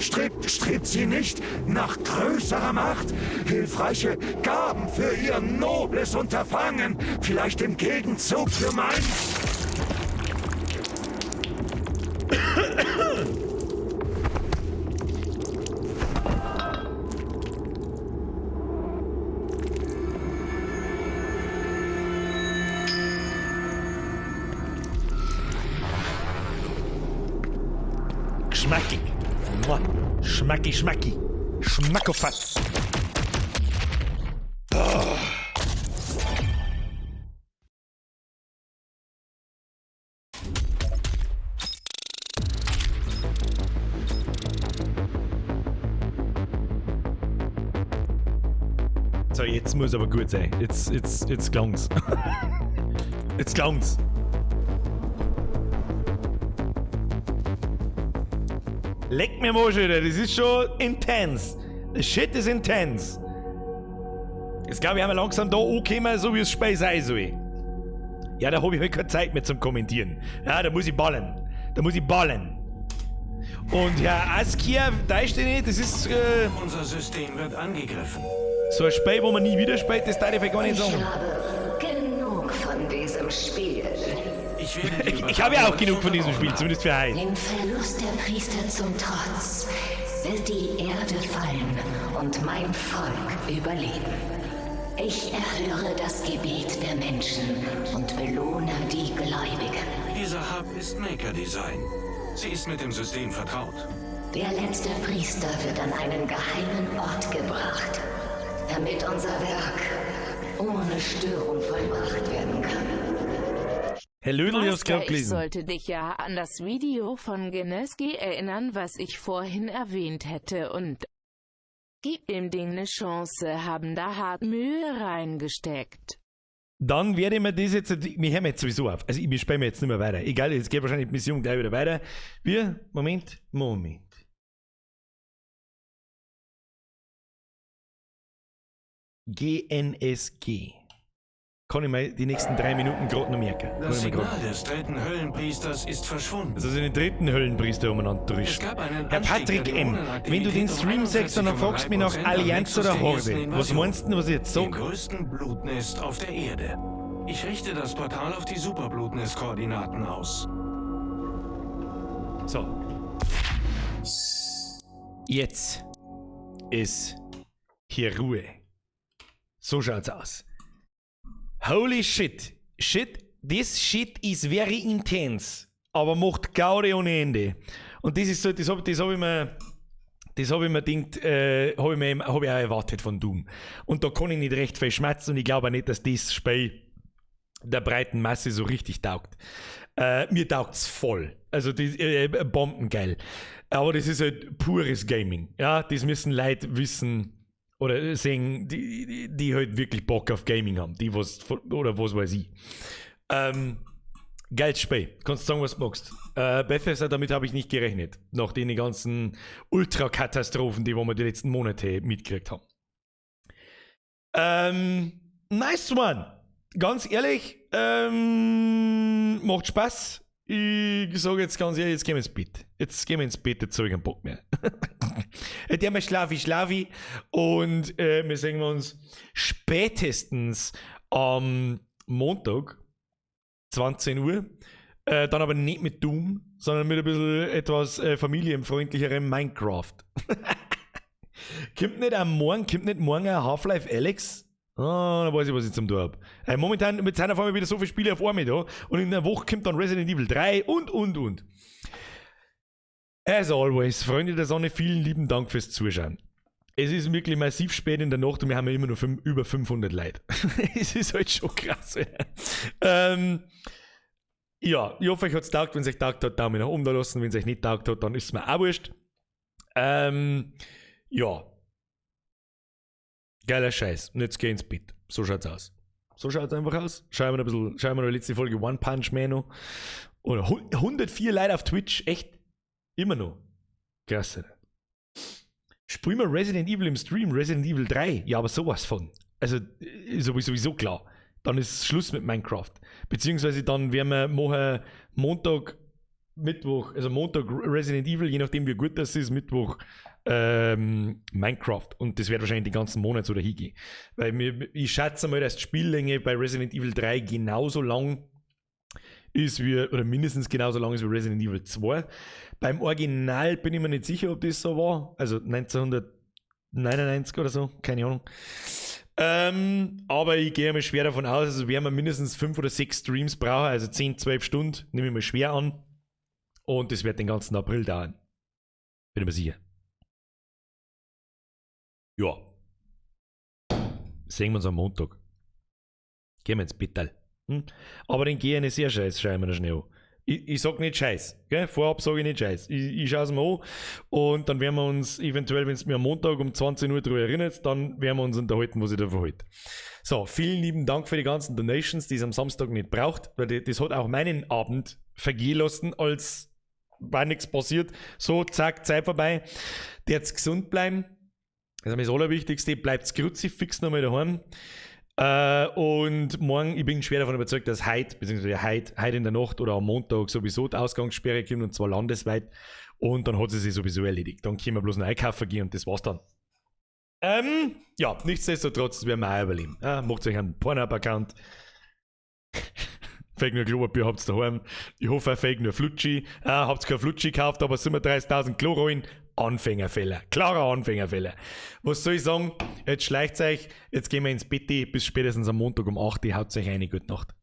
Strebt, strebt sie nicht nach größerer Macht? Hilfreiche Gaben für ihr nobles Unterfangen? Vielleicht im Gegenzug für mein...
Geschmackig. Mua. Schmacki, schmacki. Schmackofatz. Oh. So, jetzt muss aber gut sein. Jetzt, jetzt, jetzt klang's. Jetzt klang's. Leck mir mal schon, das ist schon intens. The shit is intense. Jetzt glaube ich, haben wir langsam da angekommen, so wie es Spiel sein soll. Ja, da habe ich halt keine Zeit mehr zum Kommentieren. Ja, da muss ich ballen. Da muss ich ballen. Und Herr Askia, da ist nicht, das ist.
Unser System wird angegriffen.
So ein Spiel, wo man nie wieder spielt, das darf ich gar nicht sagen.
Ich habe genug von diesem Spiel.
Ich habe ja auch genug von diesem Spiel, zumindest für heute.
Dem Verlust der Priester zum Trotz wird die Erde fallen und mein Volk überleben. Ich erhöre das Gebet der Menschen und belohne die Gläubigen.
Dieser Hub ist Maker Design. Sie ist mit dem System vertraut.
Der letzte Priester wird an einen geheimen Ort gebracht, damit unser Werk ohne Störung vollbracht werden kann.
Herr Lödel, ich hab's gerade
Ich
gelesen.
sollte dich ja an das Video von Geneski erinnern, was ich vorhin erwähnt hätte, und gib dem Ding eine Chance, haben da hart Mühe reingesteckt.
Dann werde ich mir das jetzt, wir hören jetzt sowieso auf. Also ich spiele mir jetzt nicht mehr weiter. Egal, jetzt geht wahrscheinlich die Mission gleich wieder weiter. Wir, Moment, Moment. GNSG. Kann ich mir die nächsten 3 Minuten gerade noch merken. Kann
Das
ich mir grad-
Signal des dritten Höllenpriesters ist verschwunden.
Also den dritten Höllenpriester umeinander
Es
drischt.
gab einen
Herr
Anstieg
Patrick
der
M., wenn du den
Dämonenaktivität um
Stream siehst, dann fragst du mich nach
41,3%
Allianz
am
oder
Nexus der
Horde.
ersten
Was
Invasion.
meinst du denn, was ich jetzt
Dem
sag?
größten Blutnest auf der Erde. Ich richte das Portal auf die Superblutnest-Koordinaten aus.
So. Jetzt ist hier Ruhe. So schaut's aus. Holy shit. Shit, this shit is very intense. Aber macht Gaudi ohne Ende. Und das ist so, das hab ich mir. Das habe ich mir gedacht, habe ich, mir- hab ich auch erwartet von Doom. Und da kann ich nicht recht viel schmerzen und ich glaube auch nicht, dass das Spiel der breiten Masse so richtig taugt. Mir taugt's voll. Also die, bombengeil. Aber das ist halt pures Gaming. Ja, das müssen Leute wissen oder sehen, die halt wirklich Bock auf Gaming haben. Die was, oder was weiß ich. Geiles Spiel. Kannst sagen, was du magst. Bethesda, damit habe ich nicht gerechnet. Nach den ganzen Ultrakatastrophen, die wir die letzten Monate mitgekriegt haben. Nice one. Ganz ehrlich, macht Spaß. Ich sage jetzt ganz ehrlich, jetzt gehen wir ins Bett. Jetzt gehen wir ins Bett, jetzt habe ich keinen Bock mehr. Der mal schlafi, schlafi. Und wir sehen uns spätestens am Montag, 20 Uhr. Dann aber nicht mit Doom, sondern mit ein bisschen etwas familienfreundlicherem Minecraft. Kommt nicht am Morgen, kommt nicht morgen ein Half-Life Alyx? Ah, da weiß ich, was ich zum tun hab. Momentan mit seiner Form wieder so viele Spiele auf einmal da. Und in der Woche kommt dann Resident Evil 3 und. As always, Freunde der Sonne, vielen lieben Dank fürs Zuschauen. Es ist wirklich massiv spät in der Nacht und wir haben ja immer noch über 500 Leute. Es ist halt schon krass. Ja, ich hoffe, euch hat's taugt. Wenn es euch taugt hat, Daumen nach oben da lassen. Wenn es euch nicht taugt hat, dann ist es mir auch wurscht. Ja. Geiler Scheiß. Und jetzt geh ins Bett. So schaut's aus. So schaut's einfach aus. Schauen wir noch ein bisschen, schauen wir noch die letzte Folge One Punch Man noch. Oder 104 Leute auf Twitch. Echt? Immer noch. Krass, Alter. Spielen wir Resident Evil im Stream? Resident Evil 3? Ja, aber sowas von. Also, ist sowieso klar. Dann ist Schluss mit Minecraft. Beziehungsweise dann werden wir morgen Montag Mittwoch, also Montag Resident Evil, je nachdem wie gut das ist, Mittwoch Minecraft. Und das wird wahrscheinlich den ganzen Monat so dahin gehen. Weil mir, ich schätze mal, dass die Spiellänge bei Resident Evil 3 genauso lang ist wie, oder mindestens genauso lang ist wie Resident Evil 2. Beim Original bin ich mir nicht sicher, ob das so war. Also 1999 oder so, keine Ahnung. Aber ich gehe mal schwer davon aus, also werden wir mindestens 5 oder 6 Streams brauchen, also 10, 12 Stunden, nehme ich mal schwer an. Und das wird den ganzen April dauern. Bin ich mir sicher. Ja. Sehen wir uns am Montag. Gehen wir ins Bettal. Aber den gehe ich nicht sehr scheiß, schau ich mir noch schnell an. Ich sag nicht Scheiß, gell? Vorab sage ich nicht Scheiß. Ich schaue es mir an und dann werden wir uns eventuell, wenn es mir am Montag um 20 Uhr darüber erinnert, dann werden wir uns unterhalten, was ich da verhalte. So, vielen lieben Dank für die ganzen Donations, die es am Samstag nicht braucht, weil das hat auch meinen Abend vergehen lassen, als war nichts passiert. So, zack, Zeit vorbei. Jetzt gesund bleiben. Das ist das Allerwichtigste. Bleibt kruzifix nochmal daheim. Und morgen, ich bin schwer davon überzeugt, dass heute, beziehungsweise heute in der Nacht oder am Montag sowieso die Ausgangssperre kommt, und zwar landesweit. Und dann hat sie sich sowieso erledigt. Dann können wir bloß noch einkaufen gehen und das war's dann. Ja, nichtsdestotrotz, das werden wir auch überleben. Ja, macht euch einen Pornhub-Account. Fake nur Klopapier habt's daheim. Ich hoffe, fake nur Flutschi. Habt's kein Flutschi gekauft, aber 37.000 Klorollen. Anfängerfehler. Klarer Anfängerfehler. Was soll ich sagen? Jetzt schleicht's euch. Jetzt gehen wir ins Bett. Bis spätestens am Montag um 8 Uhr. Haut euch eine gute Nacht.